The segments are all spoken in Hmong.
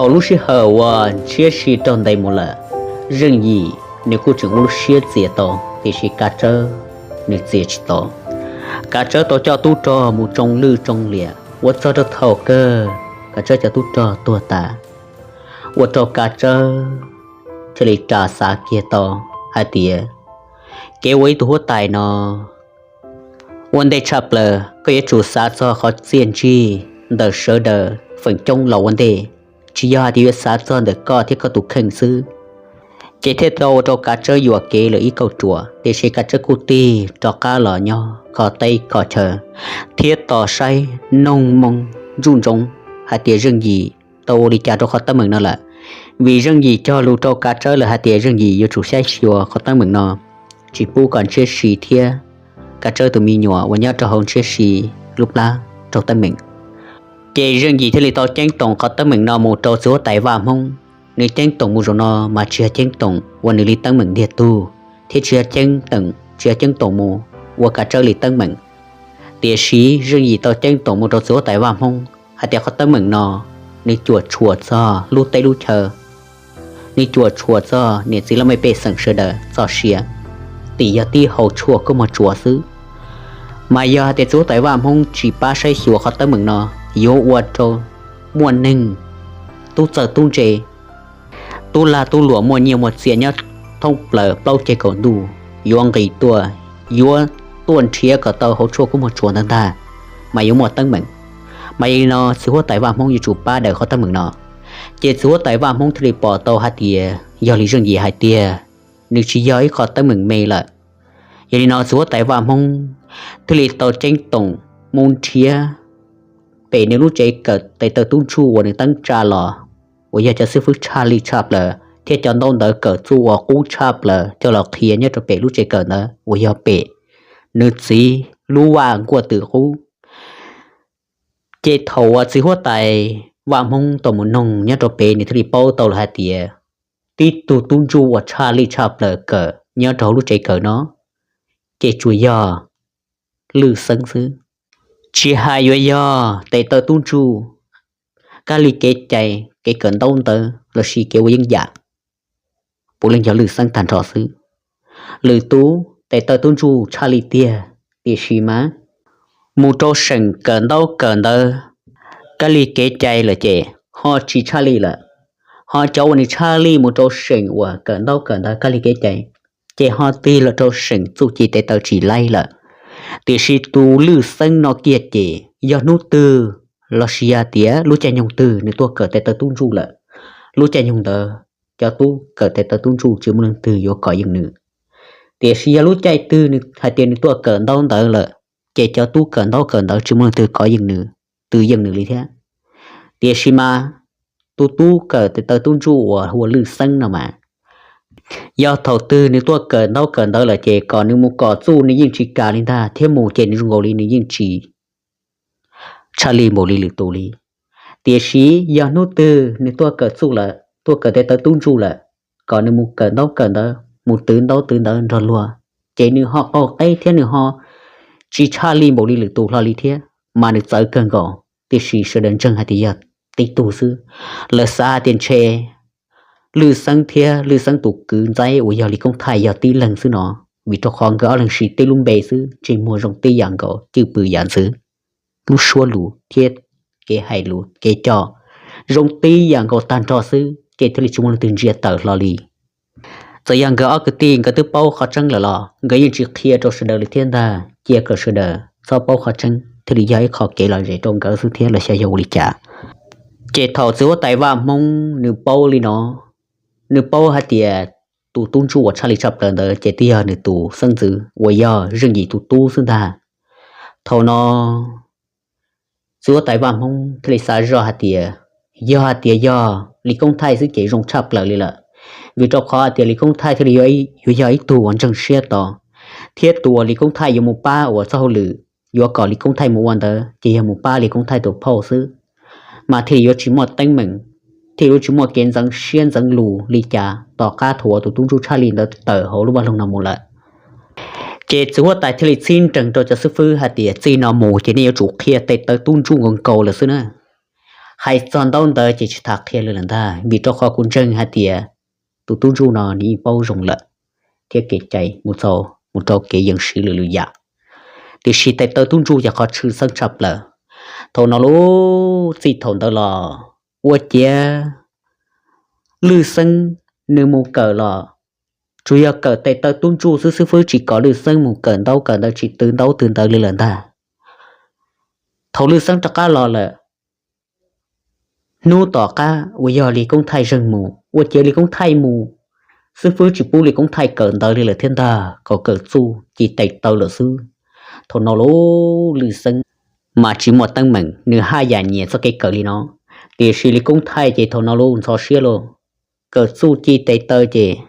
Thaum lub sij hawm uas ntshiab si raug ntes mus lawm, Zeej Yim nws kuj tseem ua lub siab txiav tau, tiam sis Kav Tsawb nws txiav tsis tau. Kav Tsawb tau coj tub rog mus tsoo lwj tsoo liam ua txog rau thaum kawg Kav Tsawb cov tub rog tuag tas, ua rau Kav Tsawb thiaj li ras xav kiag tau hais tias kev ua ib tug huab tais no ua ntej tshaj plaws koj yuav tsum xav txog qhov txiaj ntsig ntawm sawv daws feem coob los ua ntej, tsis yog hais tias yuav xav txog ntawm koj thiab koj tus kheej xwb. Ces thiaj tau ua rau Kav Tsawb yuam kev lawm ib kauj ruam, tiam sis Kav Tsawb kuj tig rov qab los nyob kho teb kho chaw, thiab tos saib noog moo ntsuj ntsoov hais tias Zeej Yim tau ua li cas rau qhov teeb meem no lawm. Vim Zeej Yim cog lus rau Kav Tsawb lawm hais tias Zeej Yim yuav tsum saib xyuas qhov teeb meem no, tsis pub kom ntshiab si thiab Kav Tsawb tus me nyuam uas nyob rau hauv ntshiab si lub plab raug teeb meem. Ces Zeej Yim thiaj li tau ceeb toom qhov teeb meem no mus rau txiv huab tais Vaj Hmoob. Nws ceeb toom mus zaum no mas tsis yog ceeb toom ua nws li teeb meem ntiag tug, thiab tsis yog ceeb toom, tsis yog ceeb toom mus ua Kav Tsawb li teeb meem. Tiam sis Zeej Yim tau ceeb toom mus rau txiv huab tais Vaj Hmoob hais tias qhov teeb meem no nws cuam tshuam txog lub teb lub chaw, nws cuam tshuam txog niam txiv laj mej pej xeem sawv daws txoj sia, tsis yog tib hau tshuaj kub mog tsuas xwb. Mas yog hais tias txiv huab tais Vaj Hmoob tsis pab saib xyuas qhov teeb meem no, yuav ua rau muaj neeg tub txawj tub ntse, tub lag tub luam muaj nyiaj muaj txiaj nyob thoob plaws plaub ceg kaum ntuj yuav nqis tuaj, yuav tuaj nrhiav kom tau hau tshuaj kub mog tsuas ntawd ntag, mas yuav muaj teeb meem. Mas yog li no txiv huab tais Vaj Hmoob yuav tsum pab daws qhov teeb meem no. Ces txiv huab tais Vaj Hmoob thiaj li pom tau hais tias yog li Zeej Yim hais tiag, nws tsis yog ib qho teeb meem me lawm. Yog li no txiv huab tais Vaj Hmoob thiaj li tau ceeb toom mus nrhiav pem nws lub tsev kawm tes taw tub ntsuj uas nws teeb tsa los, uas yog cov xib fwb tshaj lij tshaj plaws thiab cov ntaub ntawv kawm txuj uas qub tshaj plaws coj los qhia nyob rau pem lub tsev kawm ntawd uas yog pem nws txiv lub vaj nkuaj twm qub. Ces thaum uas txiv huab tais Vaj Hmoob tau mus noog nyob rau pem, nws thiaj li paub tau lawm hais tias tib tug tub ntsuj uas tshaj lij tshaj plaws kawm nyob rau hauv lub tsev kawm no ces tsuas yog Lwj Xeeb xwb. Tsis hais yuav yog tes taw tub ntsuj, kab li kev cai, kev kawm ntaub ntawv lossis kev ua yeeb yam, puav leej yog Lwj Xeeb tag nrho xwb. Lwm tus tes taw tub ntsuj tshaj lij tiag, tiam sis mas mus rau seem kawm ntaub kawm ntawv, kab li kev cai lawm ces ho tsis tshaj lij lawm. Ho cov uas nws tshaj lij mus rau seem uas kawm ntaub kawm ntawv kab li kev cai, ces ho tig los rau seem txuj ci tes taw tsis laib lawm. Tiam sis tus Lwj Xeeb no kiag ces yog hnub twg lossis yog tias lub caij nyoog twg nws tuaj kawm tes taw tub ntsuj lawm, lub caij nyoog ntawd cov tub kawm tes taw tub ntsuj tsis muaj leej twg yuav kov yeej nws. Tiam sis yog lub caij twg nws hais tias nws tuaj kawm ntaub ntawv lawm, ces cov tub kawm ntaub kawm ntawv tsis muaj leej twg kov yeej nws, twv yeej nws li thiab. Tiam sis mas tus tub kawm tes taw tub ntsuj uas hu ua Lwj Xeeb no mas, yog thaum twg nws tuaj kawm ntaub kawm ntawv lawm ces kom nws mus kom txuj nws yeej tsis kam li ntag, thiab mus ces nws zoo nkaus li nws yeej tsis tshaj lij npaum li lwm tus li. Tiam sis yog hnub twg nws tuaj kawm txuj lawm, tuaj kawm tes taw tub ntsuj lawm, kom nws mus kawm ntaub kawm ntawv, mus twv ntaub twv ntawv nrog luag, ces nws ho qaug qeb thiab nws ho tsis tshaj lij npaum li lwm tus hlo li thiab, mas nws txawv kawg nkaus. Tiam sis sawv daws ntseeg hais tias yog tib tug xwb, lawv xav hais tias ntshe Lwj Xeeb thiab Lwj Xeeb tus kwv ntxaib uas yog Lis Koob Thaij yog tib leeg xwb no, vim rau qhov nkawd ob leeg siv tib lub npe xwb, ntsej muag zoo tib yam nkaus, cwj pwm yam ntxwv, lub suab lus thiab kev hais lus kev coj zoo tib yam nkaus tag nrho xwb, ces thiaj li tsis muaj leej twg ntsia tawm hlo li. Txawm yog nkawd ob kwv tij nkawd twb paub qhov tseeb lawm los nkawd yeej tsis qhia rau sawv daws li thiab ntag, cia kom sawv daws txhob paub qhov tseeb thiaj li yog ib qho kev lom zem rau nkawd xwb thiab los xyov yog ua li cas. Ces thaum txiv huab tais Vaj Hmoob nws paub li no, nws paub hais tias tus tub ntsuj uas tshaj lij tshaj plaws ntawd ces twb yog nws tus xeeb ntxwv uas yog Zeej Yim tus tub xwb ntag. Thaum no txiv huab tais Vaj Hmoob thiaj li xav zoj hais tias, yog hais tias yog Lis Koob Thaij xwb ces zoo tshaj plaws li lawm, vim rau qhov hais tias Lis Koob Thaij thiaj li yuav yog ib tug uas ntseeg siab to, thiab tus uas Lis Koob Thaij yuav mus pab uas txoj hauj lwm yuav kom Lis Koob Thaij mus ua ntawd ces yog mus pab Lis Koob Thaij tus phauj xwb, mas thiaj li yuav tsis muaj teeb meem, thiaj yuav tsis muaj kev ntxeev siab ntxeev lus li cas tom qab thaum uas tus tub ntsuj tshaj lij ntawd tawm hauv lub vaj loog no mus lawm. Ces txiv huab tais thiaj li txib nreeg rau cov xib fwb hais tias txij no mus ces nej yuav tsum qhia tes taw tub ntsuj nkaus nkaus lawm xwb na. Hais txog ntaub ntawv ces tsis tas qhia li lawm ntag, vim rau qhov kuv ntseeg hais tias tus tub ntsuj no nws yeej paub zoo lawm thiab kev cai mus txog mus rau kev yees siv lwm lwm yam. Tiam sis tes taw tub ntsuj yog qhov tshwj xeeb tshaj plaws. Thaum no lub txij thaum ntawd los ua ciav Lwj Xeeb nws mus kawm los tsuas yog kawm tes taw tub ntsuj xwb, xib fwb tsis kom Lwj Xeeb mus kawm ntaub kawm ntawv, tsis twv ntaub twv ntawv li lawm ntag. Thaum Lwj Xeeb rov qab los lawm, hnub tom qab uas yog Lis Koob Thaij zeeg mus, ua ciav Lis Koob Thaij mus, xib fwb tsis pub Lis Koob Thaij kawm ntawv li lawm thiab ntag, kom kawm txuj ci tes taw lawm xwb. Thaum no lub Lwj Xeeb mas tsis muaj teeb meem, nws haj yam nyiam txoj kev kawm li no. Tiam sis Lis Koob Thaij ces thaum no lub ntxhov siab lauj, kawm txuj ci tes taw ces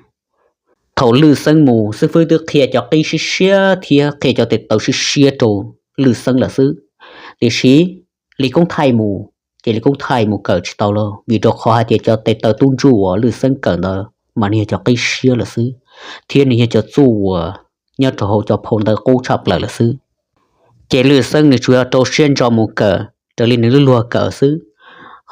thaum Lwj Xeeb mus, xib fwb twb qhia cov qib siab siab thiab qhia cov tes taw siab siab rau Lwj Xeeb lawm xwb. Tiam sis Lis Koob Thaij mus, ces Lis Koob Thaij mus kawm tsis tau lauj, vim rau qhov hais tias cov tes taw tub ntsuj uas Lwj Xeeb kawm ntawd mas nws yog cov qib siab lawm xwb, thiab nws yog cov txuj uas nyob rau hauv cov phau ntawv qub tshaj plaws lawm xwb. Ces Lwj Xeeb nws tsuas yog rau siab ntso mus kawm raws li nws lub luag kawm xwb.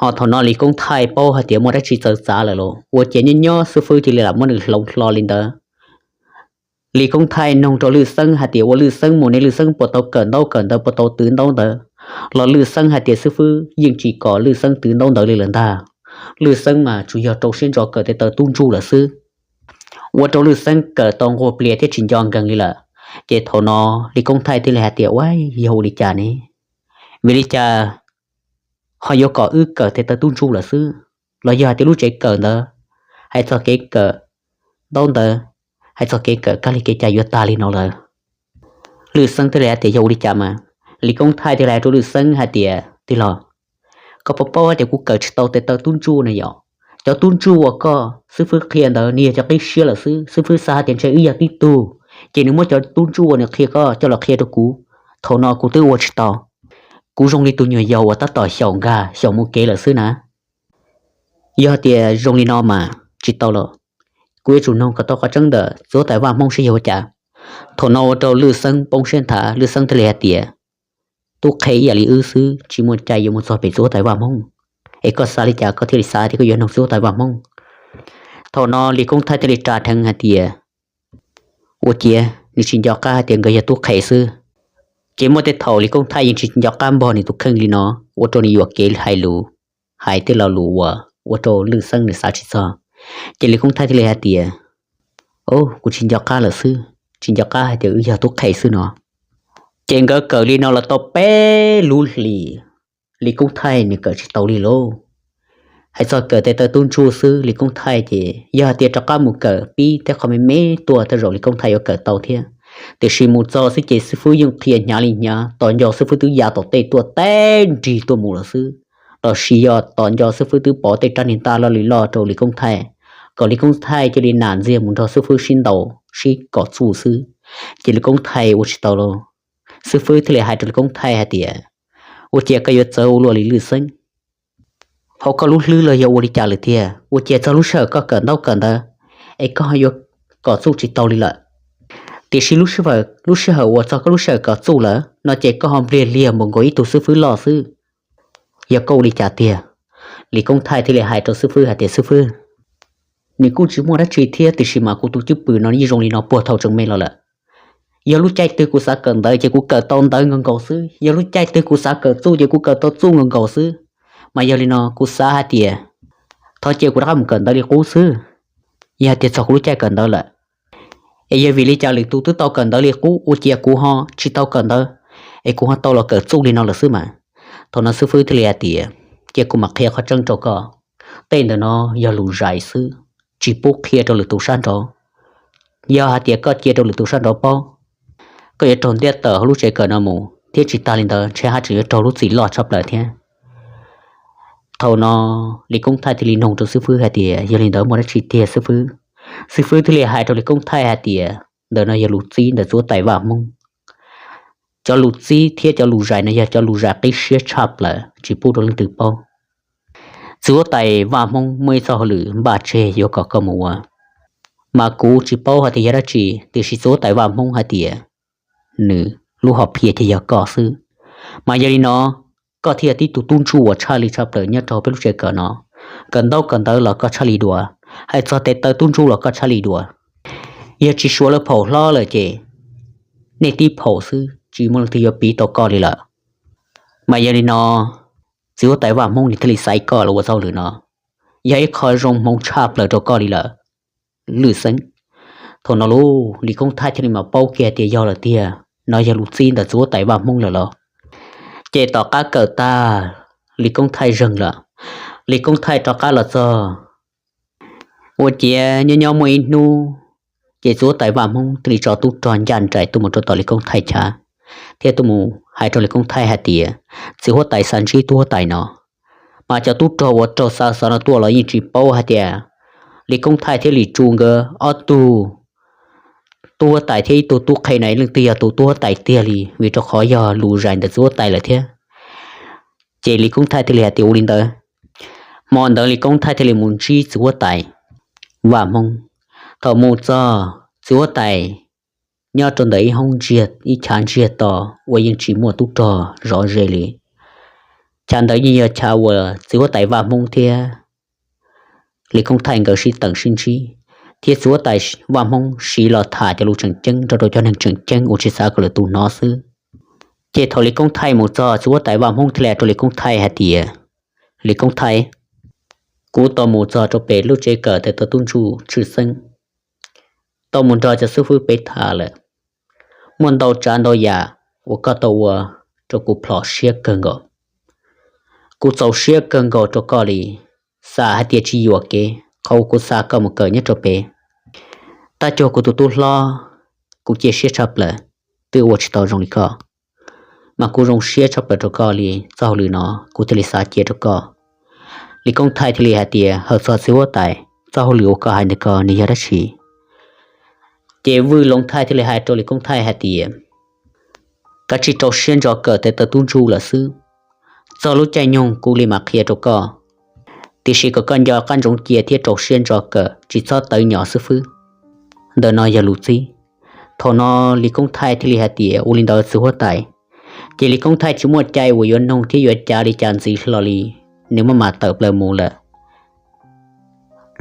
Ho thaum no Lis Koob Thaij paub hais tias muaj dab tsi txawv txav lawm los ua ciav nyob nyob xib fwb cia li lam muab nws hloov hlo li ntawd. Lis Koob Thaij noog rau Lwj Xeeb hais tias ua Lwj Xeeb mus ne Lwj Xeeb puas tau kawm ntaub kawm ntawv, puas tau twv ntaub ntawv, los Lwj Xeeb hais tias xib fwb yeej tsis kom Lwj Xeeb twv ntaub ntawv li lawm ntag. Lwj Xeeb mas tsuas yog rau siab ntso kawm tes taw tub ntsuj lawm xwb. Ua rau Lwj Xeeb kawm tau nquag plias thiab tsis nco nkees li lawm. Ces thaum no Lis Koob Thaij thiaj li hais tias ua yog ua li cas ne, vim li cas ho yuav kom wb kawm tes taw tub ntsuj lawm xwb, los yog hais tias lub tsev kawm ntawd hais txog kev kawm ntaub ntawv, hais txog kev kawm kab li kev cai yuav tag li no lawm. Lwj Xeeb thiaj li hais tias yog ua li cas mas, Lis Koob Thaij thiaj li hais rau Lwj Xeeb hais tias tij laug, koj puas paub tias kuv kawm tsis tau tes taw tub ntsuj no yom? Cov tub ntsuj uas koj xib fwb qhia ntawd nws yog cov qib siab lawm xwb, xib fwb xav hais tias ntshe wb yog tib tug, ces nws muab cov tub ntsuj uas nws qhia koj coj los qhia rau kuv. Thaum no kuv twb ua tsis tau, kuv zoo li tus nyuag yaus uas tab tom xyaum nkag xyaum mus kev lawm xwb na. Yog tias zoo li no mas tsis tau los, kuv yuav tsum noog kom tau qhov tseeb ntawm txiv huab tais vaj Hmoob seb yog ua cas. Thaum no ua rau Lwj Xeeb poob siab nthav, Lwj Xeeb thiaj li hais tias tub qhe ib yam li wb xwb tsis muaj cai yuav mus txog pem txiv huab tais vaj Hmoob, es koj xav li cas koj thiaj li xav tias koj yuav noog txiv huab tais vaj Hmoob. Thaum no Lis Koob Thaij thiaj li ras dheev hais tias ua ciav nws tsis nco qab hais tias nkawd yog tub qhe xwb. Ces muaj tej thaum Lis Koob Thaij yeej tsis nco qab npog nws tus kheej li no, ua rau nws yuam kev hais lus, hais tej lo lus uas ua rau Lwj Xeeb nws xav tsis txog. Ces Lis Koob Thaij thiaj li hais tias, o, kuv tsis nco qab lawm xwb, tsis nco qab hais tias wb yog tub qhe xwb no. Ces nkawd kawm li no los tau peb lub hlis, Lis Koob Thaij nws kawm tsis tau li lauj. Hais txog kawm tes taw tub ntsuj xwb Lis Koob Thaij ces yog hais tias rov qab mus kawm pib tej qhov me me tuaj tej zaum Lis Koob Thaij yuav kawm tau thiab. Tiam sis mus txog xwb ces xib fwb yeej qhia hnyav li hnyav, tos nco xib fwb twb ya tom tej tuaj teb nrig tuaj mus lawm xwb, los sis yog tos nco xib fwb twb pov tej rab niag ntaj loj li loj rau Lis Koob Thaij, kom Lis Koob Thaij cia li nam ntxiag mus nrog xib fwb sib ntaus sib kom txuj xwb. Ces Lis Koob Thaij ua tsis tau lauj, xib fwb thiaj li hais rau Lis Koob Thaij hais tias, ua ciav koj yuav txawv ua luaj li Lwj Xeeb. Hauv koj lub hlwb los yog ua li cas lawm tiag, ua ciav txog lub sij hawm koj kawm ntaub kawm ntawv es koj yuav kom txuj tsis tau li lawm. Tiam sis lub sij hawm uas txog koj lub sij hawm kom txuj lawm no ces koj ho npliag liag npaum nkaus ib tug xib fwb loj xwb. Yog koj ua li cas tiag? Lis Koob Thaij thiaj li hais rau xib fwb hais tias, xib fwb, nws kuj tsis muaj dab tsi thiab, tiam sis mas kuv tus cwj pwm no yeej zoo li no puag thaum tseem me los lawm. Yog lub caij twg kuv xav kawm ntawv ces kuv kawm tau ntawv nkaus nkaus xwb, yog lub caij twg kuv xav kawm txuj ces kuv kawm tau txuj nkaus nkaus xwb. Mas yog li no kuv xav hais tias thov cia kuv rov qab mus kawm ntawv li qub xwb, yog tias txog kuv lub caij kawm ntawv lawm. Es yog vim li cas lwm tus twb tau kawm ntawv li qub ua ciav kuv ho tsis tau kawm ntawv, es kuv ho tau los kawm txuj li no lawm xwb mas? Thaum no xib fwb thiaj li hais tias, cia kuv mam qhia qhov tseeb rau koj, tej ntawm no yog lus zais xwb, tsis pub qhia rau lwm tus sab nraud. Yog hais tias koj cia rau lwm tus sab nraud paub, koj yuav raug ntiab tawm hauv lub tsev kawm no mus, thiab tsis tas li ntawd ntshe haj tseem yuav raug lub txim loj tshaj plaws thiab. Thaum no Lis Koob Thaij thiaj li nug rau xib fwb hais tias, yog li ntawd muaj dab tsi tiag xib fwb? Xib fwb thiaj li hais rau Lis Koob Thaij hais tias, ntawm no yog lus txib ntawm txiv huab tais vaj Hmoob. Cov lus txib thiab cov lus zais no yog cov lus zais qib siab tshaj plaws tsis pub rau leej twg paub. Txiv huab tais vaj Hmoob muaj ib txoj hauj lwm npaj tseg yuav kom koj mus ua, mas kuv tsis paub hais tias yog dab tsi, tiam sis txiv huab tais vaj Hmoob hais tias nws lub hom phiaj ces yog koj xwb. Mas yog li no koj thiaj yog tib tug tub ntsuj uas tshaj li tshaj plaws nyob rau peb lub tsev kawm no. Kawm ntaub kawm ntawv los koj tshaj li dua, hais txog tes taw tub ntsuj los koj tshaj li dua. Yog tsis suav lawv phaum hlob lawm ces nej tib phaum xwb tsis muaj leej twg yuav piv tau koj li lawm. Mas yog li no, txiv huab tais Vaj Hmoob nws thiaj li xaiv koj los ua txoj hauj lwm no, yog ib qho zoo hmoov tshaj plaws rau koj li lawm, Lwm Xeeb. Thaum no lub Lis Koob Thaij thiaj li mam paub kiag tias yog lawm tiag, no yog lus txib ntawm txiv huab tais Vaj Hmoob lawm los. Ces tom qab kawm tag, Lis Koob Thaij zeeg lawm, Lis Koob Thaij rov qab los txog. Ua ciav nyob nyob muaj ib hnub, ces txiv huab tais Vaj Hmoob thiaj li tso tub rog ncaj nraim tuaj mus rau tom Lis Koob Thaij chav, thiab tuaj mus hais rau Lis Koob Thaij hais tias txiv huab tais xav ntsib tub huab tais no. Mas cov tub rog uas raug xa xov no tuaj los yeej tsis paub hais tias Lis Koob Thaij thiab Lis Tsu nkawd ob tug tub huab tais thiab ib tug tub qhe no leej twg yog tus tub huab tais tiag li, vim rau qhov yog lus zais ntawm txiv huab tais lawm thiab. Ces Lis Koob Thaij thiaj li hais tias ua li ntawd. Hmo ntawd Lis Koob Thaij thiaj li mus ntsib txiv huab tais Vaj Hmoob. Thaum mus txog, txiv huab tais nyob rau ntawm ib hoob ntsiag, ib chav ntsiag to uas yeej tsis muaj tub rog zov ze li. Chav ntawd yeej yog chav uas txiv huab tais Vaj Hmoob thiab Lis Koob Thaij nkawd sib teem sib ntsib, thiab txiv huab tais Vaj Hmoob siv los tham cov lus tseem ceeb rau rau cov neeg tseem ceeb uas tsis xav kom lwm tus hnov xwb. Ces thaum Lis Koob Thaij mus txog, txiv huab tais Vaj Hmoob thiaj li hais rau Lis Koob Thaij hais tias, Lis Koob Thaij, kuv tau mus txog rau pem lub tsev kawm tes taw tub ntsuj Tshwj Xeeb, tau mus nrog cov xib fwb peb tham lawm. Muaj ntau tsav ntau yam uas koj tau ua rau kuv plhom siab kawg nkaus. Kuv txaus siab kawg nkaus rau koj li, xav hais tias tsis yuam kev qhov uas kuv xa koj mus kawm nyob rau pem. Tab cuag kuv tus tub hlob, kuv cia siab tshaj plaws, twb ua tsis tau zoo li koj. Mas kuv zoo siab tshaj plaws rau koj li, txoj hauj lwm no kuv thiaj li xav cia rau koj. Lis Koob Thaij thiaj li hais tias, Hawm txog txiv huab tais, txoj hauj lwm uas koj hais ntawm ko nws yog dab tsi? Ces Vwj Loov Thaij thiaj li hais rau Lis Koob Thaij hais tias, Kav tsij rau siab ntso kawm tes taw tub ntsuj lawm xwb. Txog lub caij nyoog kuv li mam qhia rau koj. Tiam sis kom koj nco qab ntsoov cia thiab rau siab ntso kawm, tsis txhob tawv nyom xwb fwb. Ntawm no yog lus txib. Thaum no Lis Koob Thaij thiaj li hais tias, Ua li ntawd txiv huab tais. Ces Lis Koob Thaij tsis muaj cai uas yuav noog thiab yuav cav li cas ntxiv hlo li, nws maj mam tawm plaws mus lawm.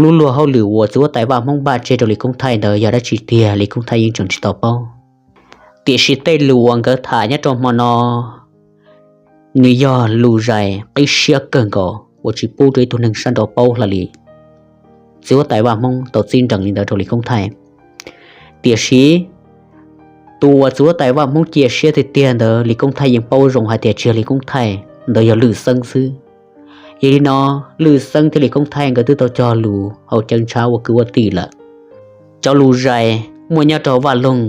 Lub luag hauj lwm uas txiv huab tais Vaj Hmoob npaj tseg rau Lis Koob Thaij ntawd yog dab tsi tiag, Lis Koob Thaij yeej tseem tsis tau paub. Tiam sis tej lus uas nkawd tham nyob rau hmo no, nws yog lus zais qib siab kawg nkaus uas tsis pub rau ib tug neeg sab nraud paub hlo li. Txiv huab tais Vaj Hmoob tau txib nrees li ntawd rau Lis Koob Thaij. Tiam sis tus uas txiv huab tais Vaj Hmoob cia siab tiag tiag ntawd, Lis Koob Thaij yeej paub zoo hais tias tsis yog Lis Koob Thaij, ntawd yog Lwm Xeeb xwb. Yog li no, Lwm Xeeb thiab Lis Koob Thaij nkawd twb tau cog lus haus cawv ntshav ua kwv ua tij lawm. Cov lus zais muaj nyob rau Vaj Loog,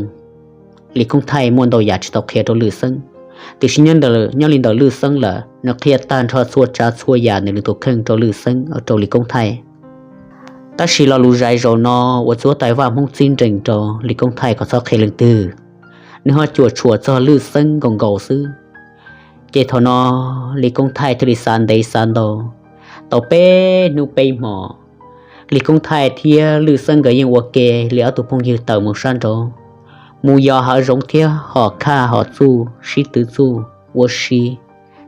Lis Koob Thaij muaj ntau yam tsis tau qhia rau Lwm Xeeb. Tiam sis nyob li ntawm Lwm Xeeb lawm, nws qhia tag nrho txhua tsav txhua yam ntawm nws tus kheej rau Lwm Xeeb, rau Lis Koob Thaij. Tab sis lo lus zais zaum no uas txiv huab tais Vaj Hmoob txib nrees rau Lis Koob Thaij kom txhob qhia leej twg, nws ho cuam tshuam txog Lwm Xeeb nkaus nkaus xwb. Ces thaum no Lis Koob Thaij thiaj li xav ntev xav ntau, tau peb hnub peb hmo, Lis Koob Thaij thiab Lwm Xeeb nkawd yeej ua ke li ob tug phooj ywg tawm mus sab nraud, mus yos hav zoov thiab hom khaj hom txuj sib twv txuj ua si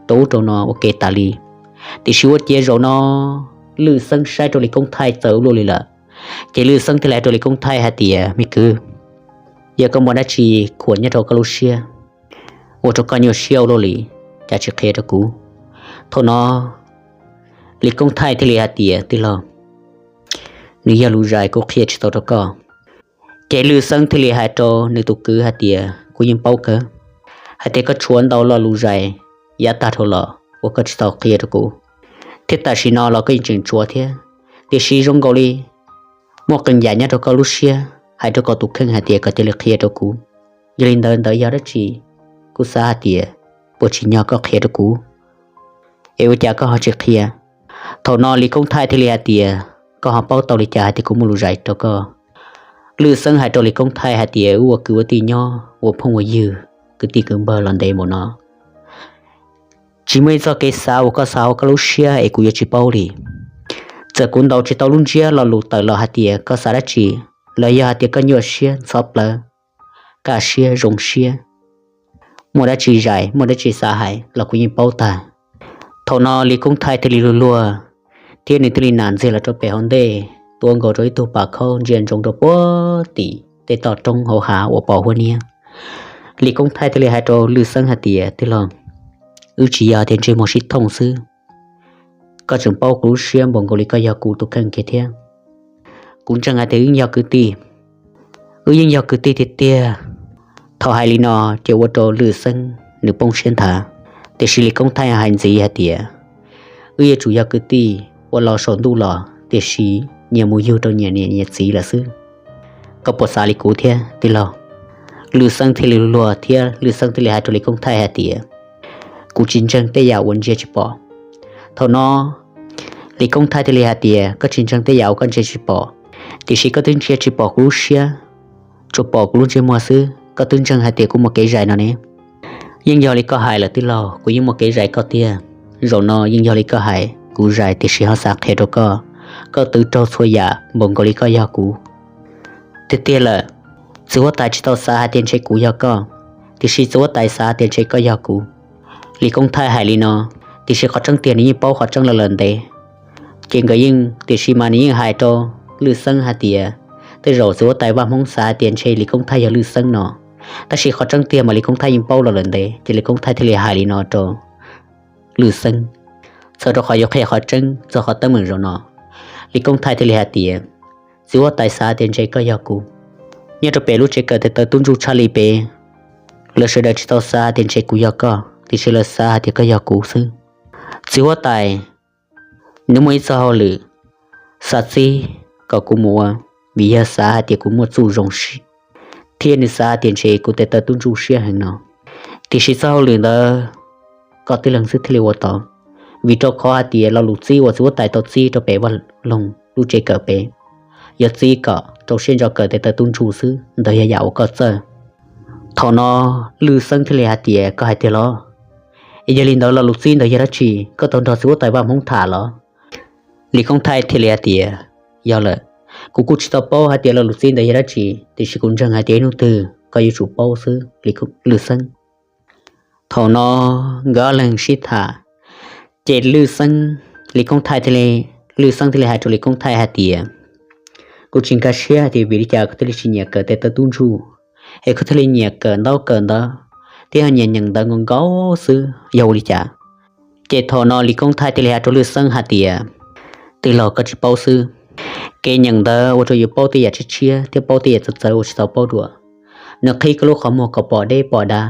rau ub rau no ua ke tas li. Tiam sis ua ciav zaum no Lwm Xeeb saib rau Lis Koob Thaij txawv ua luaj li lawm. Ces Lwm Xeeb thiaj li hais rau Lis Koob Thaij hais tias, Me kwv, yog koj muaj dab tsi khuam nyob rau koj lub siab ua rau koj nyuaj siab ua luaj li, cas tsis qhia rau kuv? Thaum no Lis Koob Thaij thiaj li hais tias, Tij laug, nws yog lus zais kuv qhia tsis tau rau koj. Ces Lwm Xeeb thiaj li hais rau nws tus kwv hais tias, Kuv yeej paub kawg hais tias koj tshuav ntau lo lus zais yav tag dhau los uas koj tsis tau qhia rau kuv, thiab tam sim no los koj yeej tseem tshuav thiab. Tiam sis zoo nkaus li muaj qee yam nyob rau koj lub siab hais rau koj tus kheej hais tias koj cia li qhia rau kuv. Yog li ntawd, ntawd yog dab tsi? Kuv xav hais tias puas tsim nyog koj qhia rau kuv, es ua cas koj ho tsis qhia? Thaum no Lis Koob Thaij thiaj li hais tias, Koj ho paub tau li cas hais tias kuv muaj lus zais rau koj? Lwm Xeeb hais rau Lis Koob Thaij hais tias, Wb ua kwv ua tij nyob ua phooj ua ywg, kwv tij kwv npawg los ntev npaum no, tsis muaj ib txoj kev xav uas koj xav hauv koj lub siab es kuv yuav tsis paub li. Txawm kuv ntaus tsis tau lub ntsiab lo lus tawm los hais tias koj xav dab tsi, los yog hais tias koj nyuaj siab ntxhov plawv, kaj siab zoo siab, muaj dab tsi zais muaj dab tsi xav hais los kuv yeej paub tag. Thaum no Lis Koob Thaij thiaj li luag luag thiab nws thiaj li nam ntxiag los rau pem hauv ntej, tuav nkaus rau ib tug pas khaub ntsia ntsoov rau puag tim tej toj roob hauv hav uas pos huab niab. Lis Koob Thaij thiaj li hais rau Lwj Xeeb hais tias, Tij laug, wb tsis yog tias ntsej muag sib thooj xwb, koj tseem paub kuv lub siab npaum nkaus li koj yog kuv tus kheej kiag thiab. Kuv ntseeg hais tias wb yeej yog kwv tij, wb yeej yog kwv tij tiag tiag. Thaum hais li no ces ua rau Lwj Xeeb nws poob siab nthav, tiam sis Lis Koob Thaij hais ntxiv hais tias, Wb yuav tsum yog kwv tij ua los saum ntuj los, tiam sis nyias mus yug rau nyias niam nyias txiv lawm xwb. Koj puas xav li kuv thiab tij laug? Lwj Xeeb thiaj li luag thiab Lwj Xeeb thiaj li hais rau Lis Koob Thaij hais tias, Kuv tsis ntseeg tej yam uas ntsia tsis pom. Thaum no Lis Koob Thaij thiaj li hais tias, Koj tsis ntseeg tej yam uas koj ntsia tsis pom, tiam sis koj twb ntsia tsis pom kuv lub siab, tsuas pom kuv lub ntsej muag xwb, koj twb ntseeg hais tias kuv muaj kev zais no ne. Yeej yog li koj hais lawm tij laug, kuv yeej muaj kev zais koj tiag. Zaum no yeej yog li koj hais, kuv zais tiam sis ho xav qhia rau koj, koj twv raug txhua yam npaum nkaus li koj yog kuv tiag tiag lawm. Txiv huab tais tsis tau xav hais tias ntshe kuv yog koj, tiam sis txiv huab tais xav tias ntshe koj yog kuv. Lis Koob Thaij hais li no, tiam sis qhov tseeb tiag nws yeej paub qhov tseeb los lawm ntev. Ces nkawd yeej, tiam sis mas nws yeej hais rau Lwj Xeeb hais tias, tej zaum txiv huab tais Vaj Hmoob xav hais tias ntshe Lis Koob Thaij yog Lwj Xeeb no, tab sis qhov tseeb tiag mas Lis Koob Thaij yeej paub los lawm ntev. Ces Lis Koob Thaij thiaj li hais li no rau Lwj Xeeb, txhawm rau qhov yuav qhia qhov tseeb txog qhov teeb meem zaum no. Lis Koob Thaij thiaj li hais tias, Txiv huab tais xav tias ntshe koj yog kuv. Nyob rau pem lub tsev kawm tes taw tub ntsuj tshaj li peb, lawv sawv daws tsis tau xav tias ntshe kuv yog koj, tiam sis lawv xav hais tias koj yog kuv xwb. Txiv huab tais, nws muaj ib txoj hauj lwm xav txib kom kuv mus ua, vim yog xav hais tias kuv muaj txuj zoo siab, thiab nws xav hais tias ntshe kuv tes taw tub ntsuj siab heev no. Tiam sis txoj hauj lwm ntawd koj tib leeg xwb thiaj li ua tau, vim rau qhov hais tias lo lus txib uas txiv huab tais tau txib rau pem Vaj Loog lub tsev kawm pem, yog txib kom rau siab ntso kawm tes taw tub ntsuj xwb, ntawd yog yam uas koj txawj. Thaum no Lwj Xeeb thiaj li hais tias, Koj hais tiag los? Yog li ntawd lo lus txib ntawd yog dab tsi? Koj tau nrog txiv huab tais Vaj Hmoob tham los? Lis Koob Thaij thiaj li hais tias, Yog lawm, kuv kuj tsis tau paub hais tias lo lus txib ntawd yog dab tsi, tiam sis kuv ntseeg hais tias ib hnub twg koj yuav tsum paub xwb, Lwj Xeeb. Thaum no nkawd ob leeg sib tham, ces Lwj Xeeb, Lis Koob Thaij thiaj li, Lwj Xeeb thiaj li hais rau Lis Koob Thaij hais tias, Kuv tsis nkag siab hais tias vim li cas koj thiaj li tsis nyiam kawm tes taw tub ntsuj, es koj thiaj li nyiam kawm ntaub kawm ntawv thiab ho nyiam nyeem ntawv nkaus nkaus xwb, yog ua li cas? Ces thaum no Lis Koob Thaij thiaj li hais rau Lwj Xeeb hais tias, Tij laug, koj tsis paub xwb, kev nyeem ntawv ua rau yus paub tej yam tshiab tshiab thiab paub tej yam txawv txawv uas tsis tau paub dua. Nws qhib koj lub qhov muag kom pom deb pom dav,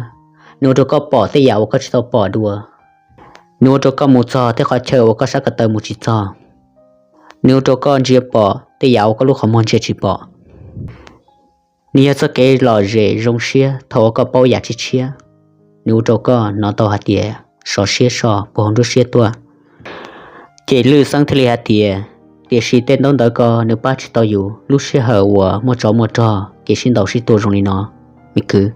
nws ua rau koj pom tej yam uas koj tsis tau pom dua, nws ua rau koj mus txog tej qhov chaw uas koj sab ko taw mus tsis txog, nws ua rau koj ntsia pom tej yam uas koj lub qhov muag ntsia tsis pom. Nws yog txoj kev lom zem zoo siab thaum uas koj paub yam tshiab tshiab, nws ua rau koj hnov tau hais tias sov siab so puag hauv nruab siab tuaj. Ces Lwj Xeeb thiaj li hais tias, Tiam sis tej ntaub ntawv ko nws pab tsis tau yus lub sij hawm uas muaj tsov muaj rog kev sib ntaus sib tua zoo li no, me kwv.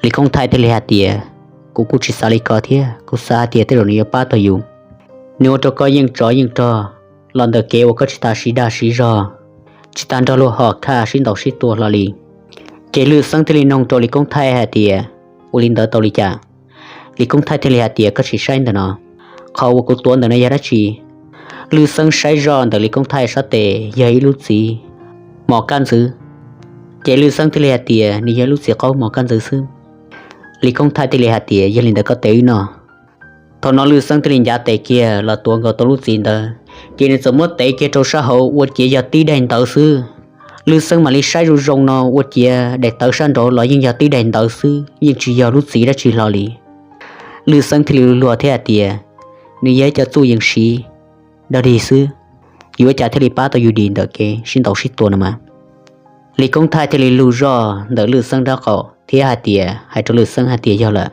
Lis Koob Thaij thiaj li hais tias, Kuv kuj tsis xav li ko thiab, kuv xav hais tias tej zaum nws yuav pab tau yus. Nws ua rau koj yeej tsov yeej rog los ntawm kev uas koj tsis tas siv dag siv zog, tsis tas nrog luag hom khaj sib ntaus sib tua hlo li. Ces Lwj Xeeb thiaj li noog rau Lis Koob Thaij hais tias, Ua li ntawd tau li cas? Lis Koob Thaij thiaj li hais tias, Koj sim saib ntawm no, qhov uas kuv tuav ntawm no yog dab tsi? Lwj Xeeb saib zoj ntawm Lis Koob Thaij sab tes yog ib lub txiv mos kaj ntxwv. Ces Lwj Xeeb thiaj li hais tias, Nws yog ib lub txiv qaub mos kaj ntxwv xwb. Lis Koob Thaij thiaj li hais tias, Yog li ntawd koj tev wb noj. Thaum no Lwj Xeeb thiaj li ncav tes kiag los tuav nkaus tau lub txiv ntawd, ces nws txawm muab tev kiag rau sab hauv ua ciav yog tib daim ntawv xwb. Lwj Xeeb mam li saib zoo zoo no ua ciav daim tawv sab nraud los yeej yog tib daim ntawv xwb, yeej tsis yog lub txiv dab tsi hlo li. Lwj Xeeb thiaj li luag thiab hais tias, Nws yog ib co txuj yees siv dog dig xwb, yuav ua cas thiaj li pab tau yus dim ntawm kev sib ntaus sib tua no mas? Lis Koob Thaij thiaj li lug zoj ntawm Lwj Xeeb nraub qaum thiab hais tias, hais rau Lwj Xeeb hais tias, Yog lawm,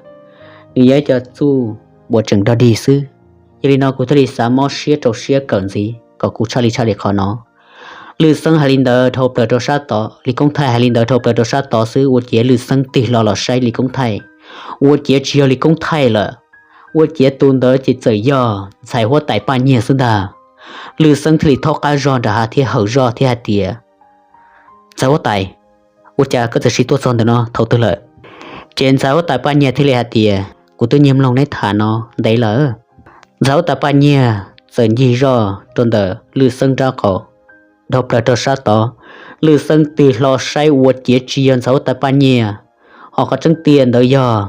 nws yog ib co txuj uas tseem dog dig xwb, yog li no kuv thiaj li xav mob siab rau siab kawm ntxiv kom kub tshaj li tshaj li qhov no. Lwj Xeeb hais li ntawd dhau plaws rau sab tod, Lis Koob Thaij hais li ntawd dhau plaws rau sab tod xwb ua ciav Lwj Xeeb tig hlo los saib Lis Koob Thaij, ua ciav tsis yog Lis Koob Thaij lawm, ua ciav tus ntawd ces txawm yog ntxhais huab tais Paj Nyiag xwb ntag. Lwj Xeeb thiaj li thaub qab zog nram hav thiab hawm zog thiab hais tias, Ntxhais huab tais, ua cas koj txawm sim tuaj txog ntawm no thaum twg lawm? Ces ntxhais huab tais Paj Nyiag thiaj li hais tias, Kuv twb nyiag mloog neb tham no ntev lawm, Ntxhais huab tais Paj Nyiag txawm ncig zoj rau ntawm Lwj Xeeb nraub qaum, dhau plaws rau sab tod. Lwj Xeeb tig hlo saib ua ciav tsis yog ntxhais huab tais Paj Nyiag, ho qhov tseeb tiag ntawd yog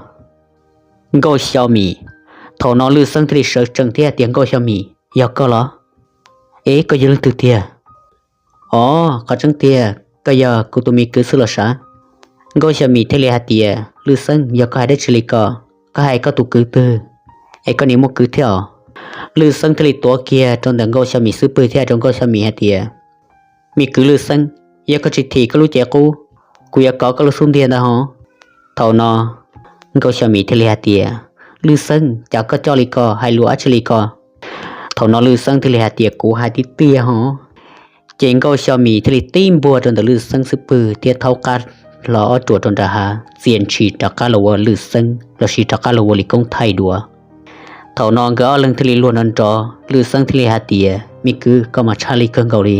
Nkauj Xyo Mim. Thaum no Lwj Xeeb thiaj li sawv tsees thiab tias, Nkauj Xyo Mim, yog koj los? Es koj yog leej twg tiag? Os, qhov tseeb tiag koj yog kuv tus me kwv xwb los sav. Nkauj Xyo Mim thiaj li hais tias, Lwj Xeeb, yog koj hais dab tsi li ko? Koj hais koj tus kwv twg es koj niaj muaj kwv thiab os? Lwj Xeeb thiaj li tuav kiag rau ntawm Nkauj Xyo Mim xub pwg thiab hais rau Nkauj Xyo Mim hais tias, Me kwv Lwj Xeeb, yog koj tsis thim koj lub cev qub, kuv yuav kov koj lub xub ntiag ntag hov. Thaum no Nkauj Xyo Mim thiaj li hais tias, Lwj Xeeb, cas koj coj li ko, hais lus dab tsi li ko? Thaum no Lwj Xeeb thiaj li hais tias, Kuv hais tiag tiag hov. Ces Nkauj Xyo Mim thiaj li tib npuaj rau ntawm Lwj Xeeb xub pwg thiab thaub qab hlo ob ruam rau nram hav, txia ntshis rov qab los ua Lwj Xeeb lossis rov qab los ua Lis Koob Thaij dua. Thaum no nkawd ob leeg thiaj li luag nrov nrov, Lwj Xeeb thiaj li hais tias, Me kwv, koj mas tshaj lij kawg nkaus li,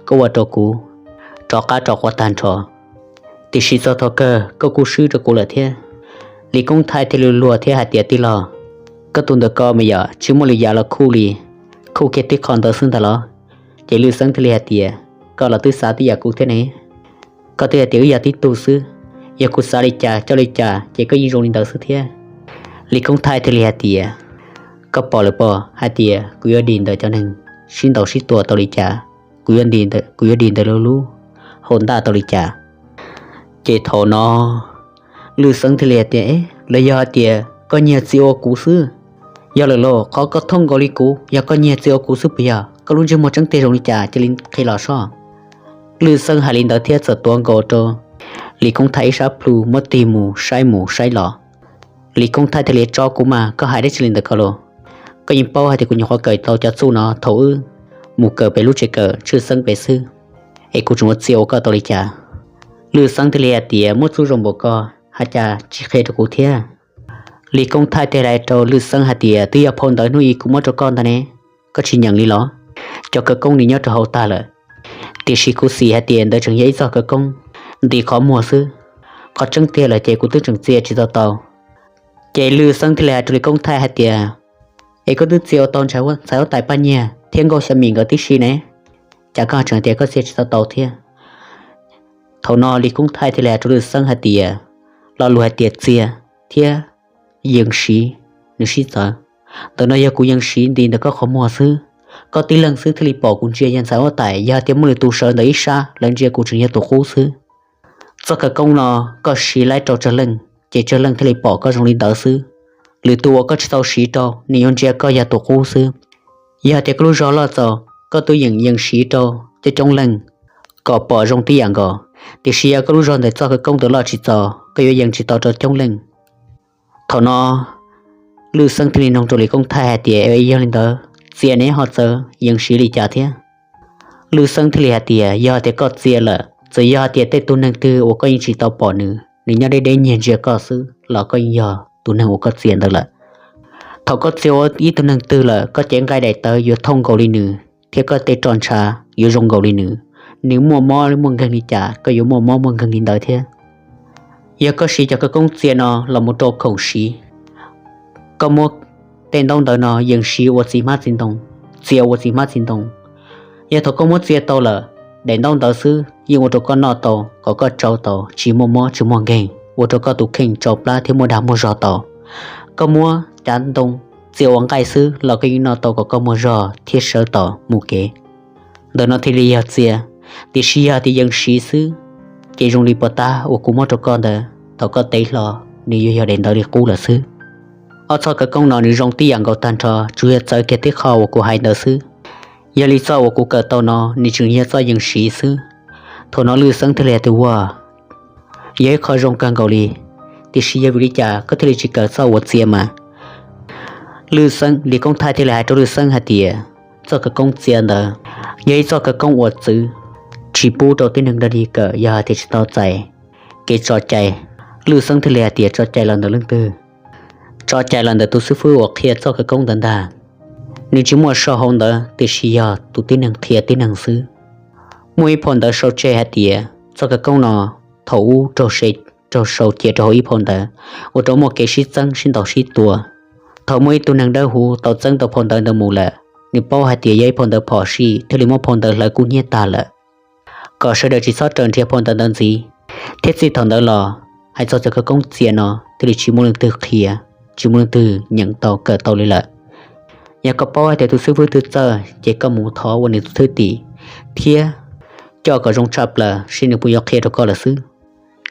koj ua rau kuv rov qab rov qua tag nrho. Tiam sis txog thaum kawg koj kuj swb rau kuv lawm thiab. Lis Koob Thaij thiaj li luag thiab hais tias, Tij laug, koj tus ntawm ko mas yog tsis muaj lwm yam los khuj li, khuj kiag tib qho ntawd xwb ntag los? Ces Lwj Xeeb thiaj li hais tias, Koj los twb xav tib yam kuv thiab ne. Koj twb hais tias wb yog tib tug xwb, yog kuv xav li cas coj li cas ces koj yeej zoo li ntawd xwb thiab. Lis Koob Thaij thiaj li hais tias, Koj pom lawm pob hais tias kuv yuav dim ntawm cov neeg sib ntaus sib tua tau li cas, kuv yuav dim ntawm lub lub hau ntaj tau li cas? Ces thaum no Lwj Xeeb thiaj li hais tias, Los yog hais tias koj nyiag txia ua kuv xwb? Yog lawm los qhov koj thooj nkaus li kuv, yog koj nyiag txia ua kuv xwb puas yog? Koj lub ntsej muag tseeb tiag zoo li cas cia li qhia los soj. Lwj Xeeb hais li ntawd thiab txawm tuav nkaus rau Lis Koob Thaij ib sab plhu muab tig mus saib mus saib los. Lis Koob Thaij thiaj li, Tso kuv mas, koj hais dab tsi li ntawd ko los? Koj yeej paub hais tias kuv nyuam qhuav kawm tau cov txuj no thaum wb mus kawm pem lub tsev kawm Tshwj Xeeb pem xwb, es kuv tseem ua txia ua koj tau li cas? Lwj Xeeb thiaj li hais tias, Muab txuj zoo npaum ko, hais cas tsis qhia rau kuv thiab? Lis Koob Thaij thiaj li hais rau Lwj Xeeb hais tias, Twb yog phau ntawv hnub ib kuv muab rau koj ntag ne, koj tsis nyeem li los? Cov khawv koob nws nyob rau hauv tag lawm, tiam sis kuv xav hais tias ntawd tseem yog ib txoj khawv koob nti qhov muag xwb. Qhov tseeb tiag lawm ces kuv twb tseem txia tsis tau tau. Ces Lwj Xeeb thiaj li hais rau Lis Koob Thaij hais tias, Es koj twb txia ua tau ntxhais huab tais Paj Nyiag thiab Nkauj Xya Mim nkawd tib si ne, cas koj tseem tias koj txia tsis tau tau thiab? Thaum no Lis Koob Thaij thiaj li hais rau Lwj Xeeb hais tias, Lo lus hais tias txia thiab yees siv nws sib txawv, ntawm no yog kuv yees siv nti ntawm koj qhov muag xwb. Koj tib leeg xwb thiaj li pom kuv ntsia yog ntxhais huab tais, yog tias muaj lwm tus sawv ntawm ib sab lawv ntsia kuv tseem yog tus qub xwb. Txoj khawv koob no koj siv laib rau tsawg leej ces tsawg leej thiaj li pom koj zoo li ntawd xwb. Lwm tus uas koj tsis tau siv rau nws yuav ntsia koj yog tus qub xwb. Yog tias koj lub zog loj txaus, koj twb yeem yees siv rau coob coob leej kom pom zoo tib yam nkaus, tiam sis yog koj lub zog ntawm txoj khawv koob ntawd loj tsis txaus, koj yuav yees tsis tau rau coob leej. Thaum no Lwj Xeeb thiaj li nug rau Lis Koob Thaij hais tias, Yog li ntawd txia neb ho txawv yees siv li cas thiab? Lwj Xeeb thiaj li hais tias, Yog tias koj txia lawm, txawm yog hais tias tej tug neeg twg uas koj yeej tsis tau pom nws, nws nyob deb deb nyiag ntsia koj xwb los koj yeej yog tus neeg uas koj txia ntawd lawm. Thaum koj txia ua ib tug neeg twg lawm, koj cev nqaij daim tawv yuav thooj nkaus li nws, thiab koj tej roj ntsha yuav zoo nkaus li nws. Nws muaj mob muaj nkeeg li cas, koj yuav muaj mob muaj nkeeg li ntawd thiab. Yog koj siv cov khawv koob txia no los mus rau khoom siv, koj muab tej ntaub ntawv no yees siv ua txiv hmab txiv ntoo, txia ua txiv hmab txiv ntoo. Yog thaum koj muab txia tau lawm, daim ntaub ntawv xwb yeej ua rau koj noj tau kom koj tsau tau, tsis muaj mob tsis muaj nkeeg, ua rau koj tus kheej tsau plab thiab muaj dag muaj zog tau. Koj muab cav ntoo txia ua nqaij xwb los koj yeej noj tau kom koj muaj zog thiab sawv tau mus kev. Ntawm no thiaj li yog txia. Tiam sis yog tias yees siv xwb, ces zoo li puas tab uas kuv muab rau koj ntawd, thaum koj tev hlo nws yuav yog daim ntawv li qub lawm xwb. Ob txoj khawv koob no nws zoo tib yam nkaus tag nrho, tsuas yog txawv kiag tib qho uas kuv hais ntawd xwb. Yog li txoj uas kuv kawm tau no nws tseem yog txoj yees siv xwb. Thaum no Lwj Xeeb thiaj li hais tias, Ua, yog ib qho zoo kawg nkaus li, tiam sis yog vim li cas koj thiaj li tsis kawm txoj uas txia mas? Lwj Xeeb, Lis Koob Thaij thiaj li hais rau Lwj Xeeb hais tias, Txoj khawv koob txia ntawd yog ib txoj khawv koob uas txwv, tsis pub rau tib neeg dog dig kawm yog hais tias tsis tau txais kev tso cai. Lwj Xeeb thiaj li hais tias, Tso cai los ntawm leej twg? Tso cai los ntawm tus xib fwb uas qhia txoj khawv koob ntawd ntag. Nws tsis muaj sau hauv ntawv, tiam sis yog tus tib neeg qhia tib neeg xwb. Muaj ib phau ntawv sau tseg hais tias txoj khawv koob no thaum ub raug sau cia rau hauv ib phau ntawv, ua rau muaj kev sib txeeb sib ntaus sib tua. Thaum muaj ib tug neeg dawb huv tau txeeb tau phau ntawv ntawd mus lawm, nws paub hais tias yog ib phau ntawv phom sij thiaj li muab phau ntawv hlawv kub hnyiab tag lawm, kom sawv daws tsis txhob raws nrhiav phau ntawv ntawd ntxiv, thiab txij thaum ntawd los hais txog cov khawv koob txia no thiaj li tsis muaj leej twg qhia, tsis muaj leej twg nyeem tau kawm tau li lawm. Yog koj paub hais tias tus xib fwb twg txawj ces koj mus thov ua nws tus thwj tim thiab coj kom zoo tshaj plaws seb nws puas yuav qhia rau koj lawm xwb.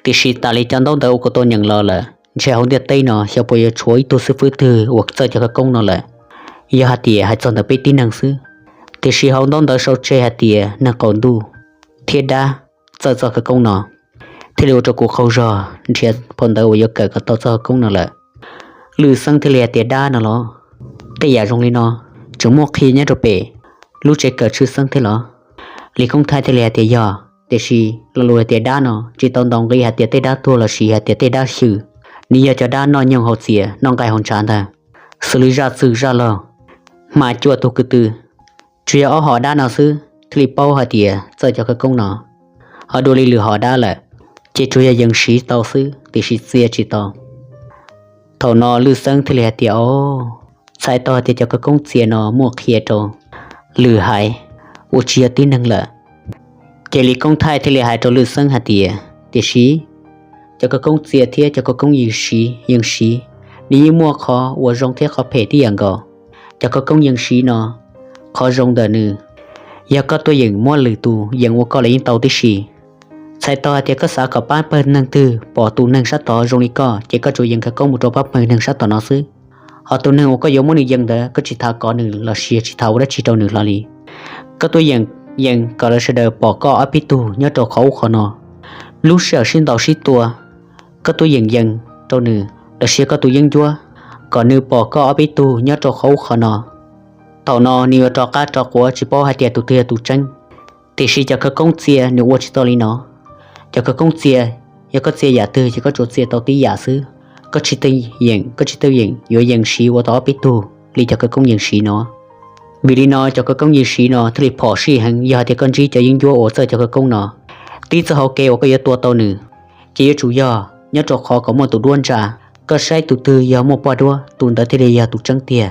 Tiam sis tas li cov ntaub ntawv uas kuv tau nyeem los lawm, ntshe hauv ntiaj teb no xyov puas yuav tshuav ib tug xib fwb twg uas txawj cov khawv koob no lawm, yog hais tias hais txog ntawm peb tib neeg xwb. Tiam sis hauv ntaub ntawv sau tseg hais tias neeg qaum ntuj thiab dab txawj txoj khawv koob no, thiaj li ua rau kuv qaug zog nrhiav phau ntawv uas yuav kawm kom tau txoj khawv koob no lawm. Lwj Xeeb thiaj li hais tias, dab no los? Tej yam zoo li no tseem muaj qhia nyob rau pem lub tsev kawm tshwj xeeb thiab los? Lis Koob Thaij thiaj li hais tias, yog, tiam sis lo lus hais tias dab no tsis tau ntaus nqi hais tias tej dab tuag lossis hais tias tej dab xyw. Nws yog cov dab noj nyoog haus txias noj nqaij haus ntshav ntag, xws li zaj txwg zaj laug, hma cuaj tug kwv tw. Tsuas yog ob hom dab no xwb thiaj li paub hais tias txawj cov khawv koob no. Ho dua li lwm hom dab lawm, ces tsuas yog yees siv tau xwb tiam sis txia tsis tau. Thaum no Lwj Xeeb thiaj li hais tias, o, txhais tau hais tias cov khawv koob txia no muaj qhia rau lwm haiv uas tsis yog tib neeg lawm. Ces Lis Koob Thaij thiaj li hais rau Lwj Xeeb hais tias, tiam sis cov khawv koob txia thiab cov khawv koob yees siv, yees siv, nws yeej muaj qhov uas zoo thiab qhov phem tib yam nkaus. Cov khawv koob yees siv no, qhov zoo ntawm nws, yog koj tuaj yeem muab lwm tus yees ua koj los yeej tau tib si. Txhais tau hais tias koj xav kom pab pawg neeg twg pom tus neeg sab tod zoo li koj ces koj tsuas yees khawv koob mus rau pab pawg neeg sab tom no xwb. Ho tus neeg uas koj yuav muab nws yees ntawd koj tsis tas kov nws lossis tsis tas ua dab tsi rau nws hlo li. Koj tuaj yeem yees kom lawv sawv daws pom koj ob peb tug nyob rau qhov ub qhov no. Lub sij hawm sib ntaus sib tua, koj tuaj yeem yees rau nws lossis koj tus yeeb ncuab kom nws pom koj ob peb tug nyob rau qhov ub qhov no. Thaum no nws yuav rov qab rov quav tsis paub hais tias tus twg yog tus tseeb. Tiam sis cov khawv koob txia nws ua tsis tau li no. Cov khawv koob txia, yog koj txia yam twg ces koj tsuas txia tau tib yam xwb. Koj tsis tau yeem, koj tsis tau yeem yuav yees siv ua tau ob peb tug li cov khawv koob yees siv no. Vim li no cov khawv koob yees siv no thiaj li phom sij heev yog hais tias koj ntsib cov yeeb ncuab uas txawj cov khawv koob no. Tib txoj hauv kev uas koj yuav tua tau nws, ces yuav tsum yog nyob rau qhov kom muaj tus duab ntsa. Koj saib tus twg yog muaj poj duab tus ntawd thiaj li yog tus tseeb tiag.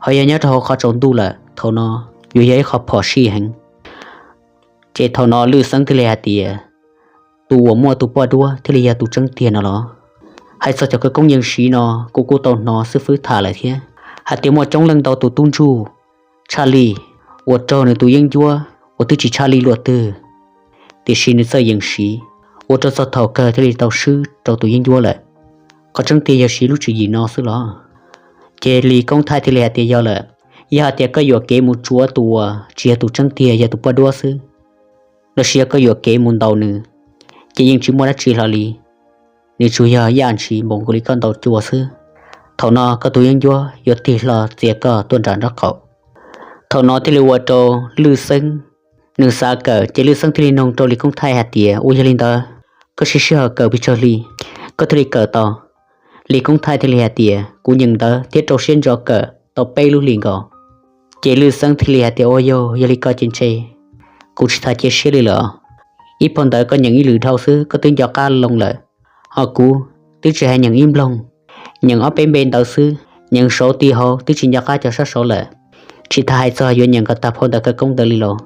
Ho yog nyob rau hauv qhov tsaus ntuj lawm thaum no yuav yog ib qho phom sij heev. Ces thaum no Lwj Xeeb thiaj li hais tias, tus uas muaj tus poj duab thiaj li yog tus tseeb tiag no los? Hais txog cov khawv koob yees siv no, kuv kuj tau hnov xib fwb tham lawm thiab, hais tias muaj coob leej ntau tus tub ntsuj tshaj lij uas raug nws tus yeeb ncuab uas twb tsis tshaj lij luaj twg, tiam sis nws txawj yees siv, ua rau txog thaum kawg thiaj li tau swb rau tus yeeb ncuab lawm. Qhov tseeb tiag yog siv lub tswv yim no xwb los? Ces Lis Koob Thaij thiaj li hais tias yog lawm, yog hais tias koj yuam kev mus tsuav tus uas tsis yog tus tseeb tiag yog tus poj duab xwb, lossis yog koj yuam kev mus ntaus nws, ces yeej tsis muaj dab tsi hlo li. Nws tsuas yog yaj ntshis npaum nkaus li koj ntaus cua xwb. Thaum no koj tus yeeb ncuab yuav tig hlo txiav koj tuaj nram nraub qaum. Thaum no thiaj li ua rau Lwj Xeeb nws xav kawm, ces Lwj Xeeb thiaj li nug rau Lis Koob Thaij hais tias, ua yog li ntawd, koj siv sij hawm kawm pes tsawg hli koj thiaj li kawm tau? Lis Koob Thaij thiaj li hais tias, kuv nyeem ntawv thiab rau siab ntso kawm tau peb lub hlis nkaus. Ces Lwj Xeeb thiaj li hais tias, ua yog, yog li ko ces ntshe kuv tsis tas cia siab li lawm. Ib phau ntawv koj nyeem ib lwm dhau xwb koj twb nco qab loo lawm, ho kuv twb tsis hais nyeem ib nploog, nyeem ob peb npe ntawv xwb, nyeem saud ti hauv twb tsis nco qab cov sab saud lawm, tsis tas hais txog yuav nyeem kom tag phau ntawv khawv koob ntawd li los?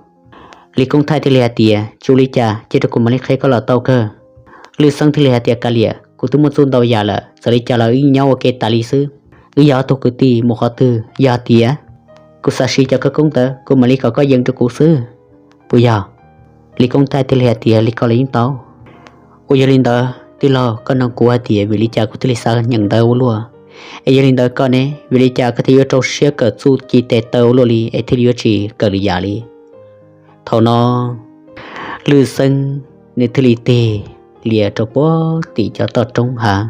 Lis Koob Thaij thiaj li hais tias, tsis ua li cas, cia rau kuv mam li qhia koj los tau kawg. Lwj Xeeb thiaj li hais tias, kav liam, kuv twb muaj txuj ntau yam lawm, txawm li cas los wb nyob ua ke tas li xwb. Wb yog ob tug kwv tij mus qhov twg, yog hais tias kuv xav siv cov khawv koob ntawd kuv mam li kom koj yees rau kuv xwb, puas yog? Lis Koob Thaij thiaj li hais tias, li ko los yeej tau. Ua yog li ntawd tij laug, koj nug kuv hais tias vim li cas kuv thiaj li xav nyeem ntawv ua luaj, es yog li ntawd koj ne, vim li cas koj thiaj yuav rau siab kawm txuj ci tes taw ua luaj li es thiaj li yuav tsis kawm lwm yam li? Thaum no Lwj Xeeb nws thiaj li tig lias rau puag tim cov toj roob hav.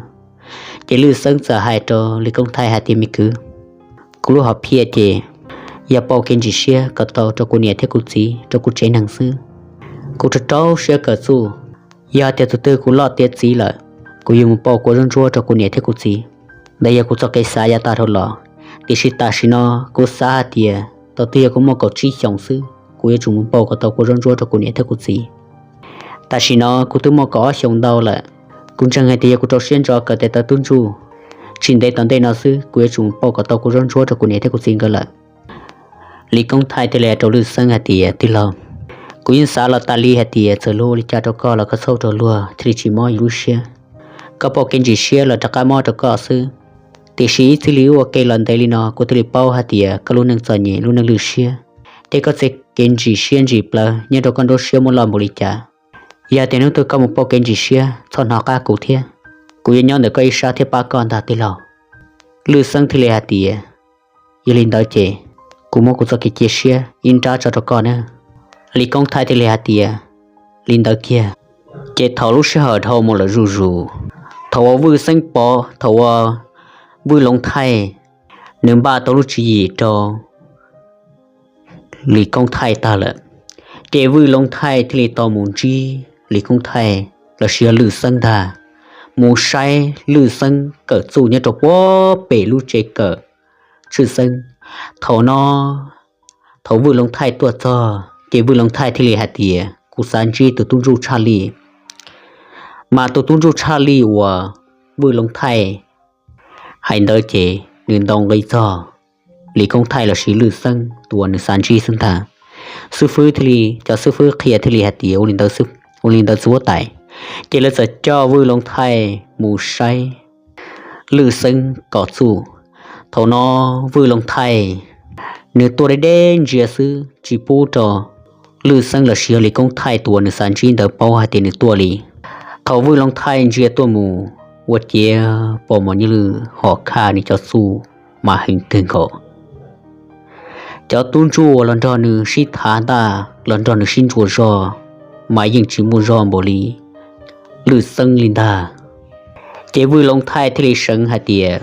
Ces Lwj Xeeb txawm hais rau Lis Koob Thaij hais tias, me kwv, kuv lub hom phiaj ces yog pauj kev ntsis siab kom tau rau kuv niam thiab kuv txiv, rau kuv tsev neeg xwb. Kuv rau rau siab kawm txuj, yog tias tus twg kuv loj tiav txiv lawm, kuv yuav mus pauj kua zaub ntsuab rau kuv niam thiab kuv txiv. Ntawd yog kuv txoj kev xav yav tag dhau los. Tiam sis tam sim no kuv xav hais tias thaum twg yog kuv muaj kaum tsib xyoos xwb kuv yuav tsum mus pauj kom tau kua zaub ntsuab rau kuv niam thiab kuv txiv. Tam sim no kuv twb muaj kaum ob xyoos ntau lawm. Kuv ntseeg hais tias yog kuv rau siab ntso kawm tes taw tub ntsuj, Tsis ntev tom ntej no xwb kuv yuav tsum pauj kom tau kuv zaub ntsuab rau kuv niam thiab kuv txiv nkawd lawm. Lis Koob Thaij thiaj li hais rau Lwj Xeeb hais tias, tij laug, kuv yeej xav los tas li hais tias txawm luag ua li cas rau koj los koj txhob ua rau luag thiaj li tsis mob yus lub siab. Koj pauj kev ntsim siab los rov qab mob rau koj xwb. Tiam sis ib txhis li ua ke los ntev li no kuv thiaj li paub hais tias koj lub neej txom nyem lub neej lwj siab, thiab koj txoj kev ntsim siab ntsim plawv nyob rau koj nruab siab muaj loj npaum li cas. Yog tias hnub twg koj mus pauj kev ntsim siab txhob hnov qab kuv thiab, kuv yuav nyob ntawm koj ib sab thiab pab koj ntag tij laug. Lwj Xeeb thiaj li hais tias, yog li ntawd ces kuv muab kuv txoj kev cia siab ib nrab tso rau koj na. Lis Koob Thaij thiaj li hais tias, li ntawd kiag. Ces thaum lub sij hawm dhau mus lawm zuj zus, thaum uas Vwj Xeeb pom thaum uas Vwj Loov Thaij nws npaj tau lub tswv yim rau Lis Koob Thaij tag lawm, ces Vwj Loov Thaij thiaj li tau mus ntsib Lis Koob Thaij los sis yog Lwj Xeeb ntag, mus saib Lwj Xeeb kawm txuj nyob rau puag pem lub tsev kawm tshwj xeeb. Thaum no, thaum Vwj Loov Thaij tuaj txog ces Vwj Loov Thaij thiaj li hais tias, kuv xav ntsib tus tub ntsuj Tshaj Lij. Mas tus tub ntsuj Tshaj Lij uas Vwj Loov Thaij hais ntawd ces nws ntaus nqi txog Lis Koob Thaij los sis Lwj Xeeb tus uas nws xav ntsib xwb ntag. Xib fwb thiaj li, cov xib fwb qhia thiaj li hais tias, ua li ntawd txiv huab tais. Ces lawv txawm coj Vwj Loov Thaij mus saib Lwj Xeeb kawm txuj. Thaum no Vwj Loov Thaij nws tuaj deb deb ntsia xwb tsis pub rau Lwj Xeeb los sis yog Lis Koob Thaij tus uas nws xav ntsib ntawd paub hais tias nws tuaj li. Thaum Vwj Loov Thaij ntsia tuaj mus, ua ciav pom Mos Nyiaj Lwj Hom Khaj nws cov txuj mas heev kawg nkaus. Cov tub ntsuj uas los nrog nws sib thav ntaj los nrog nws sib ntsuas zog mas yeej tsis muaj zog npaum li Lwj Xeeb li ntag. Ces Vwj Loov Thaij thiaj li seev hais tias,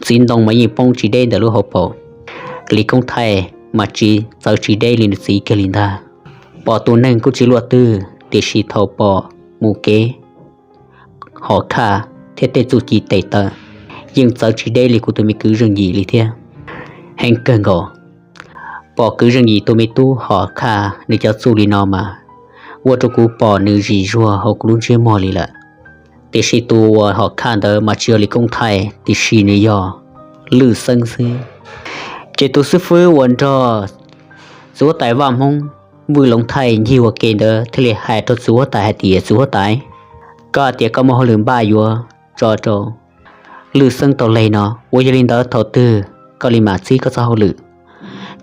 txiv ntoo mas yeej poob tsis deb ntawm lub hauv paus, Lis Koob Thaij mas tsis txawv tsis deb li nws txiv kiag li ntag. Pom tus neeg kuj tsis luaj twg tiam sis thaum pom mus kev hom khaj thiab tej txuj ci tes taw yeej txawv tsis deb li kuv tus me kwv Zeej Yim li thiab. Heev kawg nkaus. Pom kwv Zeej Yim tus me tub hom khaj nws cov txuj li no mas ua rau kuv pom nws zim zuag hauv kuv lub ntsiab muag li lawm. Tiam sis tus uas hom khaj ntawd mas tsis yog Lis Koob Thaij tiam sis nws yog Lwj Xeeb xwb. Ces tus xib fwb uas nrog txiv huab tais Vaj Hmoob Vwj Loov Thaij ncig ua ke ntawd thiaj li hais rau txiv huab tais hais tias, txiv huab tais, koj hais tias koj muaj hauj lwm npaj yuav tso rau Lwj Xeeb tau leg no, ua yog li ntawd thaum twg koj li mam txib koj txoj hauj lwm?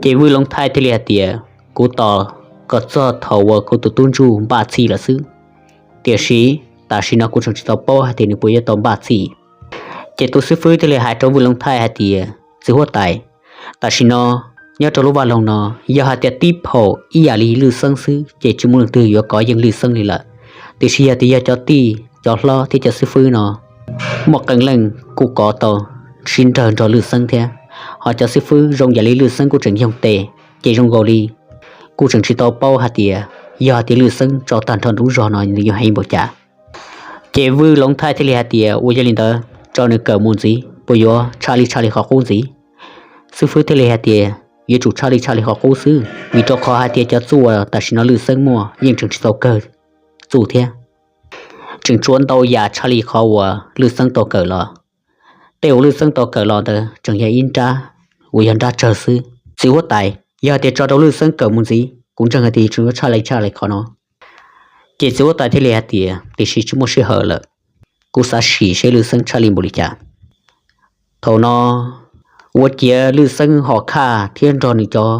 Ces Vwj Loov Thaij thiaj li hais tias, kuv tos kom txog thaum uas kuv tus tub ntsuj npaj txhij lawm xwb, tiam sis tam sim no kuv tseem tsis tau paub hais tias nws puas yuav tau npaj txhij. Ces tus xib fwb thiaj li hais rau Vwj Loov Thaij hais tias, txiv huab tais, tam sim no nyob rau lub vaj loog no, yog hais tias tib phaum ib yam li Lwj Xeeb xwb ces tsis muaj leej twg yuav kov yeej Lwj Xeeb li lawm. Tiam sis yog tias yog cov tij cov hlob thiab cov xib fwb no muaj qee leej kuj kov tau sib nrawg nrog Lwj Xeeb thiab, ho cov xib fwb zoo yam li Lwj Xeeb kuj tseem yoog tes, ces zoo nkaus li kuj tseem tsis tau paub hais tias yog hais tias Lwj Xeeb tso tag nrho lub zog no nws yuav heev npaum cas. Ces Vwj Loov Thaij thiaj li hais tias, ua yog li ntawd tso nws kawm mus ntxiv, puas yuav tshaj li tshaj li qhov qub ntxiv? Xib fwb thiaj li hais tias, yuav tsum tshaj li tshaj li qhov qub xwb, vim rau qhov hais tias cov txuj uas tam sim no Lwj Xeeb muaj yeej tseem tsis tau kawg txuj thiab, tseem tshuav ntau yam tshaj li qhov uas Lwj Xeeb tau kawm los. Tej uas Lwj Xeeb tau kawm los ntawd tseem yog ib nrab uas yog nrab tsawg xwb. Txiv huab tais, yog hais tias tso rau Lwj Xeeb kawm mus ntxiv, kuv ntseeg hais tias tseem yuav tshaj li tshaj li qhov no. Ces txiv huab tais thiaj li hais tias, tiam sis tsis muaj sij hawm lawm, kuv xav sim seb Lwj Xeeb tshaj li npaum li cas. Thaum no ua ciav Lwj Xeeb hom khaj thiab nrog nws cov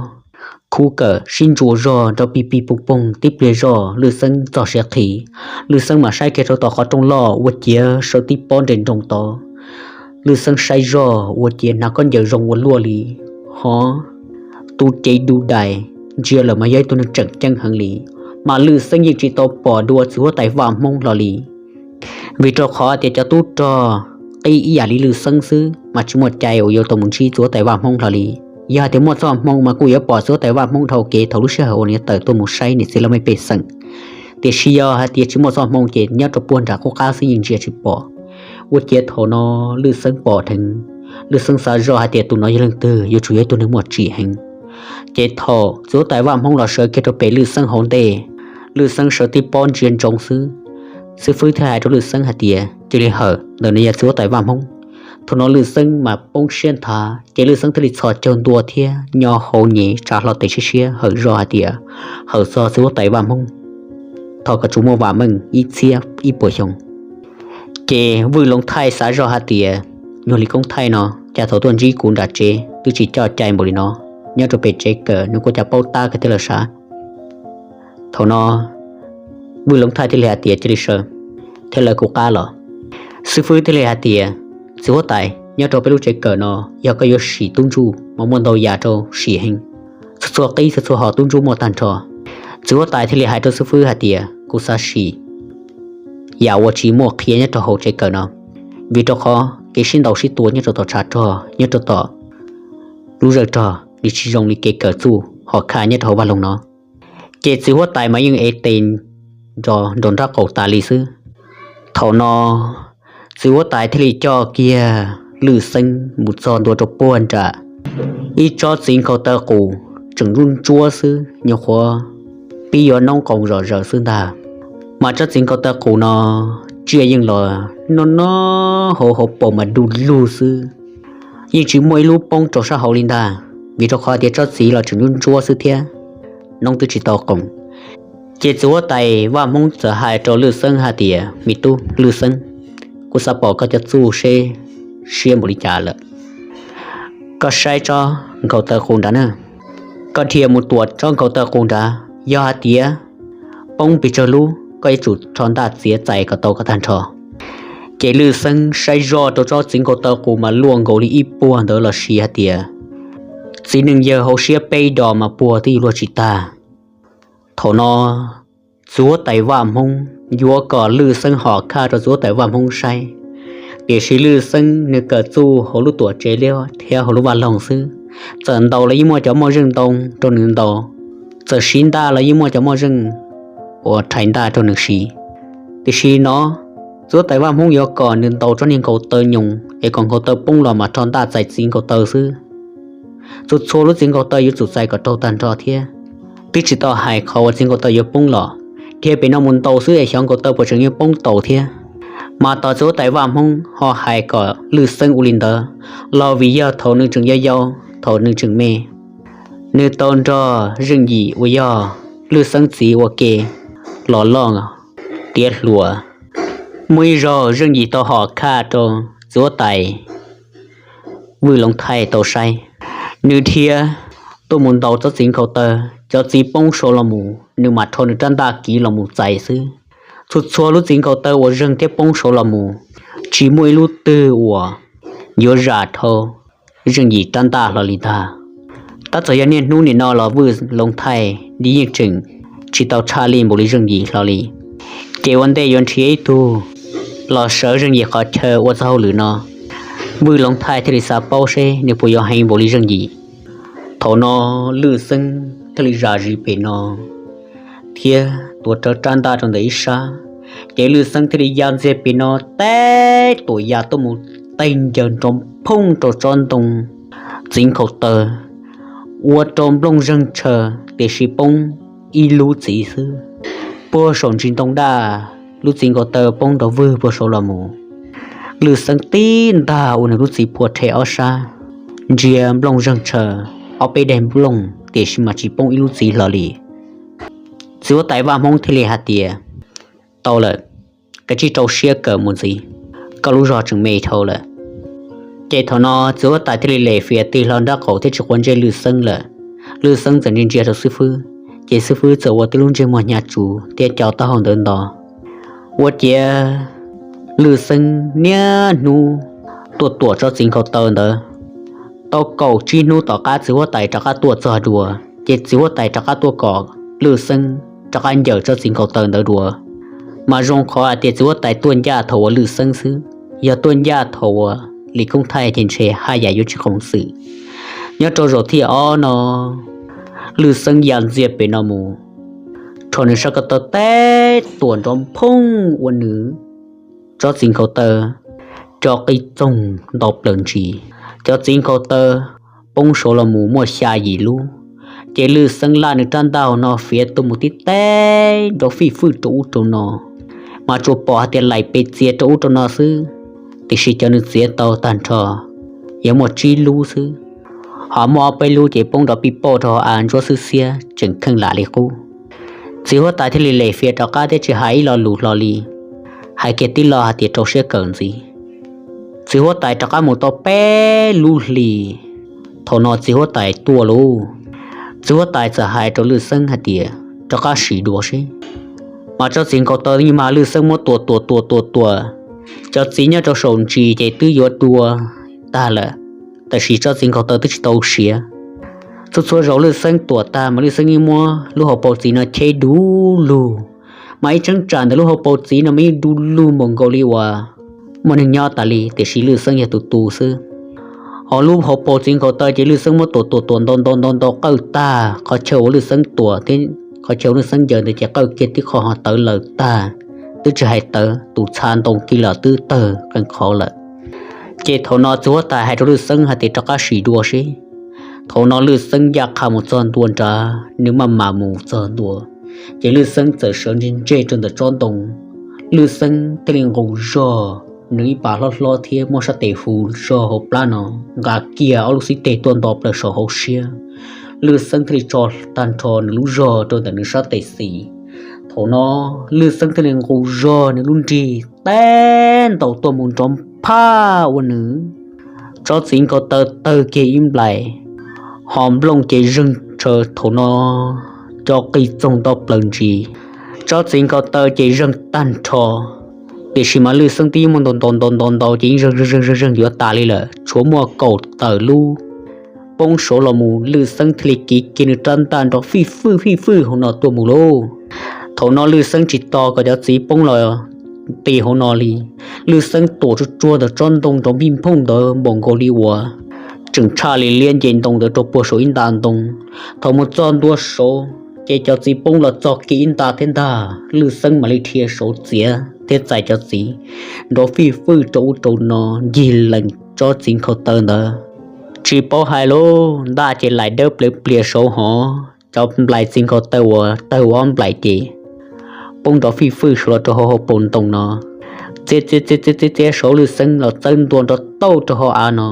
khub kawm sib ntsuas zog nrov pig pig poog poog tib pliag zog, Lwj Xeeb txog siav qhi. Lwj Xeeb mam saib kiag rau tom qhov rooj loj ua ciav sawv tib pob nres nroos tod. Lwj Xeeb saib zog ua ciav hnav khaub ncaws zoo ua luaj li, ho tu cev du dais, ntsia lawm mas yog ib tug neeg tseem ceeb heev li. Mas Lwj Xeeb yeej tsis tau pom dua txiv huab tais Vaj Hmoob hlo li, vim rau qhov tias cov tub rog qib ib yam li Lwj Xeeb xwb mas tsis muaj cai uas yuav tau mus ntsib txiv huab tais Vaj Hmoob hlo li. Yog hais tias muaj txoj hmoo mas kuj yuav pom txiv huab tais Vaj Hmoob dhau kev thaum lub sij hawm uas nws yuav tawm tuaj mus saib niam txiv laj mej pej xeem. Tiam sis yog hais tias tsis muaj txoj hmoo ces nyob rau puag nram qub qab xwb yeej ntsia tsis pom. Ua ciav thaum no Lwj Xeeb pom dheev, Lwj Xeeb xav zoj hais tias tus no yog leej twg, yuav tsum yog ib tug neeg muaj tsim heev. Ces thaum txiv huab tais Vaj Hmoob los sawv kiag rau pem Lwj Xeeb hauv ntej, Lwj Xeeb sawv tib pob ntsia ntsoov xwb. Xib fwb thiaj hais rau Lwj Xeeb hais tias, cia li hawm, ntawm no yog txiv huab tais Vaj Hmoob. Thaum no Lwj Xeeb mas poob siab nthav ces Lwj Xeeb thiaj li txhos caug ntua thiab nyo hauv nyem tsa hlo tes siab siab hawm zog hais tias, hawm txog txiv huab tais Vaj Hmoob, thov kom tsuas muaj vam meej ib txhiab ib puas xyoo. Ces Vwj Loov Thaij xav zog hais tias, nyuag li Koob Thaij no cas thaum tuaj ntsib kuv nram tsev twb tsis coj cai npaum li no, nyob rau pem tsev kawm nws kuj cas paub tab kawg thiab lawm sav. Thaum no Vwj Loov Thaij thiaj li hais tias, cia li sawv, thiab lawv kuv qab los. Xib fwb thiaj li hais tias, txiv huab tais, nyob rau peb lub tsev kawm no yog koj yuav sim tub ntsuj mas muaj ntau yam rau sim heev, txhua txhua qib txhua txhua hom tub ntsuj muaj tag nrho. Txiv huab tais thiaj li hais rau xib fwb hais tias, kuv xav sim yam uas tsis muaj qhia nyob rau hauv tsev kawm no, vim rau qhov kev sib ntaus sib tua nyob rau tom tshav rog nyob rau tom lub zawj rog nws tsis zoo li kev kawm txuj hom khaj nyob rau hauv vaj loog no. Ces txiv huab tais mas yeej ev tes nrov nrov nrab qaum tas li xwb. Thaum no txiv huab tais thiaj li coj kiag Lwj Xeeb mus txog ntua rau puag nram ib tsob txiv nkhaus taw qus tseem ntsuab ntsuab xwb, nyuam qhuav pib yuav noob qoo zom zaws xwb ntag. Mas tsob txiv nkhaus taw qus no tsiaj yeej los noj noj hauv hauv paus mas du lug xwb, yeej tsis muaj ib lub poob rau sab hauv li ntag, vim rau qhov tias tsob txiv los tseem ntsuab ntsuab xwb thiab, noob twb tsis tau qoom. Ces txiv huab tais Vaj Hmoob txawm hais rau Lwj Xeeb hais tias, me tub Lwj Xeeb, kuv xav pom koj cov txuj seb siab npaum li cas lawm. Koj saib tsob nkhaus taw qus nrad na, koj dhia mus tuam tsob nkhaus taw qus nrad, yog hais tias poob pes tsawg lub koj yuav tsum rho ntaj txiav txais kom tau kom tag nrho. Ces Lwj Xeeb saib zoj rau tsob txiv nkhaus taw qus mas luaj nkaus li ib puag ntawd los sis hais tias txiv neej yawg hauv siab peb dos mas puag twb yuav luag tsis tag. Thaum no txiv huab tais Vaj Hmoob yuav kom Lwj Xeeb hom khaj rau txiv huab tais Vaj Hmoob saib, tiam sis Lwj Xeeb nws kawm txuj hauv lub tuam tsev liab thiab hauv lub vaj loog xwb, txawm ntaus los yeej muaj cov moj zeej ntoo rau nws ntaus, txawm siv ntaj los yeej muaj cov moj zeej uas rhais ntaj rau nws siv. Tiam sis no txiv huab tais Vaj Hmoob yuav kom nws ntaus tsob niag nkhaus taw nyoos es kom nkhaus taw poob los mas rho ntaj txais txiv nkhaus taw xwb. Txhua txhua lub txiv nkhaus taw yuav tsum txais kom raug tag nrho thiab. Twb tsis tau hais qhov uas txiv nkhaus taw yuav poob los, dhia pem no mus ntaus xwb es xyov nkhaus taw puas tseem yuav poob tau thiab. Mas tos txiv huab tais Vaj Hmoob ho hais kom Lwj Xeeb ua li ntawd los vim yog thaum nws tseem yau yau, thaum nws tseem me, nws tau nrog Zeej Yim uas yog Lwj Xeeb txiv ua ke los loj tiav hluas. Muaj ib zaug Zeej Yim tau hom khaj rau txiv huab tais Vwj Loov Thaij tau saib, nws dhia tuaj mus ntaus tsob txiv nkhaus taw, cov txiv poob saud los mus nws mam rho nws rab ntaj kiv los mus txais xwb. Txhua txhua lub txiv nkhaus taw uas zeeg thiab poob saud los mus, tsis muaj ib lub twg uas yuav zam dhau Zeej Yim rab ntaj hlo li ntag. Tab txawm yog niaj hnub nim no los Vwj Loov Thaij nws yeej tseem tsis tau tshaj lij npaum li Zeej Yim hlo li. Ces ua ntej yuav nrhiav ib tug los sawv Zeej Yim qhov chaw ua txoj hauj lwm no, Vwj Loov Thaij thiaj li xav paub seb nws puas yuav heev npaum li Zeej Yim. Thaum no Lwj Xeeb thiaj li zam zis pem no thiab tuav rawv rab ntaj rau ntawm ib sab. Ces Lwj Xeeb thiaj li ya ntxiag pem no, teb tuam ya tuaj mus tej ncaws nrov phooj rau tsob ntoo txiv nkhaus taw, ua rau nplooj zeeg tshaw, tiam sis poob ib lub txiv xwb. Puag saum ntsis ntoo daj, lub txiv nkhaus taw poob nrov vwg puag saud los mus. Lwj Xeeb tib ntag ua nws lub txiv phua rhe ob sab, ntsia nplooj zeeg tshaw, ob peb daim nplooj, tiam sis mas tsis poob ib lub txiv hlo li. Txiv huab tais Vaj Hmoob thiaj li hais tias, tau lawm, kav tsij rau siab kawm mus ntxiv, koj lub zog tseem me dhau lawm. Ces thaum no txiv huab tais thiaj li lem fias tig hlo nraub qaum thiab tsis quav ntsej Lwj Xeeb lawm. Lwj Xeeb txawm ntsia ntsia rau xib fwb, ces xib fwb txawm ua tib lub ntsej muag hnyav tsuv thiab co taub hau ntawv nto. Ua ciav Lwj Xeeb niaj hnub tuaj tuam tsob txiv nkhaus taw ntawd. Tau kaum tsib hnub tom qab txiv huab tais rov qab tuaj txog dua, ces txiv huab tais rov qab tuaj kom Lwj Xeeb rov qab ncaws tsob txiv nkhaus taw ntawd dua. Mas zoo qhov hais tias txiv huab tais tuaj ncaj thaum uas Lwj Xeeb xwb, yog tuaj ncaj thaum uas Lis Koob Thaij ces ntshe haj yam yuav tsis qoom xwm. Nyob rau zaum thib ob no, Lwj Xeeb ya ntxiag pem no mus, rho nws sab ko taw teb tuam nrov phooj ua nws tsob txiv nkhaus taw co qi txoog ntau plaws ntsis. Cov txiv nkhaus taw poob saud los mus muaj xya yim lub, ces Lwj Xeeb laj nws rab ntaj no fiav tuaj mus tib teb nrov fij fwj rau ub rau no, mas tsuas pom hais tias laim pes txias rau ub rau no xwb. tiam sis cov nws txiav tau tag nrho yuav muaj tsib lub xwb, ho muaj ob peb lub ces poob nrov pij pauj rau hauv av ntsuab xwb xiab tseem kheej lam li qub. Txiv huab tais thiaj li lem fiav rov qab thiab tsis hais ib lo lus hlo li, hais kiag tib lo hais tias rau siab kawm ntxiv. Txiv huab tais rov qab mus tau peb lub hlis, thaum no txiv huab tais tuaj lauj. Txiv huab tais txawm hais rau Lwj Xeeb hais tias rov qab sim dua seb. Mas tsob txiv nkaus taw yeej mag Lwj Xeeb muab tua tua tua tua tua, cov txiv nyob rau saum ntsis ces twb yuav dua tag lawm, tab sis tsob txiv nkaus taw twb tsis tau siav. Txhua txhua zaus Lwj Xeeb tuam tag mas Lwj Xeeb yeej muab lub hauv paus txiv no cheb du lug, mas ib cheeb tsam ntawm lub hauv paus txiv no mas yeej du lug npaum nkaus li uas muaj neeg nyob tas li, tiam sis Lwj Xeeb yog tus tu xwb. Ho lub hauv paus txiv nkaus taw ces Lwj Xeeb muab tuam tuam tuam ntau ntau ntau ntau qawj tag, qhov chaw uas Lwj Xeeb tuam thiab qhov chaw Lwj Xeeb ncaws ntawd ces qawj kiag tib qho ho tawv lawm tag, twb tsis hais tawv, tus txha ntoo kiag los twb tawg qees qhauv lawm. Ces thaum no txiv huab tais hais rau Lwj Xeeb hais tias rov qab sim dua seb. Thaum no Lwj Xeeb ncaj qha mus txog ntua nrad, nws maj mam mus txog ntua, ces Lwj Xeeb txawm sawv ntseg ntseg rau ntawm tsob ntoo. Lwj Xeeb thiaj li nqus zog nws ib pas hlob hlob thiab muab sab tes hu zog hauv plab no, nqa kiag ob lub xib teg tuaj nto plaws saum hauv siab. Lwj Xeeb thiaj li tso tag nrho nws lub zog rau ntawm nws sab tes xis. Thaum no Lwj Xeeb thiaj li nqus zog nws lub nrig teb ntaus tuaj mus nrov phaj ua nws tsob txiv nkaus taw tawg kiag ib nplais, ho nplooj ces zeeg tshaw thaum no cov qis txoog nto plaws ntsis. Tsob txiv nkaus taw ces zeeg tag nrho, tiam sis mas Lwj Xeeb twb yeej muab ntaus ntaus ntaus ntaus ntaus ces yeej zeeg zeeg zeeg zeeg yuav tas li lawm, tshuav muaj kaum tawm lub poob saud los mus. Lwj Xeeb thiaj li kiv kiag nws rab ntaj nrov fij fwj fij fwj hauv no tuaj mus lauj. Thaum no Lwj Xeeb tsis tos kom cov txiv poob los ti hauv no li, Lwj Xeeb tuam tsuag tsuag ntawm tsob ntoo nrov npij nphooj ntawd npaum nkaus li uas tseem tshaj li liab nce ntoo ntawd rau puag saum ib nta ntoo. Thaum mus txog ntua saud ces cov txiv poob los txog kiag ib nta thiab ntag, Lwj Xeeb mam li dhia saud txiav thiab txais cov txiv nrov fij fwj rau ub rau no ncig lees tsob txiv nkhaus taw ntawd. Tsis paub hais lauj, ntaj ces laim dawb plawv plias saud hov, cov nplais txiv nkhaus taw uas tawg ua ob nplais ces poob nrov fij fwj saud los rau hauv hauv paus ntoo no. Txiav txiav txiav txiav txiav saud Lwj Xeeb los txawb ntua nrov tauj rau hauv av no,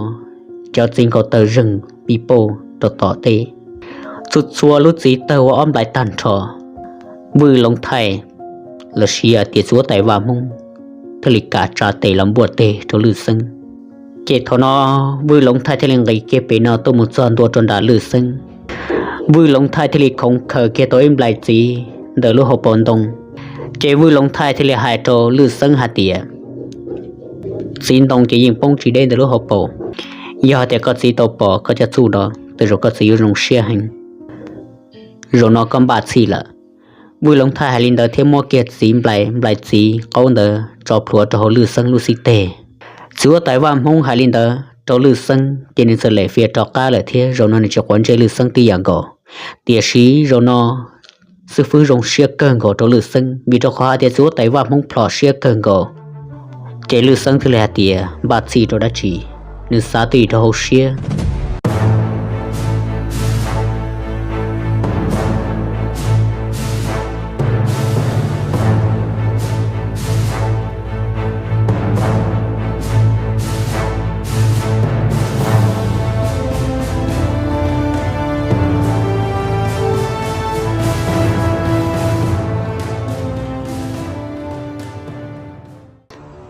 cov txiv nkhaus taw zeeg pij pauj rau tom tej. Txhua txhua lub txiv tawg ua ob nplais tag nrho. Vwj Loov Thaij los sis hais tias txiv huab tais Vaj Hmoob thiaj li kam tsa tes los npuaj teg rau Lwj Xeeb. Ces thaum no Vwj Loov Thaij thiaj li nqis kiag pem no tuaj mus txog ntua rau nram Lwj Xeeb. Vwj Loov Thaij thiaj li khoov khaws kiag tau ib nplais txiv ntawm lub hauv paus ntoo. Ces Vwj Loov Thaij thiaj li hais rau Lwj Xeeb hais tias, txiv ntoo ces yeej poob tsis deb ntawm lub hauv paus. Yog hais tias koj txiv tau pom koj cov txuj no, tej zaum koj txiv yuav zoo siab heev. Zaum no koj npaj txhij lawm. Vwj Loov Thaij hais li ntawd thiab muab kiag txiv nplais, nplais txiv qaub ntawd tso plhuav rau hauv Lwj Xeeb lub xib teg. Txiv huab tais Vaj Hmoob hais li ntawd rau Lwj Xeeb ces nws txawm lem fiav rov qab lawm thiab zaum no nws tsis quav ntsej Lwj Xeeb tib yam nkaus. Tiam sis zaum no xib fwb zoo siab kawg nkaus rau Lwj Xeeb vim rau qhov hais tias txiv huab tais Vaj Hmoob plhom siab kawg nkaus. Ces Lwj Xeeb thiaj li hais tias npaj txhij rau dab tsi, nws xav twj ywm rau hauv siab.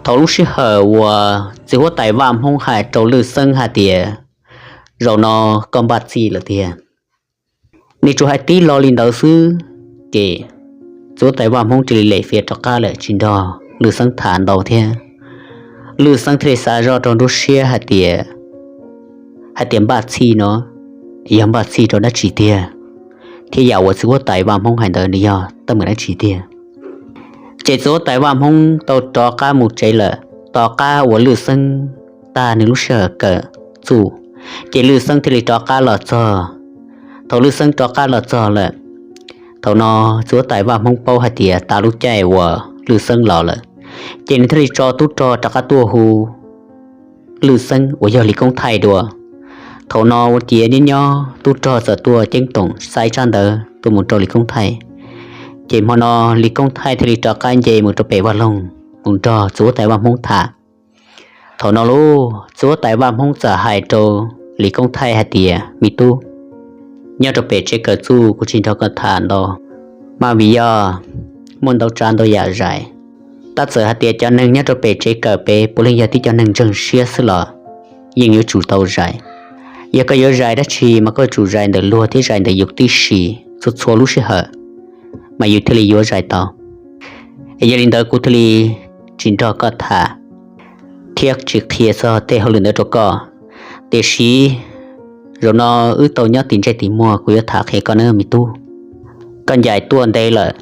Thaum lub sij hawm uas txiv huab tais Vaj Hmoob hais rau Lwj Xeeb hais tias, zaum no koj npaj txhij lawm tiag, nws tsuas hais tib lo li ntawd xwb, ces txiv huab tais Vaj Hmoob cia li lem fiav rov qab lawm tsis nrog Lwj Xeeb tham ntau thiab. Lwj Xeeb thiaj li xav zoj rau nruab siab hais tias, hais tias npaj txhij no yog npaj txhij rau dab tsi tiag, thiab yam uas txiv huab tais Vaj Hmoob hais ntawd nws yog teeb meem dab tsi tiag. Ces txiv huab tais Vaj Hmoob tau rov qab mus tsev lawm. Tom qab uas Lwj Xeeb tag nws lub sij hawm kawm txuj, ces Lwj Xeeb thiaj li rov qab los txog. Thaum Lwj Xeeb rov qab los txog lawm, thaum no txiv huab tais Vaj Hmoob paub hais tias tas lub caij uas Lwj Xeeb los lawm, ces nws thiaj li tso tub rog rov qab tuaj hu Lwj Xeeb uas yog Lis Koob Thaij dua. Thaum no ua ciav nyob nyob tub rog txawm tuaj ceeb toom xa ib tsab ntawv tuaj mus rau Lis Koob Thaij. Ces hmo no Lis Koob Thaij thiaj li rov qab nce mus rau pem vaj loog mus nrog txiv huab tais Vaj Hmoob tham. Thaum no lauj, txiv huab tais Vaj Hmoob txawm hais rau Lis Koob Thaij hais tias, me tub, nyob rau pem tsev kawm txuj kuv tsis nrog koj tham ntau, mas vim yog muaj ntau tsav ntau yam zais. Tab txawm hais tias cov neeg nyob rau pem tsev kawm pem puav leej yog tib cov neeg ntseeg siab xwb los yeej yuav tsum tau zais. Yog koj yuav zais dab tsi mas koj yuav tsum zais ntawm luag thiab zais ntawm yus tib si txhua txhua lub sij hawm, mas yus thiaj li yuav zais tau. Es yog li ntawd kuv thiaj li tsis nrog koj tham thiab tsis qhia txog tej hauj lwm ntawd rau koj. Tiam sis zaum no wb tau nyob tim ntsej tim muag, kuv yuav tham qhia koj nawb me tub. Koj ncaim tuaj ntev lawm,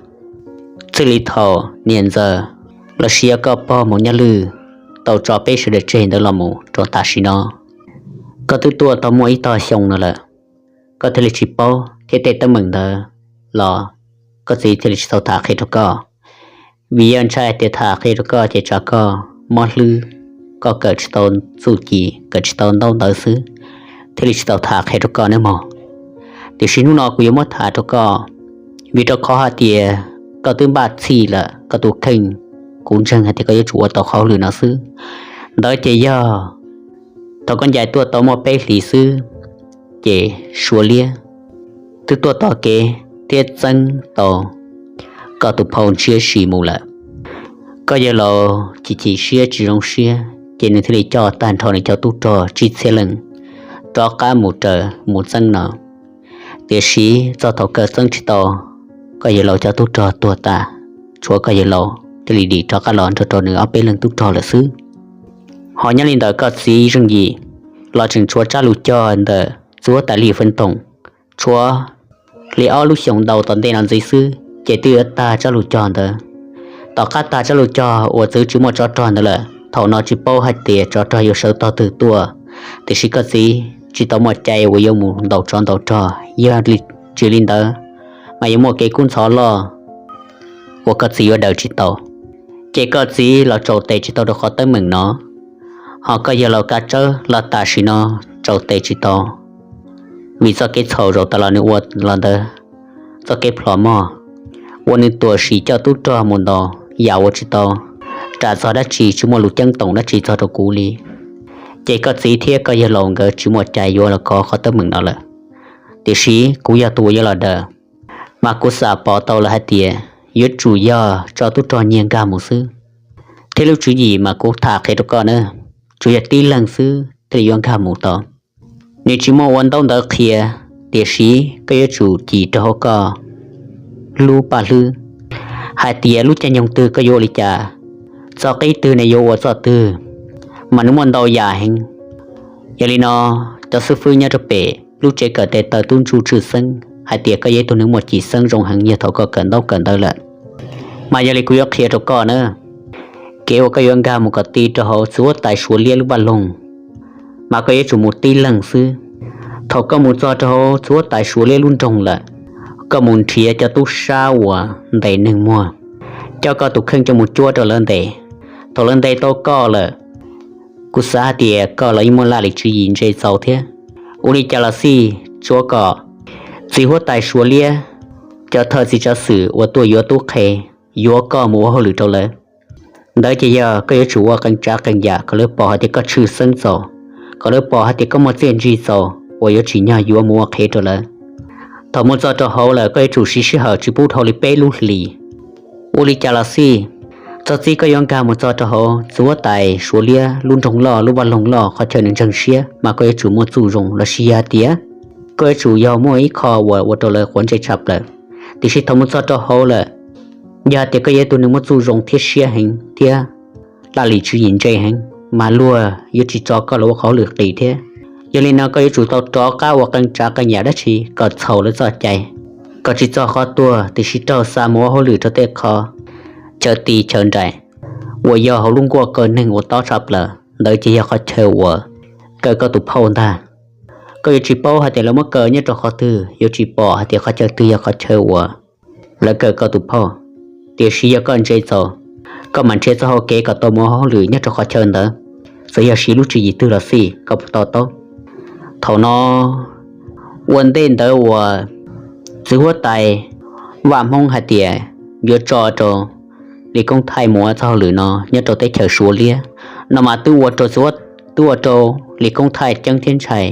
txij li thaum niam ntxawm los sis yog koj pog Maum Nyaj Lwj tau tso peb sawv daws tseg ntawd los mus rau tam sim no, koj twb tuaj tau muaj ib tog xyoo no lawm. Koj thiaj li tsis paub thiab tej teeb meem ntawd los koj txiv thiaj li tsis tau tham qhia rau koj. Vim yog ntshai tias tham qhia rau koj ces tsam koj mob hlwb, koj kawm tsis tau txuj ci, kawm tsis tau ntaub ntawv xwb, thiaj li tsis tau tham qhia rau koj nawb mog. Tiam sis hnub no kuv yuav muab tham rau koj, vim rau qhov hais tias koj twb npaj txhij lawm, koj tus kheej kuv ntseeg hais tias koj yuav tsum ua tau qhov hauj lwm no xwb. Ntawd ces yog thaum koj ncaim tuaj tau muaj peb hlis xwb, ces Suav liab twb tuaj tos kev thiab txeeb tau koj tus phauj Ntshiab Sis mus lawm. Koj yawg laus chim chim siab tsis zoo siab ces nws thiaj li coj tag nrho nws cov tub rog tsib txhiab leej rov qab mus raws mus txeeb no. Tiam sis txog thaum kawg txeeb tsis tau, koj yawg laus cov tub rog tuag tas, tshuav koj yawg laus thiaj li dim rov qab los nrog rau nws ob peb leeg tub rog lawm xwb. Ho nyob li ntawm koj txiv Zeej Yim los tseem tshuav tsab lus cog ntawm txiv huab tais Lis Feeb Toom, tshuav li ob lub xyoos ntau tom ntej no ntxiv xwb ces twb yuav tag tsab lus cog ntawd. Tom qab tag tsab lus cog uas txwv tsis muaj tsov rog ntawd lawm, thaum no tsis paub hais tias tsov rog yuav sawv tog twg tuaj, tiam sis koj txiv tsis tau muaj cai uas yuav mus ntaus tsov ntaus rog, yog tsis li ntawd mas yuav muaj kev kub ntxhov loj uas koj txiv yuav daws tsis tau. Ces koj txiv los tsaus tes tsis tau rau qhov teeb meem no, ho koj yawg laus Kav Tsawb los tam sim no tsaus tes tsis tau, vim txoj kev txhaum zaum tas los nws ua los ntawd, txoj kev plhom mog, uas nws tuam sim coj tub rog mus ntaus yam uas tsis tau ras txog dab tsi, tsis muaj lus ceeb toom dab tsi txog rau kuv li. Ces koj txiv thiab koj yawg laus nkawd tsis muaj cai yuav los kov qhov teeb meem no lawm. Tiam sis kuv yog tus uas yuav los daws, mas kuv xam pom tau lawm hais tias yuav tsum yog tso tub rog nyiag nkag mus xwb. Thiab lub tswv yim mas kuv tham qhia rau koj na, tsuas yog tib leeg xwb thiaj li yuav nkag mus tau. Nws tsis muaj ua ntaub ntawv qhia, tiam sis koj yuav tsum cim rau hauv koj lub paj hlwb hais tias lub caij nyoog twg koj yuav ua li cas, txoj qib twg nws yuav ua txoj twg, mas nws muaj ntau yam heev. Yog li no, cov xib fwb nyob rau pem lub tsev kawm tes taw tub ntsuj tshwj xeeb hais tias koj yog ib tug neeg muaj cim xeeb zoo heev yog thaum koj kawm ntaub kawm ntawv lawm. Mas yog li kuv yuav qhia rau koj na, kev uas koj yuav nkag mus kom ti rau hauv txiv huab tais Suav liab lub vaj loog, mas koj yuav tsum mus tib leeg xwb. Thaum koj mus txog rau hauv txiv huab tais Suav liab lub nroog lawm, koj mus nrhiav cov tub sab uas ntes neeg muag, coj koj tus kheej coj mus cuab rau lawv ntes. Thaum lawv ntes tau koj lawm, kuv xav hais tias koj los yeej muaj laj lim tswv yim ntse txaus thiab. Ua li cas los xij, tsuav kom txiv huab tais Suav liab cov thawj txiv tsav xwm uas tuaj yuav tub qhe yuav koj mus ua hauj lwm rau lawv, ntawd ces yog koj yuav tsum ua qee tsav qee yam kom lawv pom hais tias koj tshwj xeeb txaus, kom lawv pom hais tias koj muaj txiaj ntsig txaus uas yuav tsim nyog yuav mus ua qhev rau lawv. Thaum mus txog rau hauv lawm koj yuav tsum siv sij hawm tsis pub dhau li peb lub hlis. Ua li cas los xij, txog txij koj yuav nkag mus txog rau hauv txiv huab tais Suav liab lub nroog loj lub vaj loog loj qhov chaw nws ntseeg siab mas koj yuav tsum muaj txuj zoo los sis yog hais tias koj yuav tsum yog muaj ib qho uas ua rau lawv quav ntsej tshaj plaws. Tiam sis thaum mus txog rau hauv lawm, yog hais tias koj yog ib tug neeg muaj txuj zoo thiab siab heev thiab laj lim tswv yim ntse heev, mas luag yuav tsis tso koj los ua qhov hauj lwm qis thiab. Yog li no koj yuav tsum tau rov qab ua qee tsav qee yam dab tsi kom txhaum lawv txoj cai, kom tsis txog qhov tuag, tiam sis raug xa mus ua hauj lwm rau tej qhov chaw ti chaw nraim uas yog hauv lub nkuaj kaw neeg uas tob tshaj plaws, ntawd ces yog qhov chaw uas kaw koj tus phauj ntag. Koj yuav tsis paub hais tias lawv muab kaw nyob rau qhov twg, yuav tsis pom hais tias qhov chaw twg yog qhov chaw uas lawv kaw koj tus phauj. Tiam sis yog koj ntse txaus, koj mam nrhiav txoj hau kev kom tau mus ua hauj lwm nyob rau qhov chaw ntawd, txawm yog siv lub tswv yim twg los xij koj puas to taub. Thaum no, ua ntej ntawd uas txiv huab tais Vaj Hmoob hais tias yuav tso rau Lis Koob Thaij mus ua txoj hauj lwm no nyob rau teb chaws Suav liab, no mas twb ua rau txiv huab, twb ua rau Lis Koob Thaij ceeb thiab ntshai.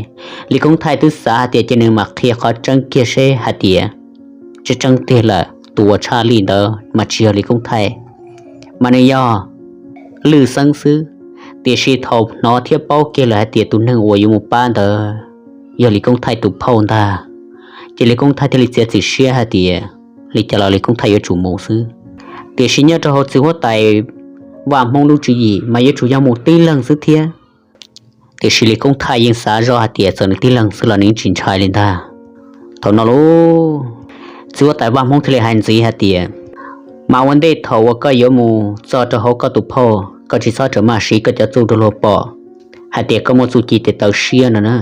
Lis Koob Thaij twb xav hais tias ces nws mam qhia qhov tseeb kiag seb hais tias tseeb tseeb tiag lawm tus uas tshaj lij ntawd mas tsis yog Lis Koob Thaij, mas nws yog Lwj Xeeb xwb. Tiam sis thaum hnov thiab paub kiag lawm hais tias tus neeg uas yuav mus pab ntawd yog Lis Koob Thaij tus phauj ntag, ces Lis Koob Thaij thiaj li txiav txim siab hais tias li cas los Lis Koob Thaij yuav tsum mus xwb. Tiam sis nyob rau hauv txiv huab tais Vaj Hmoob lub tswv yim mas yuav tsum yog mus tib leeg xwb thiab. Tiam sis Lis Koob Thaij yeej xav zoj hais tias txawm nws tib leeg xwb los nws yeej tsis ntshai li ntag. Thaum no lauj, txiv huab tais Vaj Hmoob thiaj li hais ntxiv hais tias, mas ua ntej thaum uas koj yuav mus txog rau hauv koj tus phauj, koj tsis txhob rawm maj siv koj cov txuj rau luag pom hais tias koj muaj txuj ci tes taw siab no na.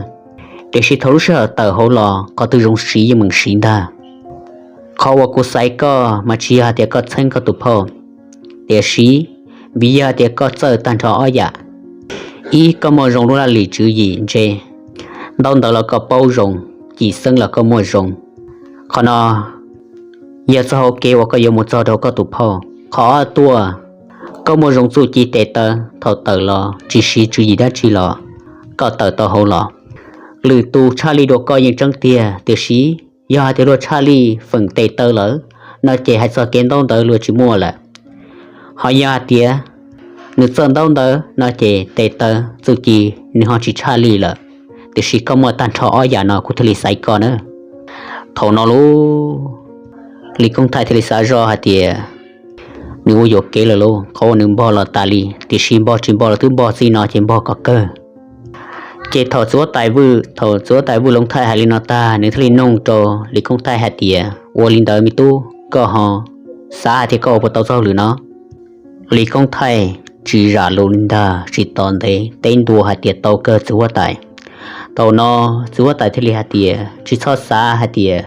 Tiam sis thaum lub sij hawm tawm hauv los qhov twg zoo siv yeej meem siv ntag. Qhov uas kuv xaiv koj mas tsis yog hais tias koj txheeb koj tus phauj, tiam sis vim yog hais tias koj txawj tag nrho ob yam. Ib, koj muaj zoo lub laj lim tswv yim ntse, ntaub ntawv los koj paub zoo, cim xeeb los koj muaj zoo. Qhov no yog txoj hau kev uas koj yuav mus txog rau koj tus phauj. Qhov ob tuaj, koj muaj zoo txuj ci tes taw, thaum tawm los tsis siv tswv yim dab tsi los koj tawm tau hauv los. Lwm tus tshaj lij dua koj yeej tseeb tiag, tiam sis yog hais tias luag tshaj lij feem tes taw lawm no ces hais txog kev ntaub ntawv luag tsis muaj lawm. Ho yog hais tias nws txawj ntaub ntawv no ces tes taw txuj ci nws ho tsis tshaj lij lawm. Tiam sis koj muaj tag nrho ob yam no kuv thiaj li xaiv koj na. Thaum no lauj, Lis Koob Thaij thiaj li xav zoj hais tias nws ua yuam kev lawm lauj, qhov uas nws npog los tas li, tiam sis npog tsis npog los twb npog txij no ces npog kom kawg. Ces thaum txiv huab tais Vwj, thaum txiv huab tais Vwj Loov Thaij hais li no tag, nws thiaj li noog rau Lis Koob Thaij hais tias, ua li ntawd me tub, koj ho xav hais tias koj ua puas tau txoj hauj lwm no? Lis Koob Thaij tsis zam lus li ntag, tsis tos ntev teb ntua hais tias tau kawg txiv huab tais. Thaum no txiv huab tais thiaj li hais tias, tsis txhob xav hais tias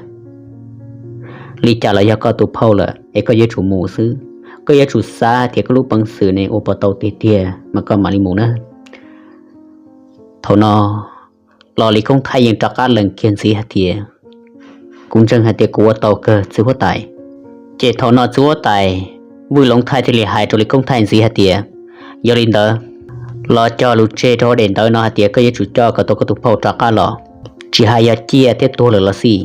li cas los yog koj tus phauj lawm es koj yuav tsum mus xwb. Koj yuav tsum xav hais tias koj lub peev xwm ne ua puas tau tiag tiag mas koj mam li mus na. Thaum no los Lis Koob Thaij yeej rov qab lees kiag ntxiv hais tias, kuv ntseeg hais tias kuv ua tau kawg txiv huab tais. Ces thaum no txiv huab tais Vwj Loov Thaij thiaj li hais rau Lis Koob Thaij ntxiv hais tias, yog li ntawd los cog lus tseg rau hauv daim ntawv no hais tias koj yuav tsum coj kom tau koj tus phauj rov qab los, tsis hais yog ciaj thiab tuag lawm los xij.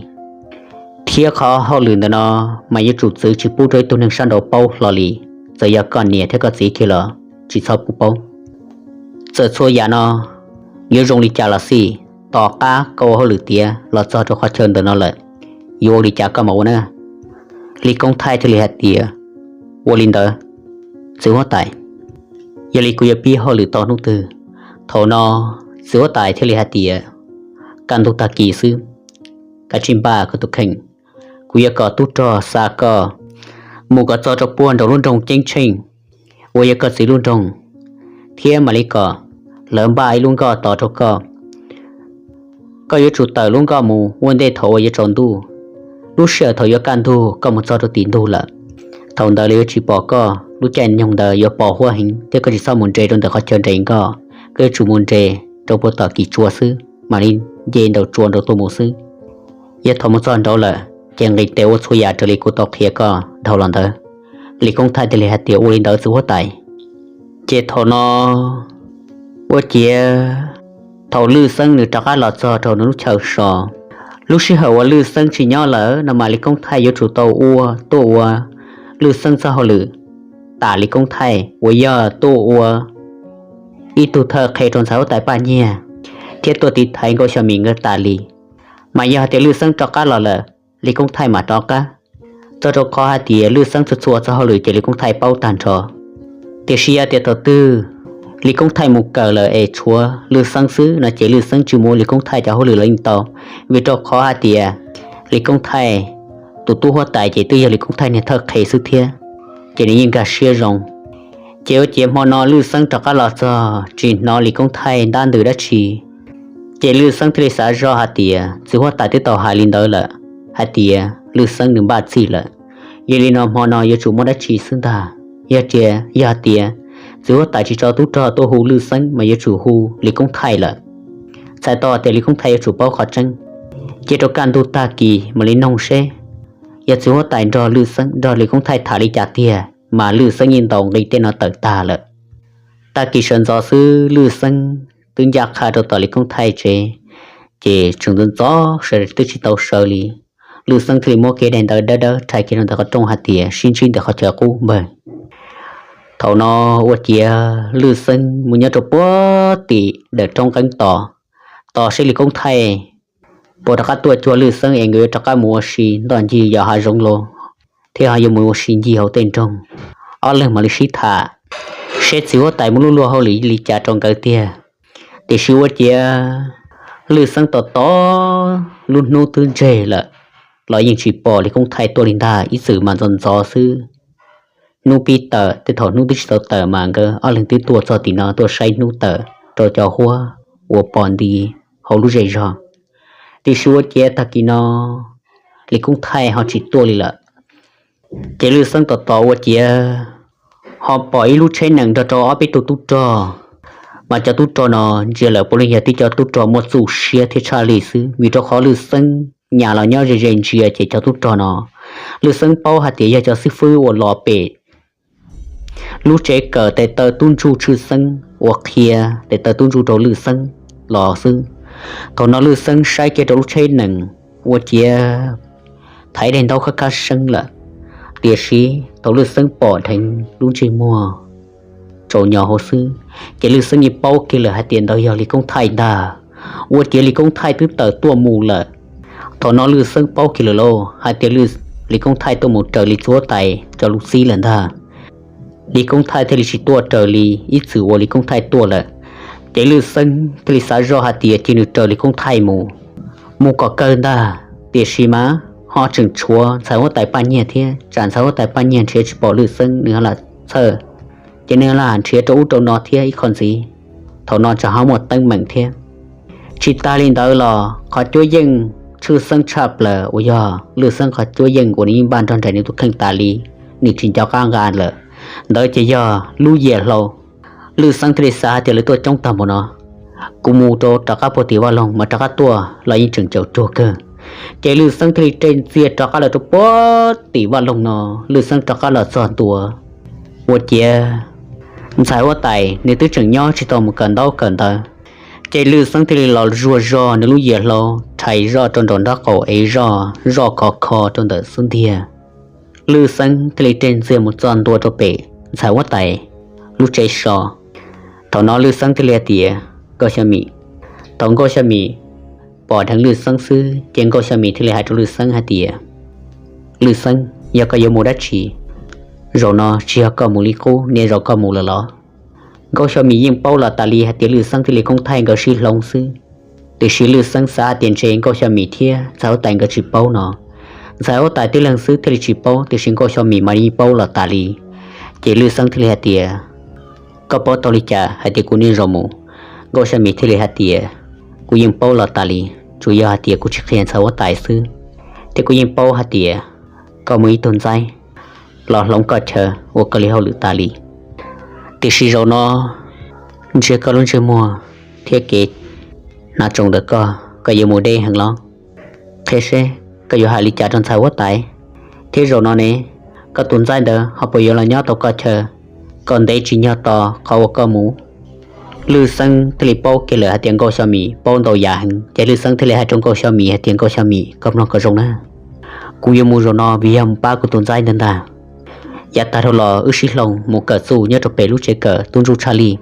Thiab qhov hauj lwm ntawm no mas yuav tsum txwv tsis pub rau ib tug neeg sab nraud paub hlo li, txawm yog koj niam thiab koj txiv kiag los tsis txhob pub paub. Txawm txhua yam no yuav zoo li cas los xij, tom qab koj ua hauj lwm tiav los txog rau qhov chaw ntawm no lawm, yuav ua li cas koj mam ua na. Lis Koob Thaij thiaj li hais tias, ua li ntawd txiv huab tais, yog li kuv yuav pib hauj lwm tau hnub twg? Thaum no txiv huab tais thiaj li hais tias, kaj ntug tag kis xwb, kav tsij npaj koj tus kheej, kuv yuav kom tub rog xa koj mus kom txog rau puag nraum lub nroog Ceeb Tsheej uas yog koj txiv lub nroog, thiab mam li kom lawv npaj ib lub nkoj tos rau koj. Koj yuav tsum tawm lub nkoj mus ua ntej thaum uas yuav tsaus ntuj. Lub sij hawm thaum yuav kaj ntug koj mus txog rau tim ntug lawm, thaum ntawd lawv yuav tsis pom koj, lub caij nyoog ntawd yuav pos huab heev thiab koj tsis txhob mus nres rau ntawm qhov chaw nres nkoj, koj yuav tsum mus nres rau puag tom kis tsua xwb, mam li nce nraum tsua nraud tuaj mus xwb. Yog thaum mus txog nraud lawm ces nqis tes ua txhua yam raws li kuv tau qhia koj dhau los ntawd. Lis Koob Thaij thiaj li hais tias, ua li ntawd txiv huab tais. Ces thaum no ua ciav thaum Lwj Xeeb nws rov qab los txog rau nws lub chaw so, lub sij hawm uas Lwj Xeeb tsis nyob lawm no mas Lis Koob Thaij yuav tsum tau ua, tuaj ua Lwj Xeeb txoj hauj lwm, tam Lis Koob Thaij uas yog tuaj ua ib tug thawj qhia rau ntxhais huab tais Paj Nyiag, thiab tuaj tiv thaiv Nkauj Xyo Mim nkawd tas li. Mas yog hais tias Lwj Xeeb rov qab los lawm, Lis Koob Thaij mam rov qab, txog rau qhov hais tias Lwj Xeeb txhua txhua txoj hauj lwm ces Lis Koob Thaij paub tag nrho. Tiam sis yog tias thaum twg Lis Koob Thaij mus kawm lawm es tshuav Lwj Xeeb xwb no ces Lwj Xeeb tsis mus ua Lis Koob Thaij cov hauj lwm los yeej tau, vim rau qhov hais tias Lis Koob Thaij tus tub huab tais ces twb yog Lis Koob Thaij niag thawj qhia xwb thiab, ces nws yeej nkag siab zoo. Ces ua ciav hmo no Lwj Xeeb rov qab los txog tsis hnov Lis Koob Thaij ntab ntws dab tsi, ces Lwj Xeeb thiaj li xav zoj hais tias txiv huab tais twb tau hais li ntawd lawm, hais tias Lwj Xeeb nws npaj txhij lawm. Yog li no hmo no yuav tsum muaj dab tsi xwb ntag. Yog tias, yog tias txiv huab tais tsis tso tub rog tuaj hu Lwj Xeeb mas yuav tsum hu Lis Koob Thaij lawm. Txhais tau tias Lis Koob Thaij yuav tsum paub qhov tseeb, cia rau kaj ntug tag kis mam li noog seb yog txiv huab tais nrog Lwj Xeeb nrog Lis Koob Thaij tham li cas tiag, mas Lwj Xeeb yeej ntaus nqi tej no tawm tag lawm. Tag kis sawv ntxov xwb Lwj Xeeb twb ncaj qha rau tom Lis Koob Thaij tsev, ces tseem ntxov ntxov sawv twb tsis tau sawv li. Lwj Xeeb thiaj li muab kiag daim ntawv dawb dawb rhais kiag rau ntawm qhov rooj hais tias sib ntsib ntawm qhov chaw qub npawg. Thaum no ua ciav Lwj Xeeb mus nyob rau puag tim daim roob qeeb tos, tos seb Lis Koob Thaij puas rov qab tuaj cuag Lwj Xeeb es nkawd yuav rov qab mus ua si ntoj ncig yos hav zoov los thiab ho yuav mus ua si ncig hauv tej nroog. Ob leeg mam li sib tham seb txiv huab tais muaj lub luag hauj lwm li cas rau nkawd tiag. Tiam sis ua ciav Lwj Xeeb tos tos lub hnub twb ntseg lawm los yeej tsis pom Lis Koob Thaij tuaj li ntag, ib txwm mas ntxov ntxov xwb. Hnub pib tawm tej thaum hnub twb tsis tau tawm mas nkawd ob leeg twb tuaj txog tim no tuaj saib hnub tawm rau cov huab uas pom nti hauv lub zej zog. Tiam sis ua ciav tag kis no Lis Koob Thaij ho tsis tuaj li lawm. Ces Lwj Xeeb tos tos ua ciav ho pom ib lub tsheb nees nrog rau ob peb tug tub rog, mas cov tub rog no ntsia lawm puav leej yog tib cov tub rog muaj txuj siab thiab tshaj lij xwb, vim rau qhov Lwj Xeeb nyas los nyob ze ze ntsia ces cov tub rog no Lwj Xeeb paub hais tias yog cov xib fwb uas los pem lub tsev kawm tes taw tub ntsuj tshwj xeeb uas qhia tes taw tub ntsuj rau Lwj Xeeb los xwb. Thaum no Lwj Xeeb saib kiag rau lub tsheb nees ua ciav thaiv daim ntaub khab khab seeb lawm, tiam sis thaum Lwj Xeeb pom dheev lub ntsej muag tsaus nyo hauv xwb, ces Lwj Xeeb yeej paub kiag lawm hais tias ntawd yog Lis Koob Thaij ntag. Ua ciav Lis Koob Thaij twb tawm tuaj mus lawm. Thaum no Lwj Xeeb paub kiag lawm lauj hais tias Lis Koob Thaij tuaj mus raws li txiv huab tais cov lus txib lawm ntag. Lis Koob Thaij thiaj li tsis tuaj raws li ib txwm uas Lis Koob Thaij tuaj lawm. Ces Lwj Xeeb thiaj li xav zoj hais tias cia nws raws Lis Koob Thaij mus, mus kom kawg ntag. Tiam sis mas ho tseem tshuav ntxhais huab tais Paj Nyiag thiab, tsam ntxhais huab tais Paj Nyiag nrhiav tsis pom Lwj Xeeb nws ho lam txhawj, ces nws lam nrhiav rau ub rau no thiab ib qho ntxiv. Thaum no tsam ho muaj teeb meem thiab. Tsis tas li ntawd los qhov cuab yeej tshwj xeeb tshaj plaws uas yog Lwj Xeeb qhov cuab yeej uas nws yeej npaj nrog nraim nws tus kheej tas li, nws tsis nco qab nqa lawm, ntawd ces yog lub yias hlau. Lwj Xeeb thiaj li xav hais tias lawv tuaj coob tag npaum no, kuv mus rau rov qab puag tim vaj loog mas rov qab tuaj los yeej tseem caum cuag kawg. Ces Lwj Xeeb thiaj li rej ntxiag rov qab los rau puag tim vaj loog no. Lwj Xeeb rov qab los txog ntua, ua ciav ntxhais huab tais nws twb tseem nyob tsis tau mus kawm ntaub kawm ntawv. Ces Lwj Xeeb thiaj li los zuag zog nws lub yias hlau, rhais zoj rau nraum nraub qaum es zoj zoj khov kho rau ntawm xub ntiag. Lwj Xeeb thiaj li rej ntxiag mus txog ntua rau pem ntxhais huab tais lub tsev so. Thaum no Lwj Xeeb thiaj li hais tias, Nkauj Xyooj Mim. Thaum Nkauj Xyooj Mim pom dheev Lwj Xeeb xwb ces Nkauj Xyooj Mim thiaj li hais rau Lwj Xeeb hais tias, Lwj Xeeb, yog koj yuav mus dab tsi? Zaum no tsis yog koj mus li qub, niaj zaus koj mus lawm los? Nkauj Xyooj Mim yeej paub los tas li hais tias Lwj Xeeb thiab Lis Koob Thaij nkawd sib hloov xwb. Tiam sis Lwj Xeeb xav tias ntshe Nkauj Xyooj Mim thiab ntxhais huab tais nkawd tsis paub no, ntxhais huab tais tib leeg xwb thiaj li tsis paub, tiam sis Nkauj Xyooj Mim mas yeej paub los tas li. Ces Lwj Xeeb thiaj li hais tias, Koj paub tau li cas hais tias kuv niaj zaus mus? Nkauj Xyooj Mim thiaj li hais tias, Kuv yeej paub los tas li, tsuas yog hais tias kuv tsis qhia ntxhais huab tais xwb, thiab kuv yeej paub hais tias koj muaj ib tug ntxaib los hloov koj chaw ua koj li hauj lwm tas li. Tiam sis zaum no ntsia koj lub ntsej muag thiab kev hnav tsoos ntawm koj, koj yuav mus deb heev los? Qhia seb koj yuav hais li cas rau ntxhais huab tais. Thiab zaum no ne, koj tus ntxaib ntawd ho puas yuav los nyob tau koj chaw kom ntev tsim nyog tos qhov uas koj mus? Lwj Xeeb thiaj li paub kiag lawm hais tias Nkauj Xyooj Mim paub ntau yam heev, ces Lwj Xeeb thiaj li hais rau Nkauj Xyooj Mim hais tias, Nkauj Xyooj Mim, koj mloog kom zoo na, kuv yuav mus zaum no vim yog mus pab kuv tus ntxaib ntawd ntag. Yav tag dhau los wb sib hloov mus kawm txuj nyob rau pem lub tsev kawm tub ntsuj tshaj lij.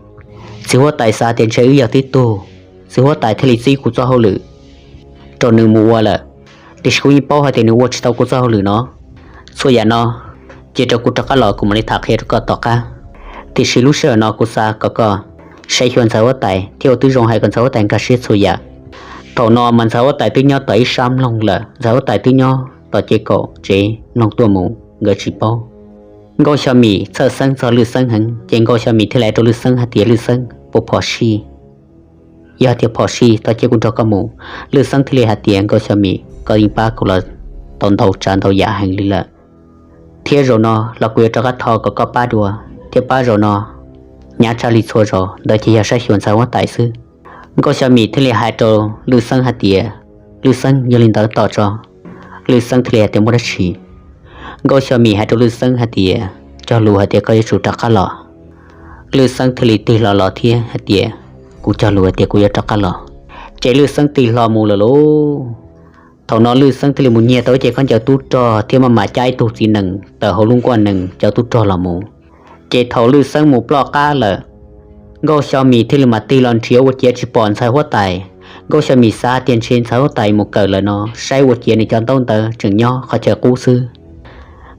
Txiv huab tais xav tias ntshe wb yog tib tug, txiv huab tais thiaj li txib kuv txoj hauj lwm rau nws mus ua lawm. Tiam sis kuv yeej paub hais tias nws ua tsis tau kuv txoj hauj lwm no. Txhua yam no cia rau kuv rov qab los kuv mam li tham qhia rau koj tom qab. Tiam sis lub sij hawm no kuv xav kom koj saib xyuas ntxhais huab tais thiab ua tib zoo hais kom ntxhais huab tais nkag siab txhua yam. Thaum no mas ntxhais huab tais twb nyob tom ib sab mloog lawm, ntxhais huab tais twb nyob tom ces kaum tsev mloog tuaj mus nkawd tsis paub. Nkauj Xyooj Mim txhawj xeeb txog Lwj Xeeb heev, ces Nkauj Xyooj Mim thiaj li hais rau Lwj Xeeb hais tias, Lwj Xeeb, puas phom sij? Yog tias phom sij thov cia kuv nrog koj mus. Lwj Xeeb thiaj li hais tias, Nkauj Xyooj Mim, koj yeej pab kuv los tau ntau tsav ntau yam heev li lawm, thiab zaum no los kuv yuav rov qab thov kom koj pab dua, thiab pab zaum no hnyav tshaj li txhua zaus ntawd ces yog saib xyuas ntxhais huab tais xwb. Nkauj Xyooj Mim thiaj li hais rau Lwj Xeeb hais tias, Lwj Xeeb, yog li ntawd tos tso. Lwj Xeeb thiaj li hais tias, Muaj dab tsi? Nkauj Xyooj Mim hais rau Lwj Xeeb hais tias, Cog lus hais tias koj yuav tsum rov qab los. Lwj Xeeb thiaj li tig hlo los thiab hais tias, kuv cog lus tias kuv yuav rov qab los. Ces Lwj Xeeb tig hlo mus lawm lauj. Thaum no Lwj Xeeb thiaj li mus nyiag tau ib ce khaub ncaws tub rog thiab maj mam cab ib tug txiv nees tawm hauv lub nkuaj nees coj tub rog los mus. Ces thaum Lwj Xeeb mus ploj qab lawm, Nkauj Xyo Mim thiaj li mam tig los nrhiav ua ciav tsis pom ntxhais huab tais. Nkauj Xyo Mim xav tias ntshe ntxhais huab tais mus kawm lawm no, saib ua ciav nws cov ntaub ntawv tseem nyob qhov chaw qub xwb.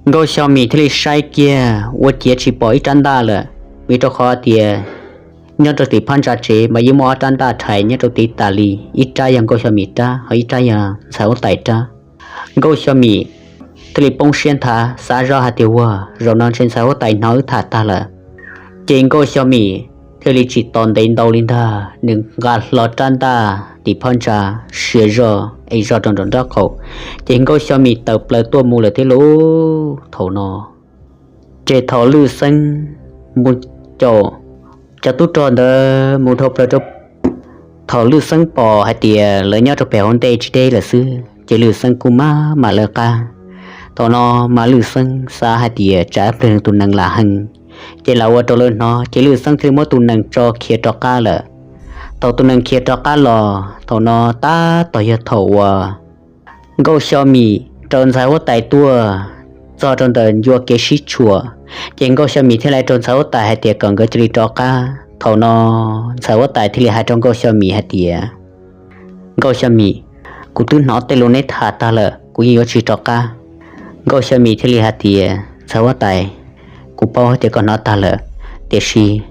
Nkauj Xyo Mim thiaj li saib kiag ua ciav tsis pom ib rab ntaj lawm, vim rau qhov tias nyob rau tim phab ntsa tsev mas yeej muaj ob rab ntaj rhais nyob rau tid tas li, ib rab yog Nkauj Xyo Mim rab, ho ib rab yog ntxhais huab tais rab. Nkauj Xyo Mim thiaj li poob siab nthav, xav zoj hais tias, ua, zaum no ntshe ntxhais huab tais hnov wb tham tag lawm. Ces Nkauj Xyo Mim thiaj li tsis tos ntev ntau li ntag, nws nqa hlo rab ntaj tim phab ntsa, sia zog es zog rau nraum nraub qaum, ces Nkauj Xyo Mim tawm plaws tuaj mus lawm thiab lauj. Thaum no ces thaum Lwj Xeeb mus caum cov tub rog ntawd mus dhau plaws rau, thaum Lwj Xeeb pom hais tias lawv nyob rau pem hauv ntej tsis deb lawm xwb, ces Lwj Xeeb kuj maj mam lawv qab. Thaum no mas Lwj Xeeb xav hais tias tsam ib pliag nws tus nees lam heev, ces lam ua rau lawv hnov, ces Lwj Xeeb thiaj li muab tus nees tso khiav rov qab lawm. Thaum tus nees khiav rov qab los, thaum no tab tom yog thaum uas Nkauj Xyo Mim raws ntxhais huab tais tuaj txog rau ntawm ncua kev sib tshuam, ces Nkauj Xyo Mim thiaj li rau ntxhais huab tais hais tias kom nkawd cia li rov qab. Thaum no ntxhais huab tais thiaj li hais rau Nkauj Xyo Mim hais tias, Nkauj Xyo Mim, kuv twb hnov tej lus neb tham tag lawm, kuv yeej yuav tsis rov qab. Nkauj Xyo Mim thiaj li hais tias, ntxhais huab tais, kuv paub hais tias koj hnov tag lawm, tiam sis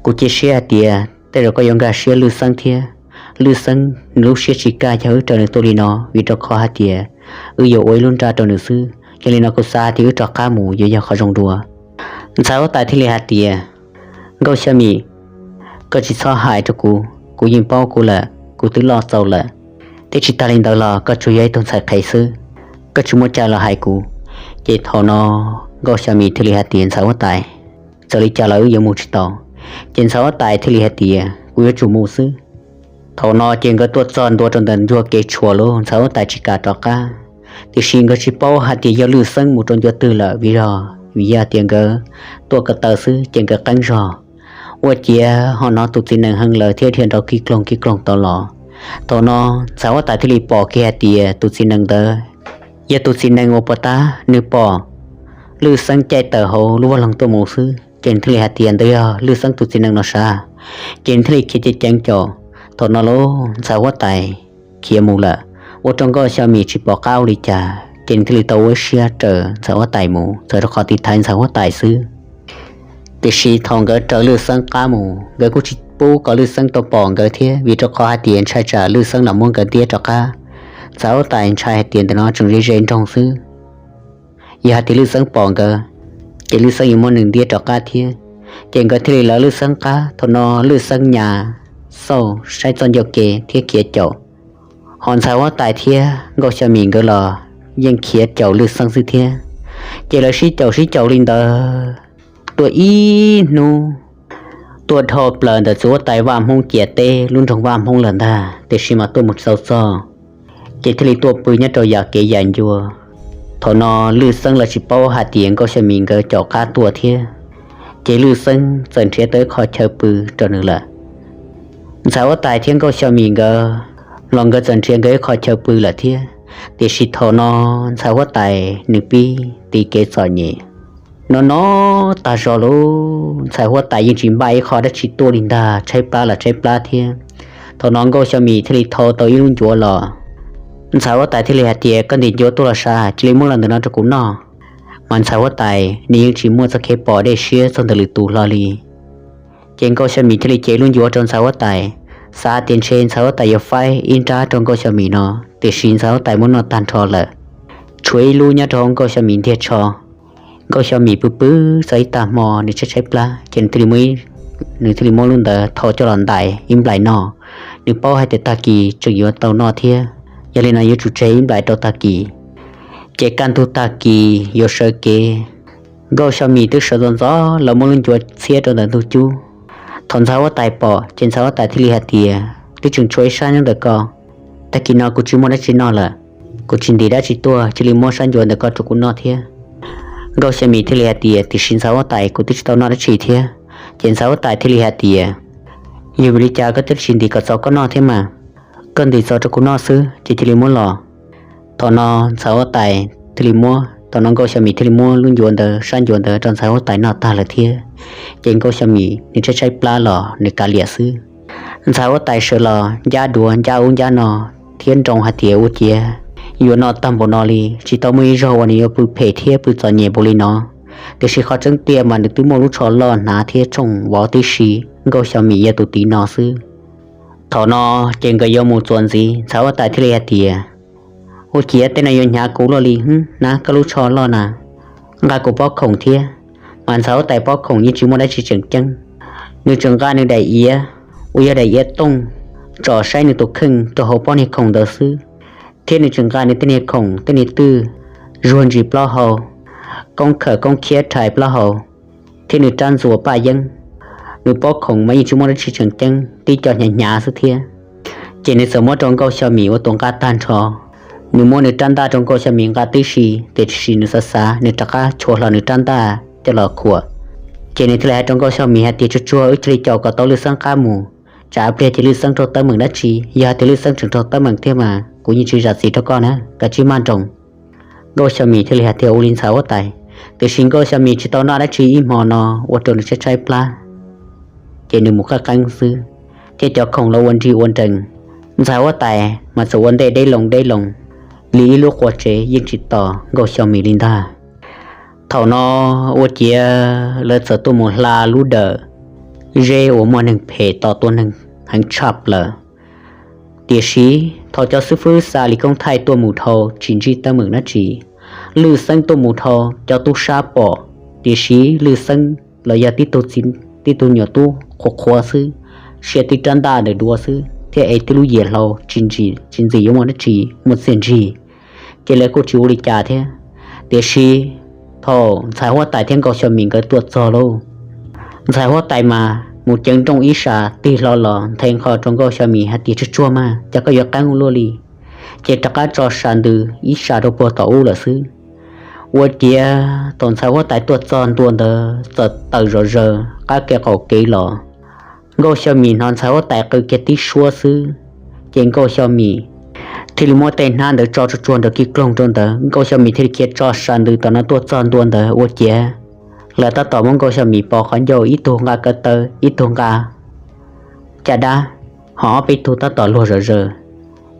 kuv cia siab hais tias tej zaum koj yuav nkag siab Lwj Xeeb thiab. Lwj Xeeb nws lub siab tsis kaj yog wb raws nws tuaj li no, vim rau qhov hais tias wb yuav ua ib lub nra rau nws xwb. Yog li no kuv xav hais tias wb rov qab mus yuav yog qhov zoo dua. Ntxhais huab tais thiaj li hais tias, Nkauj Xyo Mim, koj tsis txhob hais rau kuv, kuv yeej paub kuv lawm, kuv twb loj txaus lawm. Thiab tsis tas li ntawd los koj tsuas yog ib tug ntxhais qhev xwb, koj tsis muaj cai los hais kuv. Ces thaum no Nkauj Xyo Mim thiaj li hais tias, ntxhais huab tais, txawm li cas los wb yuav mus tsis tau. Ces ntxhais huab tais thiaj li hais tias, kuv yuav tsum mus xwb. Thaum no ces nkawd tuaj txog ntua rau ntawm ncua kev tshuam lauj, ntxhais huab tais tsis kam rov qab, tiam sis nkawd tsis paub hais tias yog Lwj Xeeb mus rau ncua twg lawm, vim yog, vim yog tias nkawd tuaj ko taw xwb ces nkawd qeeb zog. Ua ciav ho hnov tus txiv nees heev lawm thiab dhia nrov kig kloog kig kloog tau los. Thaum no ntxhais huab tais thiaj li pom kiag hais tias tus txiv nees ntawd yog tus txiv nees uas puag ta nws pom Lwj Xeeb caij tawm hauv lub vaj loog tuaj mus xwb, ces nws thiaj li hais tias ntawd yog Lwj Xeeb tus txiv nees no sav, ces nws thiaj li khiav ceev ceev caum. Thaum no lauj, ntxhais huab tais khiav mus lawm, ua rau Nkauj Xyo Mim tsis pom qab ua li cas, ces nws thiaj li tau ua siab raws ntxhais huab tais mus, txawm rau qhov tiv thaiv ntxhais huab tais xwb. Tiam sis thaum nkawd raws Lwj Xeeb qab mus, nkawd kuj tsis pub kom Lwj Xeeb tau pom nkawd thiab, vim rau qhov hais tias ntshai tsam Lwj Xeeb los muab nkawd ntiab rov qab. Ntxhais huab tais ntshai hais tias ntawm no tseem ze ze nroog xwb, yog hais tias Lwj Xeeb pom nkawd, ces Lwj Xeeb yuav muab nws ntiab rov qab thiab. Ces nkawd thiaj li lawv Lwj Xeeb qab. Thaum no Lwj Xeeb nyas xauj saib txoj ncua kev thiab khiav caum. Ho ntxhais huab tais thiab Nkauj Xyo Mim nkawd los yeej khiav caum Lwj Xeeb xwb thiab. Ces lawv sib caum sib caum li ntawd tuaj ib hnub, tuaj dhau plaws ntawm txiv huab tais Vaj Hmoob ciam teb lub nroog Vaj Hmoob lawm ntag, tiam sis mas tuaj mus tsis tau txog, ces thiaj li tuaj pw nyob rau yam kev yam ncua. Thaum no Lwj Xeeb los tsis paub hais tias Nkauj Xyo Mim nkawd caum qab tuaj thiab, ces Lwj Xeeb txawm nrhiav tau ib qho chaw pw rau nws lawm. Ntxhais huab tais thiab Nkauj Xyo Mim nkawd los nkawd txawm nrhiav nkawd ib qho chaw pw lawm thiab, tiam sis thaum no ntxhais huab tais nws pib tiv kev txom nyem no no tag zog lauj. Ntxhais huab tais yeej tsis npaj ib qho dab tsi tuaj li ntag, tshaib plab los tshaib plab thiab. Thaum no Nkauj Xyo Mim thiaj li thau tau ib lub ncuav los. Ntxhais huab tais thiaj li hais tias, koj ntim ncuav tuaj los sav, cia li muab los ntawm no rau kuv noj. Mas ntxhais huab tais nws yeej tsis muaj txoj kev pom dej siab txog ntawm lwm tus hlo li. Ces Nkauj Xyo Mim thiaj li cev lub ncuav rau ntxhais huab tais, xav tias ntshe ntxhais huab tais yuav faib ib nrab rau Nkauj Xyo Mim no, tiam sis ntxhais huab tais muab noj tag nrho lawm, tshuav ib lub nyob rau hauv Nkauj Xyo Mim ntiag tsho. Nkauj Xyo Mim pw pw txog ib tag hmo nws tshaib tshaib plab, ces nws thiaj li muab, nws thiaj li muab lub ntawd thau coj los ntais ib nplais noj. Nws paub hais tias tag kis tseem yuav tau noj thiab, yog li no yuav tsum tseg ib nplais rau tag kis. Ces kaj ntug tag kis yuav sawv kev, Nkauj Xyo Mim twb sawv ntxov ntxov los muab lub ncuav txhiab rau ntawm ntug cub. Thaum ntxhais huab tais pom ces ntxhais huab tais thiaj li hais tias, twb tseem tshuav ib sab nyob ntawm ko, tag kis no kuv tsis muaj dab tsi noj lawm, kuv tsis ntim dab tsi tuaj, cia li muab sab ncuav ntawm ko rau kuv noj thiab. Nkauj Xyo Mim thiaj li hais tias, tiam sis ntxhais huab tais, kuv twb tsis tau noj dab tsi thiab, Ces ntxhais huab tais thiaj li hais tias, yog vim li cas koj thiaj tsis ntim kom txog koj noj thiab mas? Koj ntim txog rau kuv noj xwb ces cia li muab los. Thaum no ntxhais huab tais thiaj li muab, thaum no Nkauj Xyo Mim thiaj li muab lub ncuav ntawd, sab ncuav ntawd rau ntxhais huab tais noj tag lawm thiab. Ces Nkauj Xyo Mim nws tshaib tshaib plab los nws kav liam xwb. Ntxhais huab tais sawv los ncab duav ncab ub ncab no thiab nroo hais tias ua ciav yuav noj tag npaum no li, tsis tau muaj ib zaug uas nws yuav pw phem thiab pw txom nyem npaum li no. Tiam sis qhov tseeb tiag mas nws twb muaj lub tsho loj hnav thiab tshooj vov tib si, Nkauj Xyo Mim yog tus tiv no xwb. Thaum no ces nkawd yuav mus txuas ntxiv, ntxhais huab tais thiaj li hais tias, ua ciav tej no yuav hnyav kuv luaj li, na koj lub tsho loj na, nqa kuv pob khoom thiab. Mas ntxhais huab tais pob khoom yeej tsis muaj dab tsi tseem ceeb, nws tseem nqa nws daim iav uas yog daim iav tooj tsom saib nws tus kheej rau hauv pob niag khoom ntawd xwb, thiab nws tseem nqa nws tej niag khoom tej niag twj zuag ntsis plaub hau, koob khawm koob khiab rhais plaub hau, thiab nws rab ntxuas paj yeeb. Nws pob khoom mas yeej tsis muaj dab tsi tseem ceeb, tib co hnyav hnyav xwb thiab. Ces nws txawm muab rau Nkauj Xyo Mim ua tus nqa tag nrho. Nws muab nws rab ntaj rau Nkauj Xyo Mim nqa tib si, tiam sis nws xav xav nws rov qab chua hlo nws rab ntaj coj los khuam. Ces nws thiaj li hais rau Nkauj Xyo Mim hais tias, tsuag tsuag wb cia li caum kom tau Lwj Xeeb qab mus, tsam pliag ces Lwj Xeeb raug teeb meem dab tsi, yog hais tias Lwj Xeeb tseem raug teeb meem thiab mas kuv yeej tsis zam txim rau koj na, kav tsij maj nroos. Nkauj Xyo Mim thiaj li hais tias, ua li ntxhais huab tais. Tiam sis Nkauj Xyo Mim tsis tau noj dab tsi ib hmo no ua rau nws tshaib tshaib plab, ces nws mus qeeb qeeb xwb, thiab cov khoom los ua nrig ua nrees. Ntxhais huab tais mas txawm ua ntej deb loo deb loo li ib lub qua tsev yeej tsis tos Nkauj Xyo Mim li ntag. Thaum no ua ciav lawv txawm tuaj mus hla lub dawm zeb uas muaj neeg phem tos tua neeg heev tshaj plaws. Tiam sis thaum cov xib fwb xa li koob thaij tuaj mus dhau tsis ntsib teeb meem dab tsi. Lwj Xeeb tuaj mus dhau cov tub sab pom, tiam sis Lwj Xeeb los yog tib tug txiv, tib tug nyuam tub qhuav qhuav xwb, sia tib rab ntaj ntawm duav xwb thiab ev tib lub yias hlau tsis ntxim, tsis ntxim yuav muaj dab tsi muaj txiaj ntsig, ces lawv kuj tsis ua li cas thiab. Tiam sis thaum ntxhais huab tais thiab Nkauj Xyo Mim nkawd tuaj txog lauj, ntxhais huab tais mas mus ceev nrooj ib sas tig hlo los nthe nqho rau Nkauj Xyo Mim hais tias, tsuag tsuag mas cas koj yuav qeeb ua luaj li. Ces rov qab tso sas ntws ib sas rau puag tom ub lawm xwb. Ua ciav thaum ntxhais huab tais tuaj txog ntua ntawd txawm tawm zom zaws qab kev qaum kev los. Nkauj Xyo Mim hnov ntxhais huab tais qw kiag tib suab xwb, ces Nkauj Xyo Mim thiaj li muab tej hnab ntawd tso tsuag tsuag nraum kis kloog rau ntawd. Nkauj Xyo Mim thiaj li khiav tso sas ntws tom no tuaj txog ntua ntawd ua ciav lawv tab tom muab Nkauj Xyo Mim pov qhov ncauj, ib tug nqa kaw taw, ib tug nqa caj dab, ho ob peb tug tab tom luag zom zaws.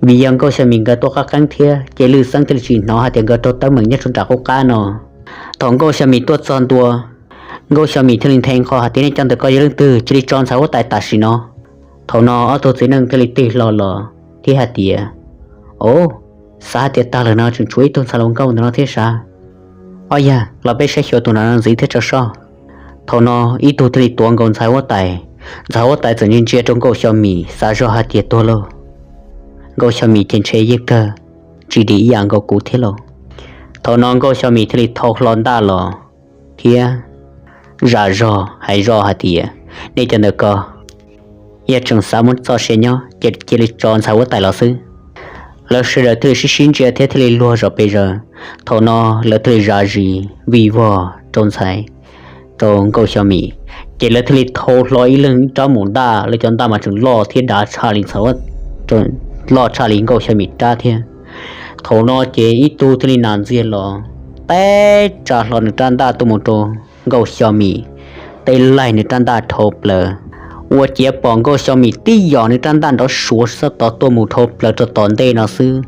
Vim yog Nkauj Xyo Mim nkawd tuaj qab qeeb thiab, ces Lwj Xeeb thiaj li tsis hnov hais tias nkawd raug teeb meem nyob rau nram qub qab no. Thaum Nkauj Xyo Mim tuaj txog ntua, Nkauj Xyo Mim thiaj li nthe nqho hais tias, nej cov ntawm ko yog leej twg, cia li tso ntxhais huab tais tam sim no. Thaum no ob tug txiv neej thiaj li tig hlo los thiab hais tias, o, xav hais tias tag lawm no tseem tshuav ib tug ntxhais hluas nkauj ntawm no thiab sav. O yog los peb saib xyuas tus nram no ntxiv thiab tso soj. Thaum no ib tug thiaj li tuav nkaus ntxhais huab tais. Ntxhais huab tais txawm ntsia ntsia rau Nkauj Xyo Mim xav zoj hais tias, tuag lauj, Nkauj Xyo Mim ces ntshe yeej kawg tsis dim ib yam nkaus kuv thiab lauj. Thaum no Nkauj Xyo Mim thiaj li thau hlo ntaj los thiab zam zog hais zoj hais tias, nej cov ntawm ko yog tseem xav muaj txoj sia nyob ces cia li tso ntxhais huab tais los xwb. Lawv sawv daws thiaj li sib sib ntsia thiab thiaj li luag zom pes zaws. Thaum no lawv thiaj li zam zis vij vog rau ntxhais, rau Nkauj Xyo Mim, ces lawv thiaj li thau hlo ib leeg rab mus ntaj, lawv cov ntaj mas tseem loj thiab dav tshaj li ntxhais, loj tshaj li Nkauj Xyo Mim rab thiab. Thaum no ces ib tug thiaj li nas ntxiag los teb tsa hlo nws rab ntaj tuaj mus rau Nkauj Xyo Mim, teb laig nws rab ntaj dhau plaws. Ua ciav pom Nkauj Xyo Mim tib yom nws rab ntaj nrov suav sab tod tuaj mus dhau plaws rau tom ntej no xwb.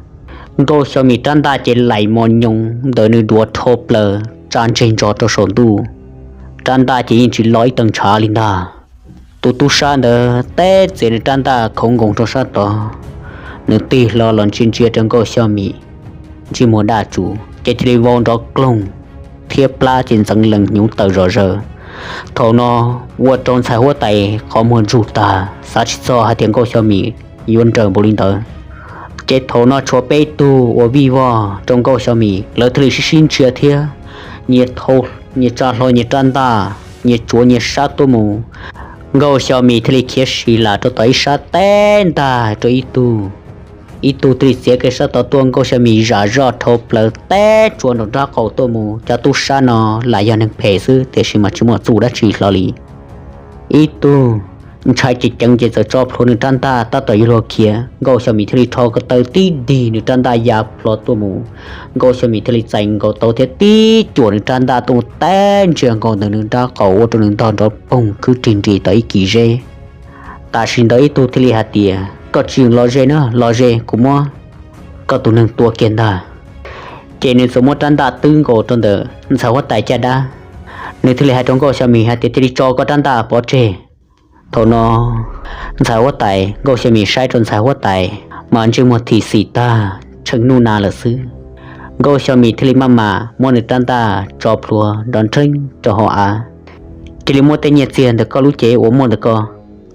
Nkauj Xyo Mim rab ntaj ces laim mos nyoos ntawm nws duav dhau plaws tsa ntseg ntsos rau saum ntuj. Rab ntaj ces yeej tsis lo ib tee ntshav li ntag. Tus tub sab ntawd teb txiav nws rab ntaj khoov nkoos rau sab tod, nws tig hlo los ntsia ntsia rau Nkauj Xyo Mim ntsej muag daj tsuv ces thiaj li vau nrov kloog thiab plab ces ntxeev lees hnyuv tawm zom zaws. Thaum no ua rau ntxhais huab tais qhov muag ntsug tag, xav tsis txog hais tias Nkauj Xyo Mim yuav nrawm npaum li ntawd. Ces thaum no tshuav peb tug uas vij vog rau Nkauj Xyo Mim, lawv thiaj li sib sib ntsia thiab nyias tsa hlo nyias rab ntaj, nyias tsuav nyias sab tuaj mus. Nkauj Xyo Mim thiaj li khiav si las rau tom ib sab teb ntag rau ib tug. Ib tug thiaj li txiav kiag sab tod tuaj, Nkauj Xyo Mim zam zoj dhau plaws teb tsuav nraum nraub qaum tuaj mus. Cov tub sab no lam yog neeg phem xwb tiam sis mas tsis muaj txuj dab tsi hlo li. Ib tug ntshai ceev ceev ces txawm tso plhuav nws rab ntaj tab tom yuav luag khiav, Nkauj Xyo Mim thiaj li rho ko taw tib dig nws rab ntaj ya plho tuaj mus. Nkauj Xyo Mim thiaj li txais nkaus tau thiab tib cuam nws rab ntaj tuaj mus teb ntsiag nkaus ntawm nws nrab qaum ua rau nws ntog nrov poog khwb rig nris tau ib kis zeb. Tam sim ntawd ib tug thiaj li hais tias, Koj tsis los ze na, los ze kuv muab koj tus neeg tua kiag ntag. Ces nws txawm muab rab ntaj twb nkaus rau ntawm ntxhais huab tais caj dab. Nws thiaj li hais rau Nkauj Xyo Mim hais tias, Cia li tso koj rab ntaj pov tseg. Thaum no ntxhais huab tais, Nkauj Xyo Mim saib rau ntxhais huab tais mas ntsej muag thim xim tag tsheej nub na lawm xwb. Nkauj Xyo Mim thiaj li maj mam muab nws rab ntaj tso plhuav nrov nrheeb rau hauv av. Cia li muab tej nyiaj txiag ntawm koj lub cev uas muaj ntawm ko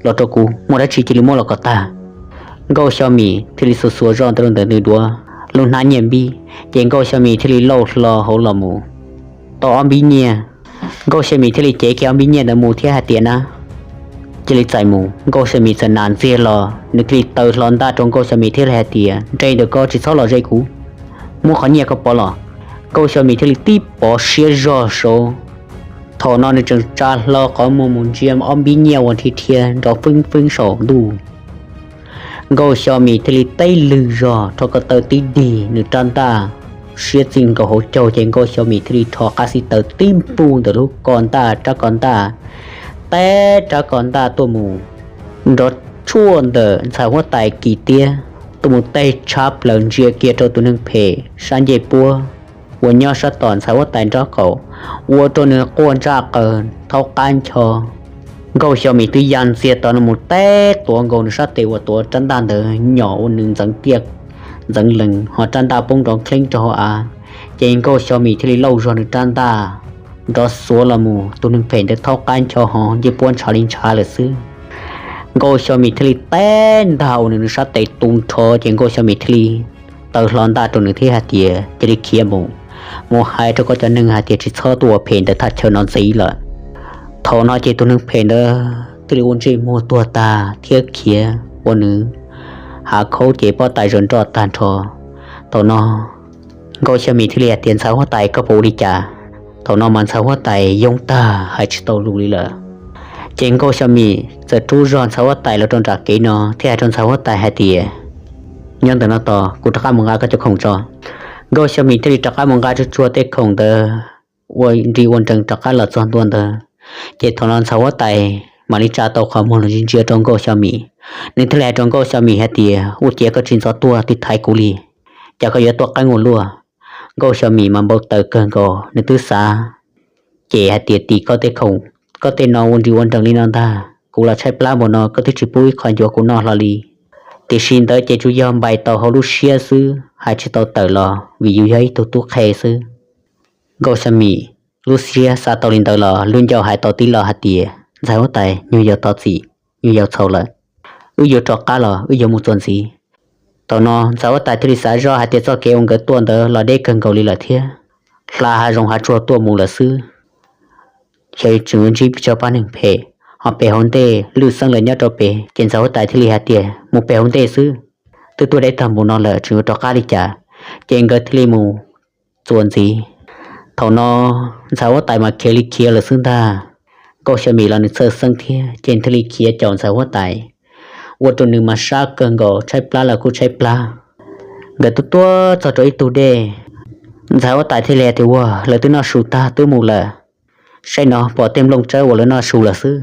los rau kuv, muaj dab tsi cia li muab los kom tag. Nkauj Xyo Mim thiaj li xuas xuas zoj ntawd rau ntawm nws duav lub hnab nyiaj npib, ces Nkauj Xyo Mim thiaj li lauj hlo hauv los mus tau ob npib nyiaj. Nkauj Xyo Mim thiaj li cev kiag ob npib nyiaj ntawd mus thiab hais tias, Na, cia li txais mus. Nkauj Xyo Mim txawm nam ntxiag los, nws thiaj li taw hlo ntaj rau Nkauj Xyo Mim thiab li hais tias, Nres ntawm ko, tsis txhob los ze kuv, muab qhov nyiaj ko pov los. Nkauj Xyo Mim thiaj li tib pov siab zog saud. Thaum no nws tseem tsa hlo qhov muag mus ntsia ob npib nyiaj uas nrhiav dhia nrov feeb feeb saum ntuj. Nkauj Xyo Mim thiaj li teb lwg zog rho ko taw tib dig nws rab ntaj siab txij nkaus hauv caug, ces Nkauj Xyo Mim thiaj li rho qab xib taws tib npuj ntawm lub ko ntaj, rab ko ntaj, teb rab ko ntaj tuaj mus nrov tshuaj ntawm ntxhais huab tais kis tiab tuaj mus teg tshab plaws ntsia kiag rau tus neeg phem sab ncej puab uas nyob sab tom ntxhais huab tais nraub qaum, ua rau nws quaj ntsaj qaws thaub qab ncho. Nkauj Xyo Mim twb ya ntxiag tod no mus teb tuav nkaus nws sab tes uas tuav rab ntaj ntawd nyom ua nws ntxeev tiaj ntxeev lees ho rab ntaj poob nrov nkeeb rau hauv av. Ces Nkauj Xyo Mim thiaj li lauj zog nws rab ntaj nrov xuav los mus, tus neeg phem ntawd thaub qab ncho ho ncej puab ntshav li ntshav lawm xwb. Nkauj Xyo Mim thiaj li teb ntag ua nws sab tes tu nrho, ces Nkauj Xyo Mim thiaj li taw hlo ntaj rau nws thiab hais tias, Cia li khiav mus, mus hais rau koj cov neeg hais tias tsis txhob tuaj ua phem ntawm thaj chaw no ntxiv lawm. Thaum no ces tus neeg phem ntawd thiaj li ua ntsej muag tuag tag thiab khiav ua nws hav khaub ces pob tais zaws nroj tag nrho. Thaum no Nkauj Xyo Mim thiaj li hais tias, Ntxhais huab tais, koj puas ua li cas? Thaum no mas ntxhais huab tais yoob tag hais tsis tau lus li lawm. Ces Nkauj Xyo Mim txawm rub zog ntxhais huab tais los rau nram kev no thiab hais rau ntxhais huab tais hais tias, Nyob ntawm no tos, kuv rov qab mus nqa koj cov khoom tso. Nkauj Xyo Mim thiaj li rov qab mus nqa tsuag tsuag tej khoom ntawd ua nri ua nrees rov qab los txog ntua ntawd. Ces thaum no ntxhais huab tais mam li tsa tau qhov muag los ntsia ntsia rau Nkauj Xyo Mim. Nws thiaj li hais rau Nkauj Xyo Mim hais tias, Ua ciav koj tsis ntxov tuaj tiv thaiv kuv li, cas koj yuav tuaj qeeb ua luaj? Nkauj Xyo Mim mas npau taws kawg nkaus, nws twb xav ces hais tias, Tim koj tej khoom, koj tej no ua nri ua nrees li no ntag, kuv los tshaib plab npaum no koj twb tsis pub ib qho ncuav kuv noj hlo li. Tiam sis ntawd ces tsuas yog npais tau hauv lub siab xwb, hais tsis tau tawm los vim yus yog ib tug tub qhe xwb. Nkauj Xyo Mim lub siab xav tau li ntawd los lub ncauj hais tau tib lo hais tias, Ntxhais huab tais, nyuag yaus thov txim, nyuag yaus txhaum lawm, wb yuav rov qab los wb yuav mus txuas ntxiv. Thaum no ntxhais huab tais thiaj li xav zoj hais tias txoj kev uas nkawd tuaj ntawd los deb kawg nkaus li lawm thiab, hla hav zoov hav tsuag tuaj mus lawm xwb. Xyov tseem yuav ntsib tsob pab neeg phem, ho pem hauv ntej lwj xeeb lawm nyob rau pem, ces ntxhais huab tais thiaj li hais tias, Mus pem hauv ntej xwb, twb tuaj deb tag npaum no lawm tseem yuav rov qab li cas? Ces nkawd thiaj li mus txuas ntxiv. Thaum no ntxhais huab tais mas khiav li khiav lawm xwb ntag. Nkauj Xyo Mim los nws txhawj xeeb thiab ces thiaj li khiav caum ntxhais huab tais, ua rau nws mas sab kawg nkaus, tshaib plab los kuj tshaib plab. Nkawd tuaj tuaj txog rau ib tug dej, ntxhais huab tais thiaj li hais tias, Ua, lawv twb noj su tag twb mus lawm. Saib no pom tej nplooj tsawb uas lawv noj su lawm xwb.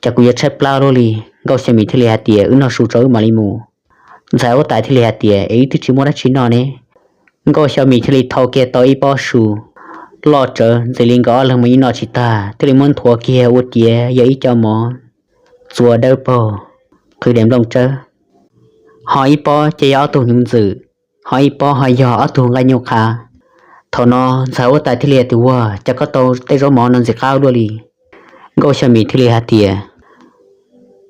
Cas kuv yuav tshaib plab luaj li? Nkauj Xyo Mim thiaj li hais tias, Wb noj su tso wb mam li mus. Ntxhais huab tais thiaj li hais tias, Es wb twb tsis muaj dab tsi noj ne. Nkauj Xyo Mim thiaj li thau kiag tau ib pob su loj tsawv ntxiv li nkawd ob leeg mus ib noj tsis tag, thiaj li muab nthuav kiag ua ciav yog ib co mov txua dawb paug qhwv daim nplooj tsawb, ho ib pob ces yog ob tug hnyuv ntxwm, ho ib pob ho yog ob tug nqaij nyuj qha. Thaum no ntxhais huab tais thiaj li hais tias, Ua, cas koj tau tej zaub mov no ntxim qab luaj li? Nkauj Xyo Mim thiaj li hais tias,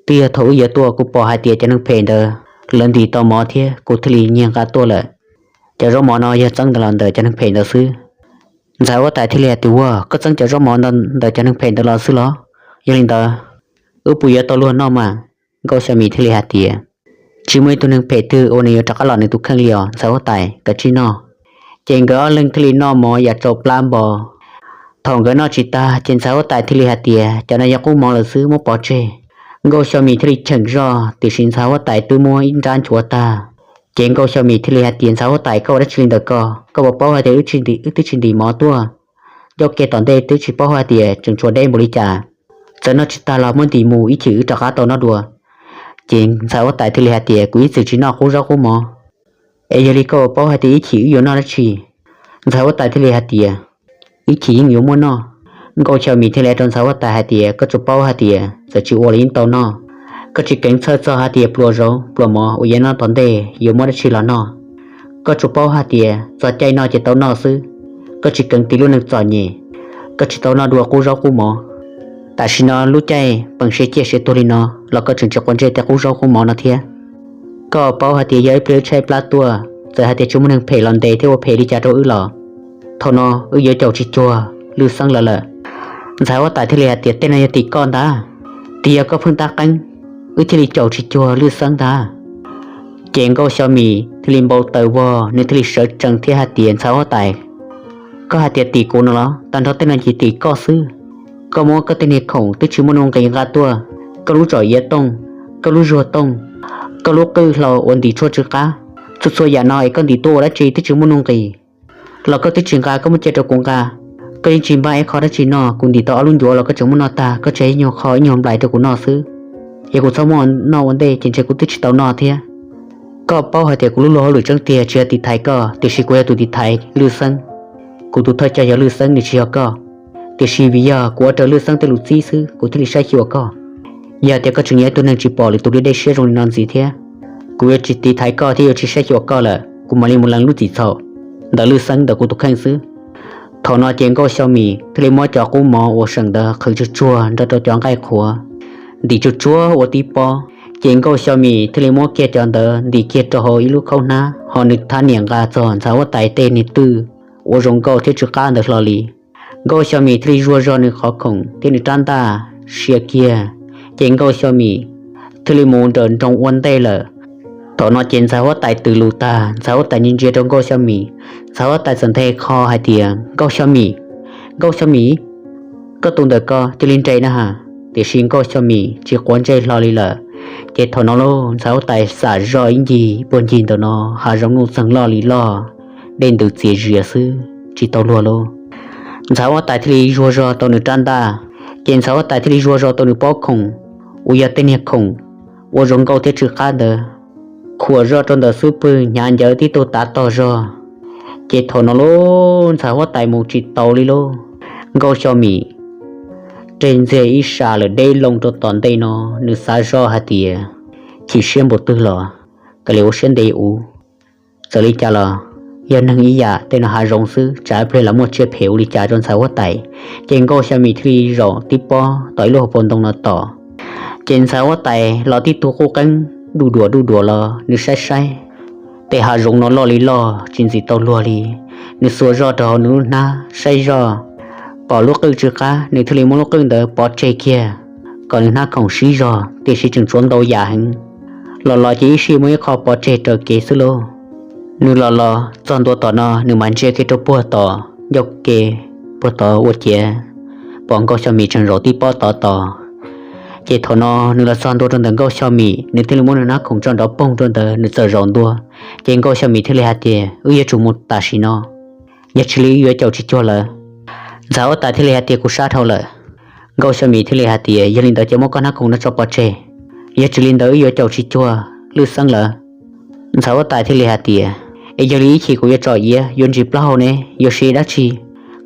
Twb yog thaum wb yuav tuaj kuv pom hais tias cov neeg phem ntawd lawv ntim tau mov thiab kuv thiaj li nyiag nqa tuaj lawm. Cov zaub mov no yog txeeb ntawm los ntawm cov neeg phem ntawd xwb. Ntxhais huab tais thiaj li hais tias, Ua, koj txeeb cov zaub mov ntawm cov neeg phem ntawd los xwb los? Yog li ntawd, wb puas yuav tau luag noj mas? Nkauj Xyo Mim thiaj li hais tias, Tsis muaj ib tug neeg phem twg uas nws yuav rov qab los nws tus kheej li os ntxhais huab tais, kav tsij noj. Ces nkawd ob leeg thiaj li noj mov yam tsau plab npo. Thaum nkawd noj tsis tag ces ntxhais huab tais thiaj li hais tias, Cov no yog qub mov lawm xwb, muab pov tseg. Nkauj Xyo Mim thiaj li cheem zoj, tiam sis ntxhais huab tais twb muab ib nrab nchuav tag. Ces Nkauj Xyo Mim thiaj li hais tias, Ntxhais huab tais, koj ua dab tsi li ntawm koj? Koj puas paub hais tias wb tsis ntim, wb twb tsis ntim mov tuaj? Ncauj ke tom ntej twb tsis paub hais tias tseem tshuav deb npaum li cas. Txawm noj tsis tag los muab ntim mus, ib chim wb rov qab tau noj dua. Ces ntxhais huab tais thiaj li hais tias, Kuv ib txwm tsis noj qub zaub qub mov, es yog li koj puas paub hais tias ib chim wb yuav noj dab tsi? Ntxhais huab tais thiaj li hais tias, Ib chim yeej yuav muaj noj. Nkauj Xyo Mim thiaj li hais rau ntxhais huab tais hais tias, Koj tsuas paub hais tias txawm tsis ua los yeej tau noj. Koj tsis kheev txhawj txog hais tias pluas zaub pluas mov uas yuav noj tom ntej yuav muab dab tsi los noj. Koj tsuas paub hais tias txog caij noj ces tau noj xwb. Koj tsis kheev tiv lub neej txom nyem, koj tsis tau noj dua qub zaub qub mov. Tam sim no lub caij pees siav ciaj siav tuag li no los koj tseem tsis quav ntsej tej qub zaub qub mov no thiab. Koj paub hais tias yog ib pliag wb tshaib plab tuaj, txawm hais tias tsis muaj neeg phem los ntes thiab ua phem li cas rau wb los, thaum no wb yuav caum tsis cuag Lwj Xeeb lawv lawm. Ntxhais huab tais thiaj li hais tias, Tej no yog tim koj ntag, tias yog koj pheej tab qeeb, wb thiaj li caum tsis cuag Lwj Xeeb ntag. Ces Nkauj Xyo Mim thiaj li npau taws vog, nws thiaj li sawv tsees thiab hais tias, Ntxhais huab tais, koj hais tias tim kuv no los? Tag nrho tej no ces tim koj xwb. Koj muab koj tej niag khoom twb tsis muaj nuj nqis nqa tuaj, koj lub tsom iav tooj, koj lub zuag tooj, koj lub qwj hlau uas ntim tshuaj tsw qab, txhua txhua yam no es koj ntim tuaj ua dab tsi twb tsis muaj nuj nqis los koj twb tsis nqa, koj muab cia rau kuv nqa. Koj yeej tsis npaj ib qho dab tsi noj, kuv ntim tau ob lub ncuav los koj tseem muab noj tag, koj tseg ib nyuag qho ib nyuag nplais rau kuv noj xwb. Yog kuv txhob muaj noj ua ntej ces ntshe kuv twb tsis tau noj thiab. Koj paub hais tias kuv lub luag hauj lwm tseeb tiag tsis yog tiv thaiv koj, tiam sis kuv yog tus tiv thaiv Lwj Xeeb. Kuv tus thawj coj yog Lwj Xeeb, nws tsis yog koj. Tiam sis vim yog kuv ua raws Lwj Xeeb tej lus txib xwb, kuv thiaj li saib xyuas koj. Yog hais tias koj tseem yog ib tug neeg tsis pom lwm tus li dej siab zoo li no ntxiv thiab, kuv yuav tsis tiv thaiv koj thiab yuav tsis saib xyuas koj lawm, kuv mam li mus lees lub txim txhaum ntawm Lwj Xeeb ntawm kuv tus kheej xwb. Thaum no ces Nkauj Xyo Mim thiaj li muab cov qub mov uas seem ntawd qhwv tsuag tsuag nrog rau cov nqaij qhuav, ntim tsuag tsuag ua tib pob. Ces Nkauj Xyo Mim thiaj li muab kiag cov ntawd ntim kiag rau hauv ib lub khaub hnab, ho nws thab niam nqa txog ntxhais huab tais tej niag twj uas zoo nkauj thiab tsw qab ntawd hlo li. Nkauj Xyo Mim thiaj li zuag zog nws qhov khoom thiab nws rab ntaj sia kiag, ces Nkauj Xyo Mim thiaj li mus nrawm nroos ua ntej lawm. Thaum no ces ntxhais huab tais twm lus tag, ntxhais huab tais ntsia ntsia rau Nkauj Xyo Mim, ntxhais huab tais txawm nthe kho hais tias, Nkauj Xyo Mim, Nkauj Xyo Mim, koj tus ntawm ko cia li nres na has. Tiam sis Nkauj Xyo Mim tsis quav ntsej hlo li lawm. Ces thaum no lauj, ntxhais huab tais xam zoj ib ncig puag ncig ntawm no, hav zoov nuj txeeg loj li loj, dej ntws txias zias xwb tsis tau luag lauj. Ntxhais huab tais thiaj li zuag zog tau nws rab ntaj, ces ntxhais huab tais thiaj li zuag zog tau nws pob khoom uas yog tej niag khoom uas zoo nkauj thiab tsw qab ntawd, khuam zoj rau ntawm xub pwg hnyav ncawv tib tug tav tog zog. Ces thaum no lauj, ntxhais huab tais mus tsis tau li lauj. Nkauj Xyo Mim reg ntxiag ib sab lawm deb loo rau tom ntej no, nws xav zoj hais tias, chim siab npaum twg los kav liam ua siab ntev ua. Txawm li cas los yog neeg ib yam, tej no hav zoov xwb, tsam ib pliag los muaj tsiaj phem ua li cas rau ntxhais huab tais. Ces Nkauj Xyo Mim thiaj li zaum tib pob tom ib lub hauv paus ntoo no tos. Ces ntxhais huab tais los tib tug qub qeeb duj duam duj duam los nws saib saib tej hav zoov no loj li loj tsis ntxim tau luag li. Nws xuas zoj rau hauv nws lub hnab saib zoj, pom lub qwj tsw qab, nws thiaj li muab lub qwj ntawd pov tseg kiag kom nws hnab khoom sib zog, tiam sis tseem tshuav ntau yam heev. Los los ces ib sij muaj ib qho pov tseg raws kev xwb lauj. Nws los los txog ntua tom no, nws mam ntsia kiag rau puag tom ncauj ke, puag tod ua ciav pom Nkauj Xyo Mim tseem zaum tib pob tod tos. Ces thaum no nws los txog ntua rau ntawm Nkauj Xyo Mim, nws thiaj li muab nws hnab khoom tso nrov poog rau ntawd, nws txawm zaum ntua. Ces Nkauj Xyo Mim thiaj li hais tias, Wb yuav tsum mus tam sim no, yog tsis li wb yuav caum tsis cuag lawv. Ntxhais huab tais thiaj li hais tias, Kuv sab dhau lawm. Nkauj Xyo Mim thiaj li hais tias, Yog li ntawd ces muab koj hnab khoom no tso pov tseg, yog tsis li ntawd wb yuav caum tsis cuag Lwj Xeeb lawv. Ntxhais huab tais thiaj li hais tias, Es yog li ib chim kuv yuav tso iav, yuav ntsis plaub hau ne, yuav siv dab tsi?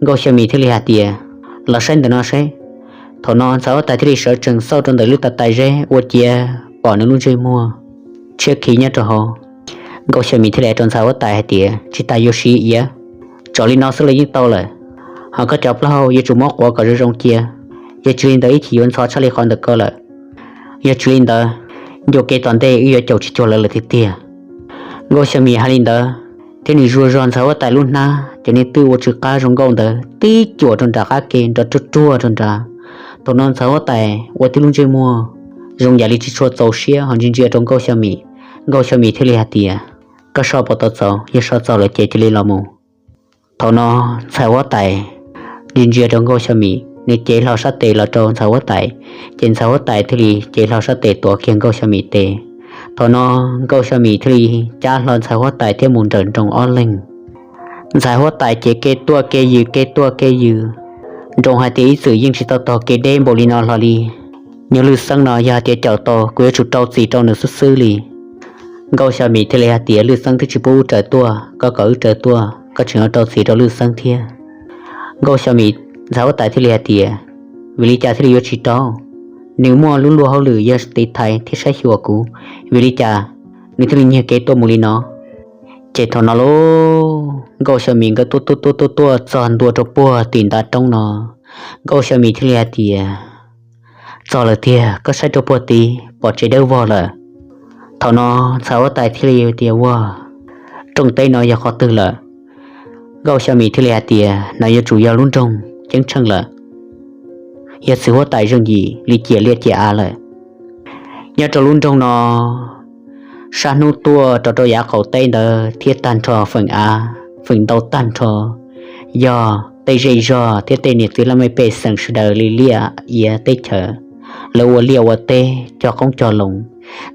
Nkauj Xyo Mim thiaj li hais tias, Los saib ntawm no saib. Thaum no ntxhais huab tais thiaj li sawv tsees xauj rau ntawm lub tav tais zeb ua ciav pom nws lub ntsej muag tshiab khiv nyob rau hauv. Nkauj Xyo Mim thiaj li hais rau ntxhais huab tais hais tias, Tsis tas yuav siv iav, tso li no xwb los yeej tau lawm. Ho koj cov plaub hau yuav tsum muab quav kom zoo zoo cia, yog tsis li ntawd ib chim yuav ntxhov tshaj li qhov ntawm ko lawm. Yog tsis li ntawd, ncua kev tom ntej wb yuav caum tsis cuag lawv lawm tiag tiag. Nkauj Xyo Mim hais li ntawd, thiab nws zuag zog ntxhais huab tais lub hnab, cov niag twj ua tsw qab zoo nkauj ntawd tib cuam rau nram qab ke nrov ruag ruag rau nrad. Thaum no ntxhais huab tais ua tib lub ntsej muag zoo yam li tsis tshua txaus siab ho ntsia ntsia rau Nkauj Xyo Mim. Nkauj Xyo Mim thiaj li hais tias, Koj soj puas tau txaus? Yog soj txaus lawm ces cia li los mus. Thaum no ntxhais huab tais ntsia ntsia rau Nkauj Xyo Mim, nws cev hlo sab tes los rau ntxhais huab tais, ces ntxhais huab tais thiaj li cev hlo sab tes tuav kiag Nkauj Xyo Mim tes. Thaum no Nkauj Xyo Mim thiaj li cab hlo ntxhais huab tais thiab mus nrawm nroos ob leeg. Ntxhais huab tais ces kev tuaj kev yws kev tuaj kev yws, nroo hais tias ib txwm yeej tsis tau tog kev deb npaum li no hlo li. Nyuag Lwj Xeeb no yog hais tias caum tau kuv yuav tsum rau txim rau nws xwb xwb li. Nkauj Xyo Mim thiaj li hais tias, Lwj Xeeb twb tsis pub wb raws tuaj, koj kom wb raws tuaj, koj tseem yuav rau txim rau Lwj Xeeb thiab. Nkauj Xyo Mim, ntxhais huab tais thiaj li hais tias, Vim li cas thiaj li yuav tsis rau? Nws muaj lub luag hauj lwm yog tiv thaiv thiab saib xyuas kuv, vim li cas nws thiaj li nyiag kev tuaj mus li no? Ces thaum no lauj, Nkauj Xyo Mim nkawd tuaj tuaj tuaj tuaj tuaj txog ntua rau puag tim ntav roob no, Nkauj Xyo Mim thiaj li hais tias, Txog lawm tiag, koj saib rau puag tid pom tsev dawb vog lawm. Thaum no ntxhais huab tais thiaj li tias, Ua, rooj teb no yog qhov twg lawm? Nkauj Xyo Mim thiaj li hais tias, No yuav tsum yog lub nroog Ceeb Tsheej lawm. Yog txiv huab tais Zeej Yim li ciam liaj ciam av lawm. Nyob rau lub nroog no, sab hnub tuaj rau rau yav qaum teb ntawd thiab tag nrho feem av feem ntau tag nrho yog tej zej zog thiab tej niam txiv laj mej pej xeem sawv daws li liaj iav teb chaws, lawv ua liaj ua teb cog qoob cog loo.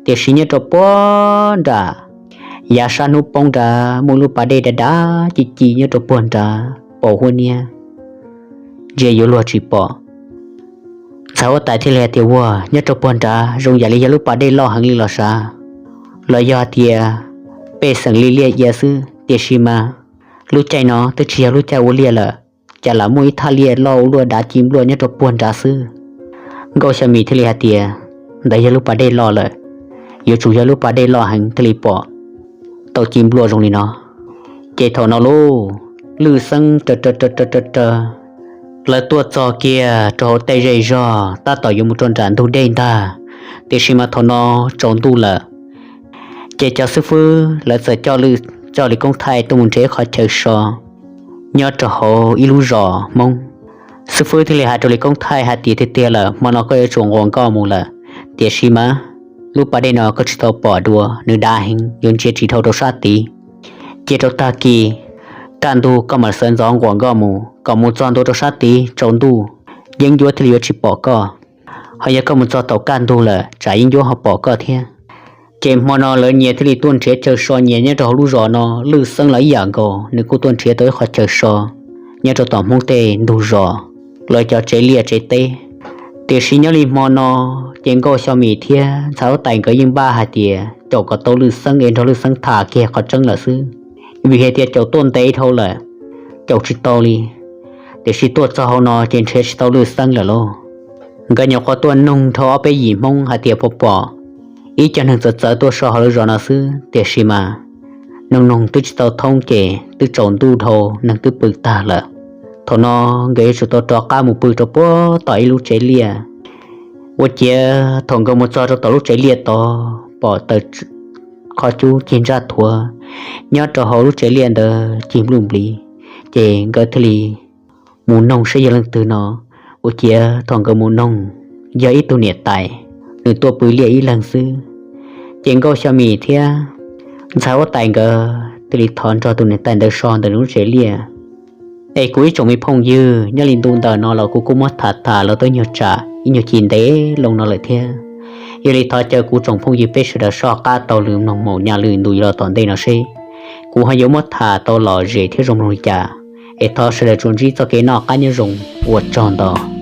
Tiam sis nyob rau puag nram yav sab hnub poob nrad muaj lub pas dej dav dav ci ci nyob rau puag nrad pom huab niab ntsia yuav luag tsis pom. Ntxhais huab tais thiaj li hais tias, Ua, nyob rau puag nrad zoo yam li yog lub pas dej loj heev li los sav, los yog hais tias pej xeem li liaj ia xwb, tiam sis mas lub caij no twb tsis yog lub caij ua liaj lawm, cas lam muaj ib thaj liaj loj ua luaj dav ci npluaj nyob rau puag nrad xwb. Nkauj Xyo Mim thiaj li hais tias, Ntawd yog lub pas dej loj lawm, yuav tsum yog lub pas dej loj heev thiaj li pom tau ci npluaj zoo li no. Ces thaum no lauj, Lwj Xeeb raws raws raws raws raws raws lawv tuaj txog kiag rau hauv tej zej zog tab tom yuav mus rau nram ntug dej ntag, tiam sis mas thaum no tsaus ntuj lawm. Ces cov xib fwb lawv txawm coj Lis Koob Thaij tuaj mus nrhiav qhov chaw so nyob rau hauv ib lub zos Hmoob. Xib fwb thiaj li hais rau Lis Koob Thaij hais tias, Tiag tiag lawm, hmo no koj yuav tsum nquas nkoj mus lawm, tiam sis mas lub pas dej no koj tsis tau pom dua, nws dav heev, yuav ntsia tsis dhau rau sab tid. Cia rau tag kis kaj ntug koj mam sawv ntxov nquas nkoj mus, kom mus txog ntua rau sab tid tsaus ntuj, yeeb ncuab thiaj li yuav tsis pom koj. Ho yog koj mus txog thaum kaj ntug lawm tsam yeeb ncuab ho pom koj thiab. Ces hmo no lawv nyias thiaj li tuaj nrhiav chaw so nyias nyob rau hauv lub zos no. Lwj Xeeb los ib yam nkaus, nws kuj tuaj nrhiav tau ib qhov chaw so nyob rau tom Hmoob tej ntug zos, lawv cov tsev liaj tsev teb. Tiam sis nyob li hmo no, ces Nkauj Xyo Mim thiab ntxhais huab tais nkawd yeej npaj hais tias caum kom tau Lwj Xeeb es nrog Lwj Xeeb tham kiag qhov tseeb lawm xwb, vim hais tias caum tuaj ntev dhau lawm, caum tsis tau li. Tiam sis tuaj txog hauv no ces nrhiav tsis tau Lwj Xeeb lawm lauj. Nkawd nyuam qhuav tuaj noog dhau ob peb yim Hmoob hais tias puas pom ib co neeg txawv txawv tuaj so hauv lub zos no xwb, tiam sis mas noog noog twb tsis tau thoob ces twb tsaus ntuj dhau, neeg twb pw tag lawm. Thaum no nkawd yuav tsum tau rov qab mus pw rau puag tom ib lub tsev liaj. Ua ciav thaum nkawd mus txog rau tom lub tsev liaj tod pom taws qhov cub cig ntsaj thuav nyob rau hauv lub tsev liaj ntawd cig npluj nplis, ces nkawd thiaj li mus noog saib yog leej twg no. Ua ciav thaum nkawd mus noog, yog ib tug niam tais, nws tuaj pw liaj ib leeg xwb. Ces Nkauj Xyo Mim thiab ntxhais huab tais nkawd thiaj li thov nrog tus niam tais ntawd so ntawm lub tsev liaj. Es kuv ib tsoom me phooj ywg, nyob li ntu ntawm no los kuv kuj muab tham tham los tau nyuag tsam ib nyuag ci ntev loo no lawm thiab. Yog li thov caw kuv tsoom phooj ywg peb sawv daws soj qab taug lw mloog mus nyob li ntu yuav los tom ntej no seb kuv ho yuav muab tham tau lom zem thiab zoo mloog li cas. Es thov sawv daws tsuas ntsib txoj kev noj qab nyob zoo, ua tsaug ntau.